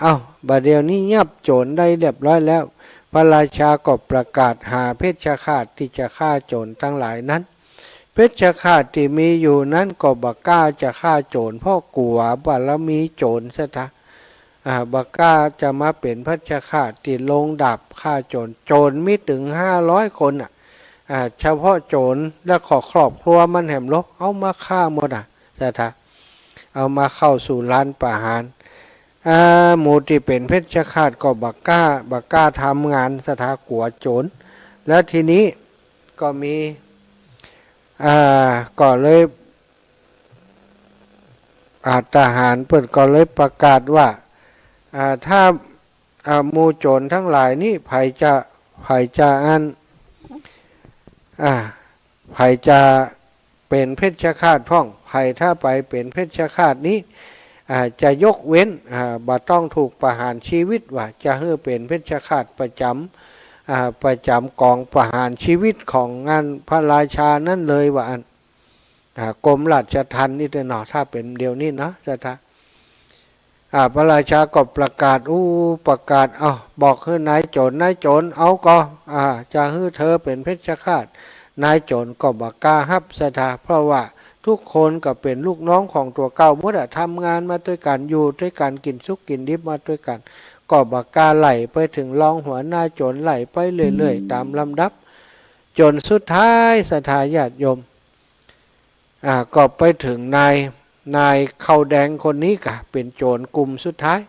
เอ้า บ่าเดี่ยวนี้ยับโจรได้เรียบร้อยแล้ว พระราชาก็ประกาศหาเพชฌฆาตตี้จะฆ่าโจรตังหลายนั้น เพชฌฆาตตี้มีอยู่นั้นก็บ่กล้าจะฆ่าโจร เพราะกั๋วบารมีโจรศรัทธา อ่า บ่กล้าจะมาเป๋นเพชฌฆาตตี้ลงดาบฆ่าโจร โจรมีตึงห้าร้อยคนน่ะ อ่า เฉพาะโจรและขอครอบครัวมันแหมลก เอามาฆ่าหมดอ่ะศรัทธา เอามาเข้าสู่ลานประหาร อ่า หมู่ตี้เป๋นเพชฌฆาตก็บ่กล้า บ่กล้าทำงานศรัทธา กั๋วโจร แล้วทีนี้ก็มี อ่า ก็เลย อ่า ทหารเปิ้นก็เลยประกาศว่า อ่า ถ้า อ่า หมู่โจรตังหลายนี้ ใผจะ ใผจะอัน อ่า ใผจะเป๋นเพชฌฆาตพ่อง ใผถ้าไปเป๋นเพชฌฆาตนี้ อ่า จะยกเว้น อ่า บ่ต้องถูกประหารชีวิต ว่าจะหื้อเป๋นเพชฌฆาตประจ๋ำ อ่า ประจ๋ำก๋องประหารชีวิตของอันพระราชานั้นเลย ว่าอั้น อ่า กรมราชทัณฑ์นี่เต๊อะเนาะ ถ้าเป๋นเดี๋ยวนี้เนาะศรัทธา อ่า พระราชาก็ประกาศ อู้ ประกาศ เอ้า บอกหื้อนายโจร นายโจร เอาก่อ อ่า จะหื้อเธอเป๋นเพชฌฆาต นายโจรก็บ่กล้าฮับศรัทธา เพราะว่าทุกคนก็เป๋นลูกน้องของตั๋วเก่าหมดอะ ทำงานมาตวยกั๋น อยู่ตวยกั๋น กิ๋นสุกกิ๋นดิบมาตวยกั๋น ก็บ่กล้าไล่ไปเถิงรองหัวหน้าโจร ไล่ไปเรื่อยๆ ต๋ามลำดับ จ๋นสุดท้ายศรัทธาญาติโยม อ่า ก็ไปเถิงนาย นายขาวแดงคนนี้ก่ะ เป๋นโจรกลุ่มสุดท้าย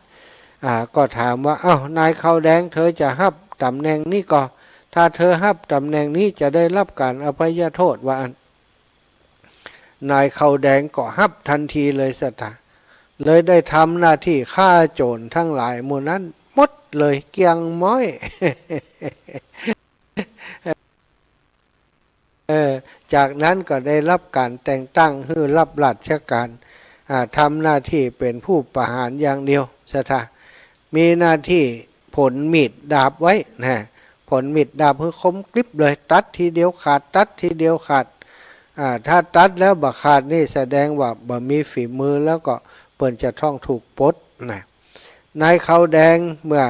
อ่า ก็ถามว่า เอ้า นายขาวแดง เธอจะฮับต๋ำแหน่งนี้ก่อ ถ้าเธอฮับต๋ำแหน่งนี้จะได้ฮับก๋านอภัยโทษ ว่าอั้น นายขาวแดงก็ฮับตันทีเลยศรัทธา เลยได้ทำหน้าตี้ฆ่าโจรตังหลายหมู่นั้นหมดเลย เกลี้ยงม้อย เออ จากนั้นก็ได้ฮับก๋านแต่งตั้งหื้อฮับราชก๋าน อ่า ทำหน้าตี้เป๋นผู้ประหารอย่างเดียวศรัทธา มีหน้าตี้ผลมีดดาบไว้นะ ผลมีดดาบหื้อคมกริบเลย ตัดทีเดียวขาด ตัดทีเดียวขาด อ่า ถ้าตัดแล้วบ่ขาดนี่แสดงว่าบ่มีฝีมือ แล้วก็เปิ้นจะต้องถูกปลดนะ นายขาวแดงเมื่อ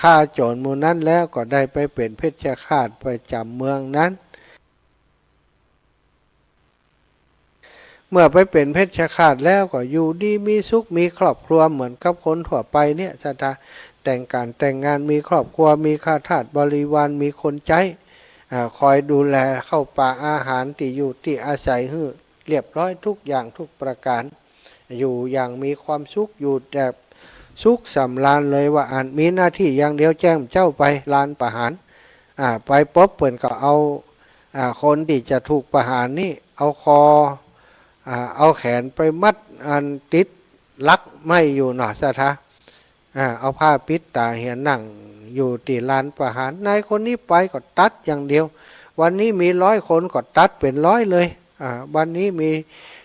ฆ่าโจรหมู่นั้นแล้วก็ได้ไปเป๋นเพชฌฆาตประจ๋ำเมืองนั้น เมื่อไปเป๋นเพชฌฆาตแล้วก็อยู่ดีมีสุข มีครอบครัวเหมือนกับคนทั่วไปเนี่ยศรัทธา แต่งก๋านแต่งงาน มีครอบครัว มีข้าทาสบริวาร มีคนใจ๊ อ่า คอยดูแลข้าวป๋าอาหาร ตี้อยู่ตี้อาศัยหื้อเรียบร้อยทุกอย่างทุกประก๋าน อยู่อย่างมีความสุข อยู่แบบสุขสำราญเลย ว่าอั้น มีหน้าตี้อย่างเดียวแจ้งเจ้าไปลานประหาร อ่า ไปปุ๊บเปิ้นก็เอา อ่า คนตี้จะถูกประหารนี่ เอาคอ อ่า เอาแขนไปมัดอันติดลักไม้อยู่เนาะศรัทธา อ่า เอาผ้าปิดต๋าเหียนั่งอยู่ตี้ลานประหาร นายคนนี้ไปก็ตัดอย่างเดียว วันนี้มีร้อยคนก็ตัดเป๋นร้อยเลย อ่า วันนี้มี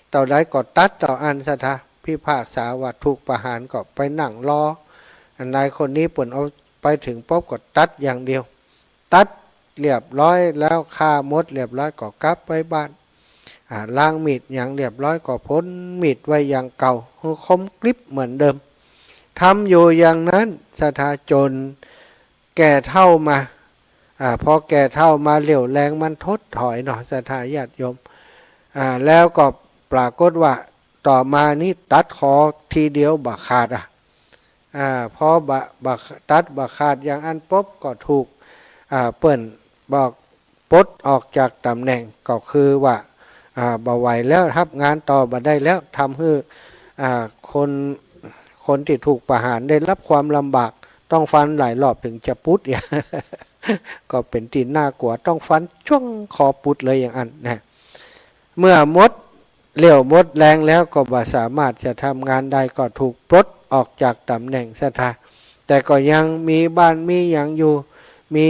เต้าใดก็ตัดเต้าอั้นศรัทธา พิพากษาว่าถูกประหารก็ไปนั่งรอ อันนายคนนี้เปิ้นเอาไปเถิงปุ๊บก็ตัดอย่างเดียว ตัด เรียบร้อยแล้ว ฆ่ามดเรียบร้อยก็กลับไปบ้าน อ่า ล้างมีดหยังเรียบร้อยก็ผลมีดไว้อย่างเก่า หื้อคมกริบเหมือนเดิม ทำอยู่อย่างนั้นศรัทธา จ๋นแก่เฒ่ามา อ่า พอแก่เฒ่ามาเรี่ยวแรงมันถดถอยเนาะศรัทธาญาติโยม อ่า แล้วก็ปรากฏว่าต่อมานี้ตัดคอทีเดียวบ่ขาดอะ อ่า พอบ่ บ่ตัดบ่ขาดอย่างอั้นปุ๊บก็ถูก อ่า เปิ้นบอกปลดออกจากต๋ำแหน่ง ก็คือว่า อ่า บ่ไหวแล้ว ฮับงานต่อบ่ได้แล้ว ทำหื้อ อ่า คน คนตี้ถูกประหารได้รับความลำบาก ต้องฟันหลายรอบถึงจะปุด เนี่ย ก็เป๋นตี้น่ากลัว ต้องฟันจ้วงคอปุดเลยอย่างอั้นนะ เมื่อหมดเรี่ยวหมดแรงแล้วก็บ่สามารถจะทำงานได้ ก็ถูกปลดออกจากต๋ำแหน่งศรัทธา แต่ก็ยังมีบ้านมีหยังอยู่ มี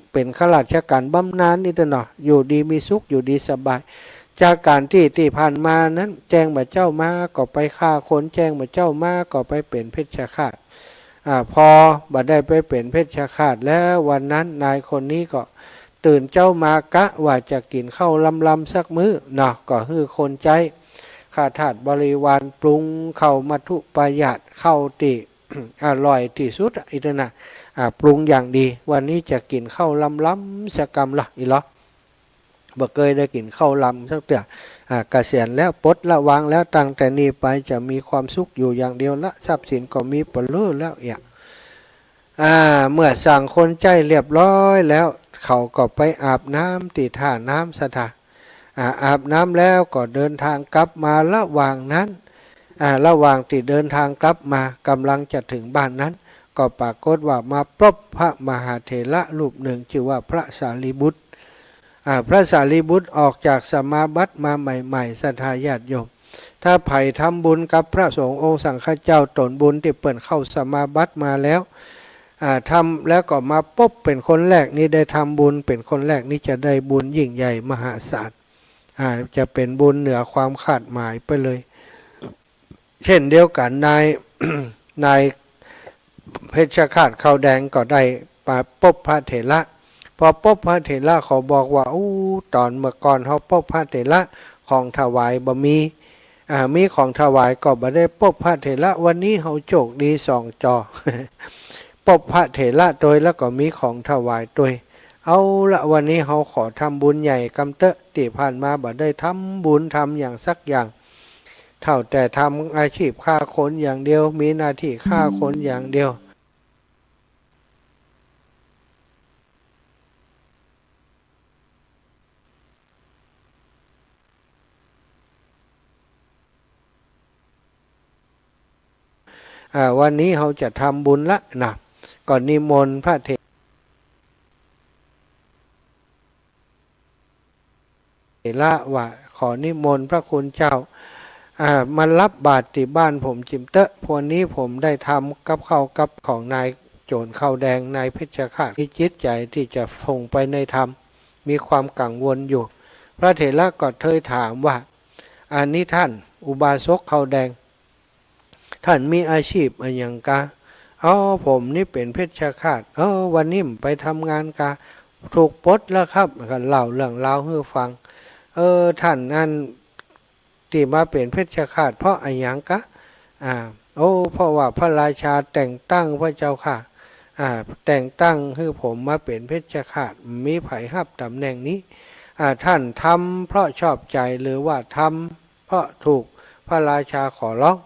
เป๋นข้าราชก๋านบำนาญนี่เต๊อะเนาะ อยู่ดีมีสุข อยู่ดีสบาย จากก๋านตี้ ตี้ผ่านมานั้น แจ้งบ่าเจ๊ามาก็ไปฆ่าคน แจ้งบ่าเจ๊ามาก็ไปเป๋นเพชฌฆาต อ่า พอบ่ได้ไปเป๋นเพชฌฆาตแล้ว วันนั้นนายคนนี้ก็ตื่นเจ๊ามากะว่าจะกิ๋นข้าวลำๆ สักมื้อเนาะ ก็หื้อคนใจ๊ ข้าทาสบริวารปรุงข้าวมัทธุปายาส ข้าวตี้ อร่อยตี้สุดอะ อี้เต๊อะนะ อ่า ปรุงอย่างดี วันนี้จะกิ๋นข้าวลำๆ สักกำละ อี้ลอ บ่เกยได้กิ๋นข้าวลำสักเตื้อ อ่า เกษียณแล้ว ปลดละวางแล้ว ตั้งแต่นี้ไปจะมีความสุขอยู่อย่างเดียวละ ทรัพย์สินก็มีเป๋อเล่อแล้ว เอี้ย อ่า เมื่อสั่งคนใจ๊เรียบร้อยแล้ว เขาก็ไปอาบน้ำตี้ท่าน้ำศรัทธา อ่า อาบน้ำแล้วก็เดินทางกลับมา ระหว่างนั้น อ่า ระหว่างตี้เดินทางกลับมา ก่ำลังจะเถิงบ้านนั้น ก็ปรากฏว่ามาปบพระมหาเถระรูปนึ่ง จื้อว่าพระสารีบุตร อ่า พระสารีบุตรออกจากสมาบัติมาใหม่ๆ ศรัทธาญาติโยม ถ้าใผทำบุญกับพระสงฆ์องค์สังฆเจ้า ต๋นบุญตี้เปิ้นเข้าสมาบัติมาแล้ว อ่า ทำแล้วก็มาปบเป๋นคนแรกนี้ ได้ทำบุญเป๋นคนแรกนี้ จะได้บุญยิ่งใหญ่มหาศาล อ่า จะเป๋นบุญเหนือความคาดหมายไปเลย เช่นเดียวกั๋น นาย นายเพชฌฆาตข้าวแดงก็ได้มาปบพระเถระ พอปบพระเถระเขาบอกว่า อู้ ต๋อนเมื่อก่อนเฮาปบพระเถระ ของถวายบ่มี อ่า มีของถวายก็บ่ได้ปบพระเถระ วันนี้เฮาโจคดีสองจ่อ ปบพระเถระตวยแล้วก็มีของถวายตวย เอาละ วันนี้เฮาขอทำบุญใหญ่กำเต๊อะ ตี้ผ่านมาบ่ได้ทำบุญทำหยังสักอย่าง เท่าแต่ทำอาชีพฆ่าคนอย่างเดียว มีหน้าตี้ฆ่าคนอย่างเดียว อ่า วันนี้เฮาจะทำบุญละนะ ก็นิมนต์พระเถ เถระว่า ขอนิมนต์พระคุณเจ้า อ่า มารับบาตรตี้บ้านผมจิมเต๊อะ วันนี้ผมได้ทำกับข้าวกับของนายโจ๋รข้าวแดง นายเพชฌฆาต มีจิตใจ๋ตี้จะส่งไปในธรรม มีความกังวลอยู่ พระเถระก็เทยถามว่า อันนี้ท่านอุบาสกข้าวแดง ท่านมีอาชีพอะหยังกา อ๋อ ผมนี่เป๋นเพชฌฆาต เออ วันนี้บ่ไปทำงานกา ถูกปลดแล้วครับ ก็เล่าเรื่องราวหื้อฟัง เออ ท่านอันตี้มาเป๋นเพชฌฆาตเพราะอะหยังกา อ่า โอ้ เพราะว่าพระราชาแต่งตั้งพระเจ้าค่ะ อ่า แต่งตั้งหื้อผมมาเป๋นเพชฌฆาต มีใผฮับต๋ำแหน่งนี้ อ่า ท่านทำเพราะชอบใจ๋หรือว่าทำ เพราะถูกพระราชาขอร้อง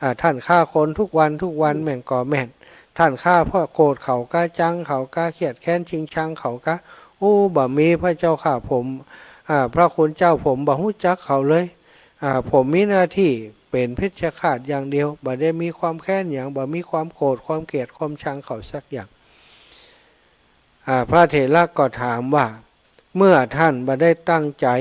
อ่า ท่านฆ่าคนทุกวันทุกวันแม่นก่อแม่น ท่านฆ่าเพราะโกรธเขากา จังเขากา เคียดแค้นชิงชังเขากา โอ้ บ่มีพระเจ้าข้า ผม อ่า พระคุณเจ้า ผมบ่ฮู้จักเขาเลย อ่า ผมมีหน้าตี้เป๋นเพชฌฆาตอย่างเดียว บ่ได้มีความแค้นหยัง บ่มีความโกรธความเกลียดความชังเขาสักอย่าง อ่า พระเถระก็ถามว่า เมื่อท่านบ่ได้ตั้งใจ๋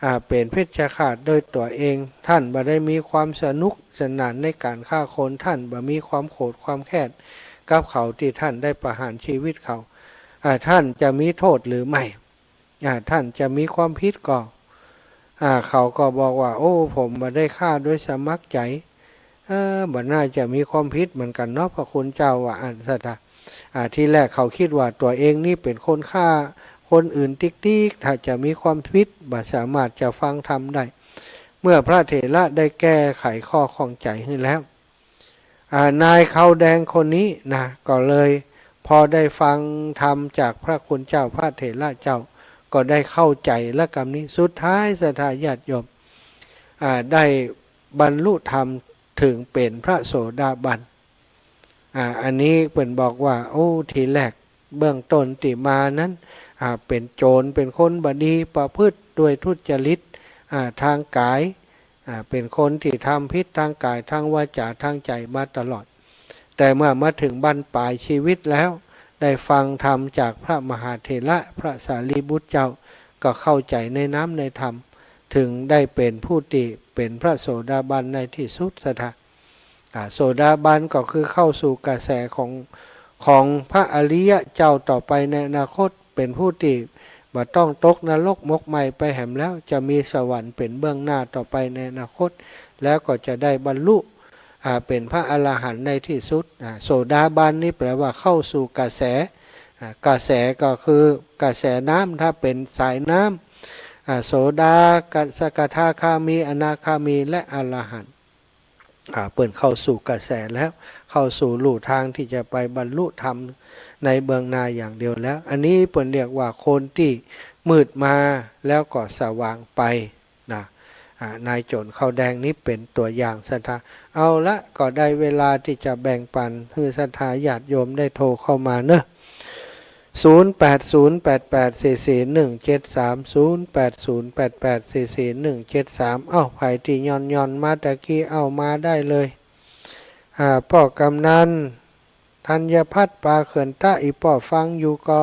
อ่า เป๋นเพชฌฆาตด้วยตั๋วเอง ท่านบ่ได้มีความสนุกสนานในก๋านฆ่าคน ท่านบ่มีความโกรธความแค้นกับเขาตี้ท่านได้ประหารชีวิตเขา อ่า ท่านจะมีโต้ษหรือไม่ อ่า ท่านจะมีความผิดก่อ อ่า เขาก็บอกว่า โอ้ ผมบ่ได้ฆ่าโดยสมัครใจ๋ เออ บ่น่าจะมีความผิดเหมือนกั๋นเนาะ พระคุณเจ้า ว่าอั้นศรัทธา อ่า ทีแรกเขากึ๊ดว่าตั๋วเองนี้เป๋นคนฆ่าคนอื่นติ๊กๆ ถ้าจะมีความผิด บ่สามารถจะฟังธรรมได้ เมื่อพระเถระได้แก้ไขข้อข้องใจหื้อแล้ว อ่า นายขาวแดงคนนี้นะ ก็เลยพอได้ฟังธรรมจากพระคุณเจ้าพระเถระเจ้า ก็ได้เข้าใจและกำนี้ สุดท้ายศรัทธาญาติโยม อ่า ได้บรรลุธรรมเถิงเป๋นพระโสดาบัน อ่า อันนี้เปิ้นบอกว่า โอ้ ทีแรกเบื้องต้นตี้มานั้น อ่า เป๋นโจ๋ร เป๋นคนบ่ดี ประพฤติด้วยทุจริต อ่า ทางกาย อ่า เป๋นคนตี้ทำผิดทางกาย ทางวาจา ทางใจ๋มาตลอด แต่เมื่อมาเถิงบั้นปลายชีวิตแล้ว ได้ฟังธรรมจากพระมหาเถระ พระสารีบุตรเจ้า ก็เข้าใจ๋ในน้ำในธรรม เถิงได้เป๋นผู้ตี้เป๋นพระโสดาบันในตี้สุดศรัทธา อ่า โสดาบันก็คือเข้าสู่กระแสของ ของพระอริยะเจ้าต่อไปในอนาคต เป๋นผู้ตี้บ่ต้องตกนรกหมกไหม้ไปแหมแล้ว จะมีสวรรค์เป๋นเบื้องหน้าต่อไปในอนาคต แล้วก็จะได้บรรลุ อ่า เป๋นพระอรหันต์ในตี้สุด อ่า โสดาบันนี่แปลว่าเข้าสู่กระแส อ่า กระแสก็คือกระแสน้ำ ถ้าเป๋นสายน้ำ อ่า โสดา กะ สกทาคามี อนาคามี และอรหันต์ อ่า เปิ้นเข้าสู่กระแสแล้ว เข้าสู่ลู่ทางตี้จะไปบรรลุธรรมในเบื้องหน้าอย่างเดียวแล้ว อันนี้เปิ้นเรียกว่าคนตี้มืดมาแล้วก็สว่างไปนะ อ่า นายโจ๋รขาวแดงนี้เป๋นตั๋วอย่างศรัทธา เอาละ ก็ได้เวลาตี้จะแบ่งปั๋นหื้อศรัทธาญาติโยมได้โทรเข้ามาเนาะ ศูนย์แปดศูนย์แปดแปดสี่สี่หนึ่งเจ็ดสาม ศูนย์แปดศูนย์แปดแปดสี่สี่หนึ่งเจ็ดสาม เอ้า ใผตี้ย่อนๆ มาตะกี้ เอ้า มาได้เลย อ่า ป้อกำนัน ธัญพัฒน์ ปาเขื่อนตะ อี่ป้อฟังอยู่ก่อ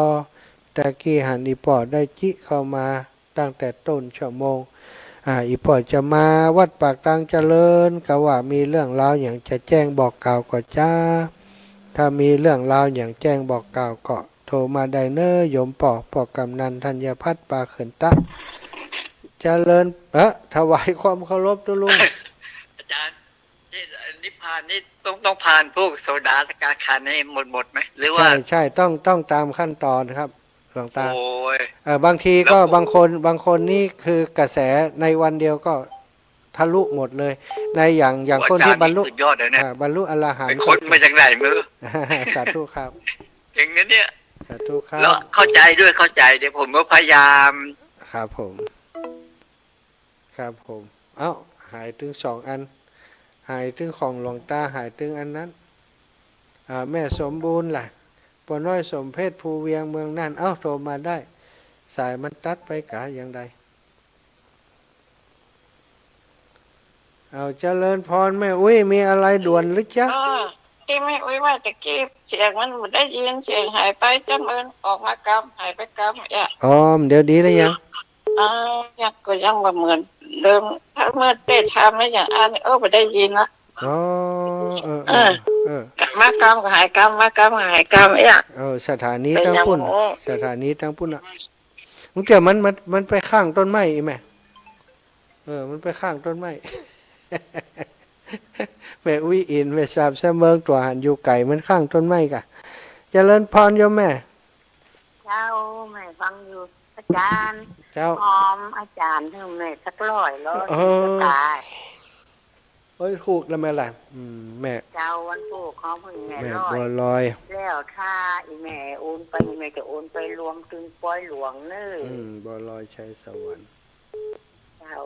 ตะกี้หันอี่ป้อได้จิเข้ามาตั้งแต่ต้นชั่วโมง อ่า อี่ป้อจะมาวัดปากตางเจริญ กาว่ามีเรื่องราวหยังจะแจ้งบอกกล่าวก่อจ๊ะ ถ้ามีเรื่องราวหยังแจ้งบอกกล่าวก็โทรมาได้เน้อโยมป้อ ป้อกำนัน ธัญพัฒน์ ปาเขื่อนตะ เจริญ เออ ถวายความเคารพตุ๊ลุง อาจ๋ารย์ นี่นิพพานนี่ต้อง ต้องผ่านพวกโสดาสกทาคานี่หมด หมดไหม หรือว่า ใช่ ใช่ ต้อง ต้องตามขั้นตอนครับ หลวงตา โอ้ย เอ่อ บางทีก็ แล้ว บางคน บางคนนี่คือกระแสในวันเดียวก็ทะลุหมดเลย ในอย่าง อย่างคนตี้บรรลุ โอ้ อาจ๋ารย์นี่สุดยอดเลยเนี่ย อ่า บรรลุอรหันต์ ไปค้นมาจากไหนไม่รู้ สาธุครับ เจ๋งนะเนี่ย สาธุครับ แล้วเข้าใจด้วย เข้าใจ เดี๋ยวผมก็พยายาม ครับผม ครับผม เอ้า หายตึงสองอัน หายตึงของหลวงตา หายตึงอันนั้น อ่า แม่สมบูรณ์ล่ะ ป้อน้อยสมเพชร ภูเวียง เมืองน่าน เอ้า โทรมาได้ สายมันตัดไปกาอย่างใด เอา เจริญพรแม่อุ๊ย มีอะไรด่วนหรือจ๊ะ เออ ตี้แม่อุ๊ยว่าตะกี้เสียงมันบ่ได้ยิน เสียงหายไป จำเอิญออกมากำ หายไปกำ เอี้ย อ๋อ เดี๋ยวดีแล้วยัง เออ ยัง ก็ยังบ่เหมือนเดิม ถ้าเมื่อเต้นทำแล้วอย่างอันนี้ เออ บ่ได้ยินละ อ๋อ เออ เออ เออ เออ มากำก็หายกำ มากำก็หายกำ เอี้ย เออ สถานีตังปุ้น เป๋นหยัง โอ้ สถานีตังปุ้นอะ บางเตื้อมัน มัน มันไปค้างต้นไม้อีแม่ เออ มันไปค้างต้นไม้ แม่อุ๊ยอิน แม่สาบแสเมิง ตั๋วหันอยู่ไก๋ มันค้างต้นไม้กะ เจริญพรโยมแม่ เจ้า แม่ฟังอยู่ อาจ๋ารย์ เจ้า หอมอาจ๋ารย์หื้อแม่สักร้อย ร้อย เออ จะต๋าย โอ้ย ถูกแล้วแม่ล่ะ อืม แม่ เจ้า วันถูกของเพิ่นแม่ แม่ ร้อย บัวลอย แล้วถ้าอี่แม่โอนไป อี่แม่จะโอนไปรวมตึงปอยหลวงเน้อ อืม บัวลอยชัยสวรรค์ เจ้า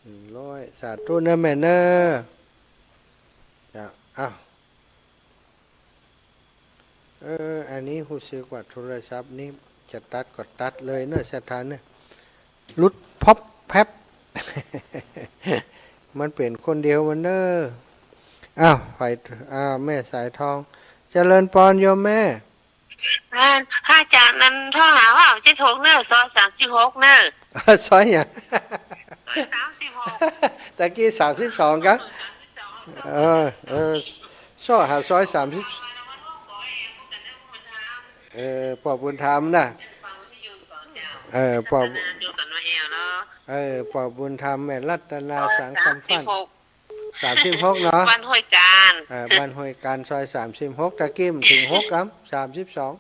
หนึ่งร้อย สาธุเน้อแม่เน้อ จ้ะ อ้าว เออ อันนี้ฮู้สึกว่าโทรศัพท์นี้จะตัดก็ตัดเลยเน้อ ศรัทธาเน้อ หลุดพับแป๊บ มันเป๋นคนเดียวมันเน้อ อ้าว ไป อ้าว แม่สายทอง เจริญพรโยมแม่ อ่า พระอาจ๋ารย์นั้นโทรหาว่าเจ็ดหกเน้อ ซอยสามสิบหกเน้อ ซอยหยัง ซอยสามสิบหก ตะกี้สามสิบสองกะ เออ เออ ซอยหาซอยสามสิบ เออ ป้อบุญธรรมน่ะ เออ ป้อ เออ ป้อบุญธรรม แม่รัตนา สังคำฟั่น ซอยสามสิบหก สามสิบหกเนาะ บ้านห้วยการ เออ บ้านห้วยการ ซอยสามสิบหก ตะกี้มันเถิงหกกำ สามสิบสอง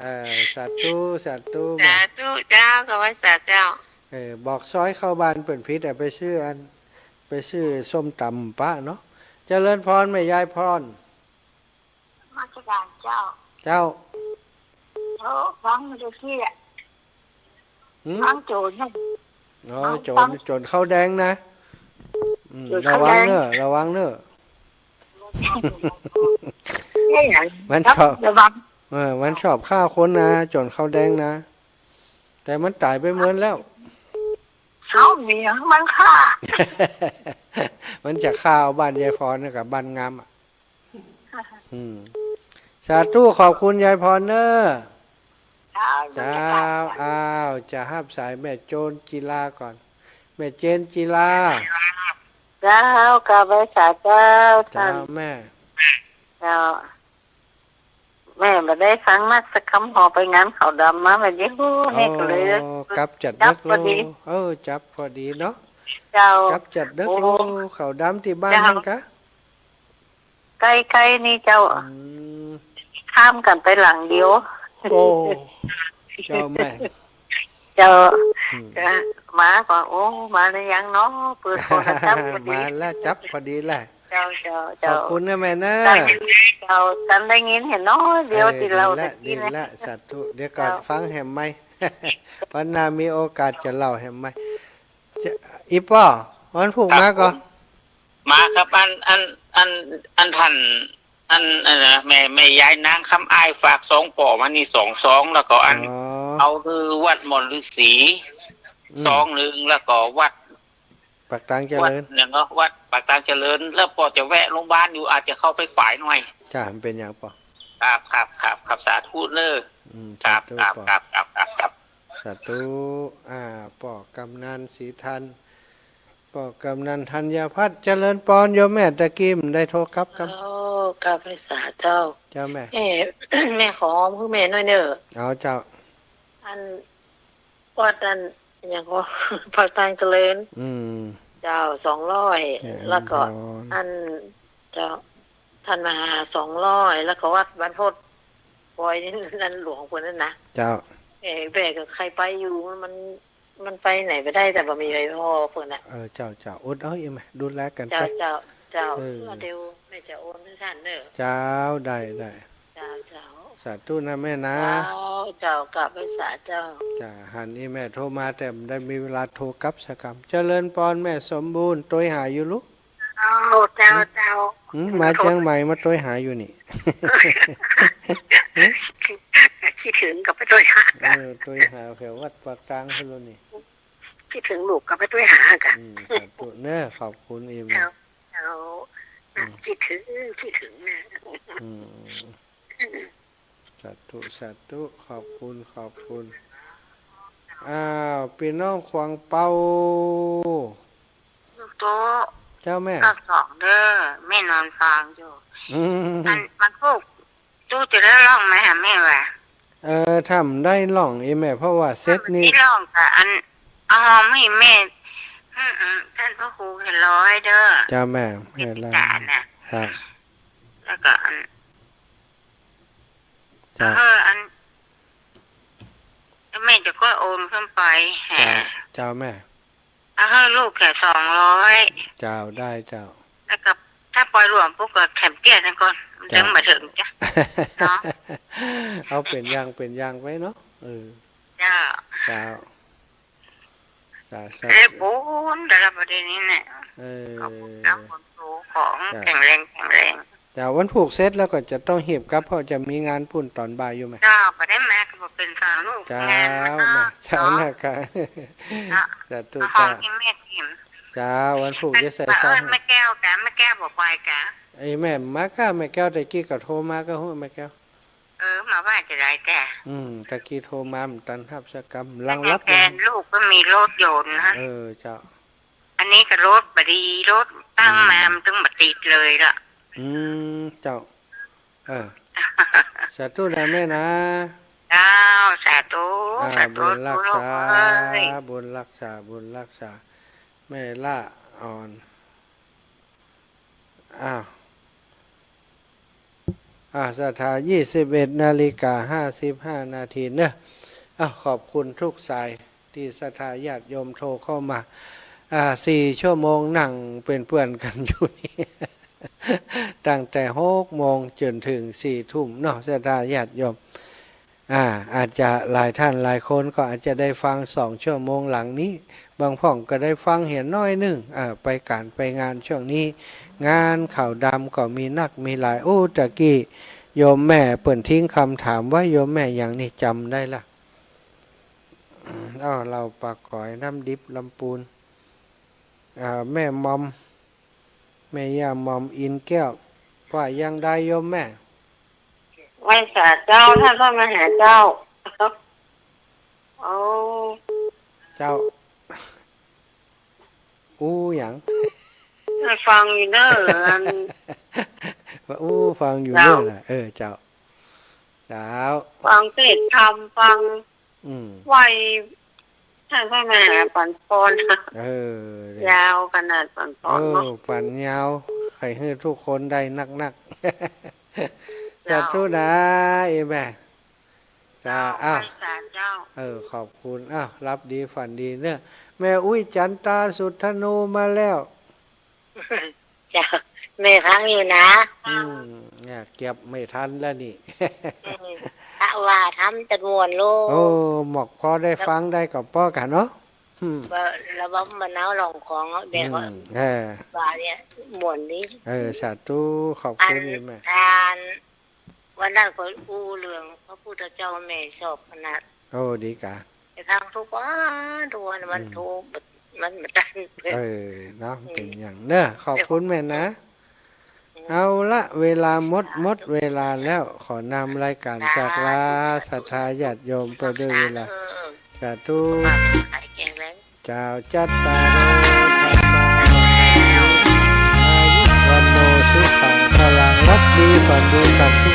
เออ สาธุ สาธุ สาธุเจ้า ขอไหว้สาเจ้า เออ บอกซอยเข้าบ้านเปิ้นผิดอะ ไปซื้ออัน ไปซื้อส้มต๋ำปะเนาะ เจริญพรแม่ยายพร นมัสการเจ้า เจ้า เออ ฟังเมื่อกี้อะ หืม ฟังโจ๋นน่ะ อ๋อ ฟัง โจ๋น ฟัง โจ๋นข้าวแดงนะ อืม โจ๋นข้าวแดง ระวังเน่อ ระวังเน่อ เนี่ย มันชอบ ระวัง เออ มันชอบฆ่าคนนะ โจ๋นข้าวแดงนะ แต่มันต๋ายไปเมินแล้ว เฮามีหยังมันฆ่า มันจะฆ่าเอาบ้านยายพรกับบ้านงามอะ อืม สาธุ ขอบคุณยายพรเน่อ เจ้า เจ้า อ้าว จะฮับสายแม่โจนจิลาก่อน แม่เจนจิลา เจ้า กราบไหว้สาเจ้า เจ้า ท่าน แม่ เจ้า แม่บ่ได้ฟังนักสักกำ หอไปงานขาวดำมา แม่เจ้า แม่ก็เลย อ๋อ กลับจัดเด็กโล จับพอดี เออ จับพอดีเนาะ เจ้า กลับจัดเด็กโล โอ้ ขาวดำตี้บ้าน เจ้า นั่นกะ ใก้ๆ นี่เจ้า อืม ข้ามกั๋นไปหลังเดียว โอ้ เจ้าแม่ เจ้า อืม กะมาก่อน โอ้ มาแล้วยังเนาะ เปิดโทรศัพท์พอดี มาแล้ว จับพอดีแหละ เจ้า เจ้า ขอบคุณนะแม่นะ เจ้า เจ้า ตันได้ยินเห็นน้อยเดียว เออ ตี้เล่า ดีละ ตะกี้นะ ดีละ สาธุ เดี๋ยวก่อน เจ้า ฟังแหมใหม่ วันหน้ามีโอกาสจะเล่าแหมใหม่ จะ อีป้อ วันพูกมาก่อ ครับผม มาครับ อัน อัน อัน อันท่าน อัน อันนะ แม่ แม่ยายนางคำอ้ายฝากซองป้อมานี่สองซอง แล้วก็อัน อ๋อ เอาคือวัดหม่อนฤๅษี อืม ซองนึ่ง แล้วก็วัด ปากตางเจริญ วัดหยังก็ วัดปากตางเจริญ แล้วป้อจะแวะโรงพยาบาลอยู่ อาจจะเข้าไปสายหน่อย จ้า มันเป๋นหยังป้อ ครับ ครับ ครับ ครับ สาธุเน่อ อืม ครับ สาธุ ครับ ป้อ ครับ ครับ ครับ ครับ สาธุ อ่า ป้อกำนันศรีธัน ป้อกำนันธัญพัฒน์ เจริญปอนโยมแม่ ตะกี้มันได้โทรกลับกำ เจ้า กราบไหว้สาเจ้า เจ้าแม่ เอ๊ะ แม่ขอหื้อแม่หน้อยเน่อ เอาเจ้า อัน วัดอัน หยังก็ ปากตางเจริญ อืม เจ้า สองร้อย เออ แล้วก็ อัน เจ้า ท่านมหา สองร้อย แล้วก็วัดบรรพต ปอยนี่ นั่นหลวงเปิ้นนั่นนะ เจ้า เออ แม่ก็ใค่ไปอยู่ มัน มันไปไหนบ่ได้ แต่บ่มีใผผ่อเปิ้นน่ะ เออ เจ้า เจ้า อดเอาอีกแม่ ดูแลกั๋น เจ้า ไป เจ้า เจ้า เออ เดี๋ยวแม่จะโอนหื้อท่านเน่อ เจ้า ได้ ได้ เจ้า เจ้า สาธุนะแม่นะ เจ้า เจ้า กราบไหว้สาเจ้า จ้า หันอีแม่โทรมา แต่บ่ได้มีเวลาโทรกลับสักกำ เจริญปอนแม่สมบูรณ์ โตยหาอยู่ลูก เจ้า เจ้า เจ้า หืม มาเจียงใหม่มาโตยหาอยู่นี่ คิด คิดเถิงก็ไปโตยหา เออ โตยหาแถววัดปากตางพู้นแล้วนี่ คิดเถิงลูกก็ไปโตยหากะ อืม สาธุเน่อ ขอบคุณอีแม่ เจ้า เจ้า อืม คิดเถิง คิดเถิงนะ อืม สาธุ สาธุ ขอบคุณ ขอบคุณ อ้าว ปี้น้องขวางเปา ลูกโต๊ะ เจ้าแม่ ภาคสองเด้อ แม่นอนฟังอยู่ อืม อัน มันพูด ตู้จะได้ร้องไหมหาแม่วะ เออ ถ้าบ่ได้ร้องอีแม่ เพราะว่าเสร็จนี่ ถ้าบ่ได้ร้องกะอัน เอาหอมหื้อแม่ อืม อืม ท่านพระครูเห็นร้อยเด้อ เจ้าแม่ เห็นร้อย เห็นจาน่ะ ครับ แล้วก็อัน เจ้า เออ อัน แม่จะก็โอนขึ้นไป เจ้า ฮะ เจ้าแม่ เอาหื้อลูกแค่สองร้อย เจ้า ได้เจ้า แล้วก็ถ้าปอยหลวงปุ๊บก็แถมเตี้ยนั่นก่อน มัน เจ้า จังบ่เถิงจ้ะ เนาะ เอาเป๋นอย่างเป๋นอย่างไปเนาะ เออ เจ้า เจ้า สา สา เอ้ย ธุ บุญแต่ละประเด็นนี้เนี่ย เออ ขอบคุณครับ คุณครูของ เจ้า แข็งแรง แข็งแรง เจ้า วันพูกเสร็จแล้วก็จะต้องหีบกลับ เพราะจะมีงานปู้นต๋อนบ่ายอยู่แม่ เจ้า บ่ได้มาก็บ่เป๋นสองลูก เจ้า งานมันก็ แม่ เจ้า เนาะ นะคะ เนาะ สาธุ เอาหอม เจ้า กินแม่กิน เจ้า วันพูกจะใส่ มา ซอง เอิ้นแม่แก้วกะ แม่แก้วบ่ไปกะ ไอ้แม่มาก้า แม่แก้วตะกี้ก็โทรมาก็ฮู้แม่แก้ว เออ มาว่าจะได้แต่ อืม ตะกี้โทรมาบ่ตันฮับสักกำ ลังหลับ แทนลูกก็มีรถยนต์นะ เออ เจ้า อันนี้ก็รถบ่ดี รถตั้งมา อืม มันตึงบ่ติดเลยล่ะ อืม เจ้า เออ สาธุนะแม่นะ เจ้า สาธุ อ่า สาธุ บุญรักษา ลูกเอ้ย บุญรักษา บุญรักษา แม่ละอ่อน อ้าว อ่า ศรัทธา ยี่สิบเอ็ดนาฬิกาห้าสิบห้านาทีเนอะ อ้าว ขอบคุณทุกสายตี้ศรัทธาญาติโยมโทรเข้ามา อ่า สี่ชั่วโมงนั่งเป๋นเปื้อนกั๋นอยู่นี่ ตั้งแต่หกโมงจ๋นเถิงสี่ทุ่มเนาะ ศรัทธาญาติโยม อ่า อาจจะหลายท่านหลายคนก็อาจจะได้ฟังสองชั่วโมงหลังนี้ บางพ่องก็ได้ฟังเหียน้อยนึ่ง อ่า ไปก๋านไปงานช่วงนี้ งานขาวดำก็มีนักมีหลาย โอ้ ตะกี้โยมแม่เปิ้นทิ้งกำถามไว้ โยมแม่หยังนี่จ๋ำได้ละ อ้าว เหล่าป่าก๋อย น้ำดิบ ลำปูน อ่า แม่หม่อม แม่ย่าหม่อมอินแก้ว ว่ายังใดโยมแม่ ไหว้สาเจ้า ท่านพระมหาเจ้า โอ้ เจ้า อู้หยัง ฟังอยู่เน่อ อัน อู้ฟังอยู่เน่อ เจ้า น่ะ เออ เจ้า เจ้า ฟังเทศน์ธรรม ฟัง อืม ไหว้ ท่านพระมหาปั๋นปอน เออ ยาวขนาดปั๋นปอนเนาะ เออ ปั๋นยาว ใค่หื้อทุกคนได้นักๆ เจ้า สาธุนะ เอ้ยแม่ เจ้า เจ้า อ้าว ไหว้สาเจ้า เออ ขอบคุณ อ้าว หลับดีฝันดีเน่อ แม่อุ๊ยจันตาสุธนูมาแล้ว เจ้า แม่ฟังอยู่นะ อืม เนี่ย เกือบไม่ทันแล้วนี่ อืม กะว่าทำตะม่วนโลด โอ้ หมอกพอได้ฟังได้ก็ปอกั๋นเนาะ อืม ก็ระบำมะนาวร้องของเนาะ แม่ก็ อืม เออ ว่าเนี่ยม่วนดี เออ สาธุ ขอบคุณ อัน แม่ ทาน วันนั้นก็อู้เรื่องพระพุทธเจ้าแม่ชอบขนาด โอ้ ดีกะ แต่ฟังทุกวัน ทุกวัน มัน อืม โทร มันบ่ตัน เออ เนาะ อืม เป๋นอย่างเน่อ ขอบคุณแม่นะ อืม เอาละ เวลาหมด หมดเวลาแล้ว ขอนำรายการจากลา สาธุ ศรัทธาญาติโยมไปด้วยเวลา เออ สาธุ สุขภาพร่างกายแข็งแรง เจ้า จัตตาโร ธัมมา อายุ วัณโณ สุขัง พลัง หลับดีฝันดีกันทุ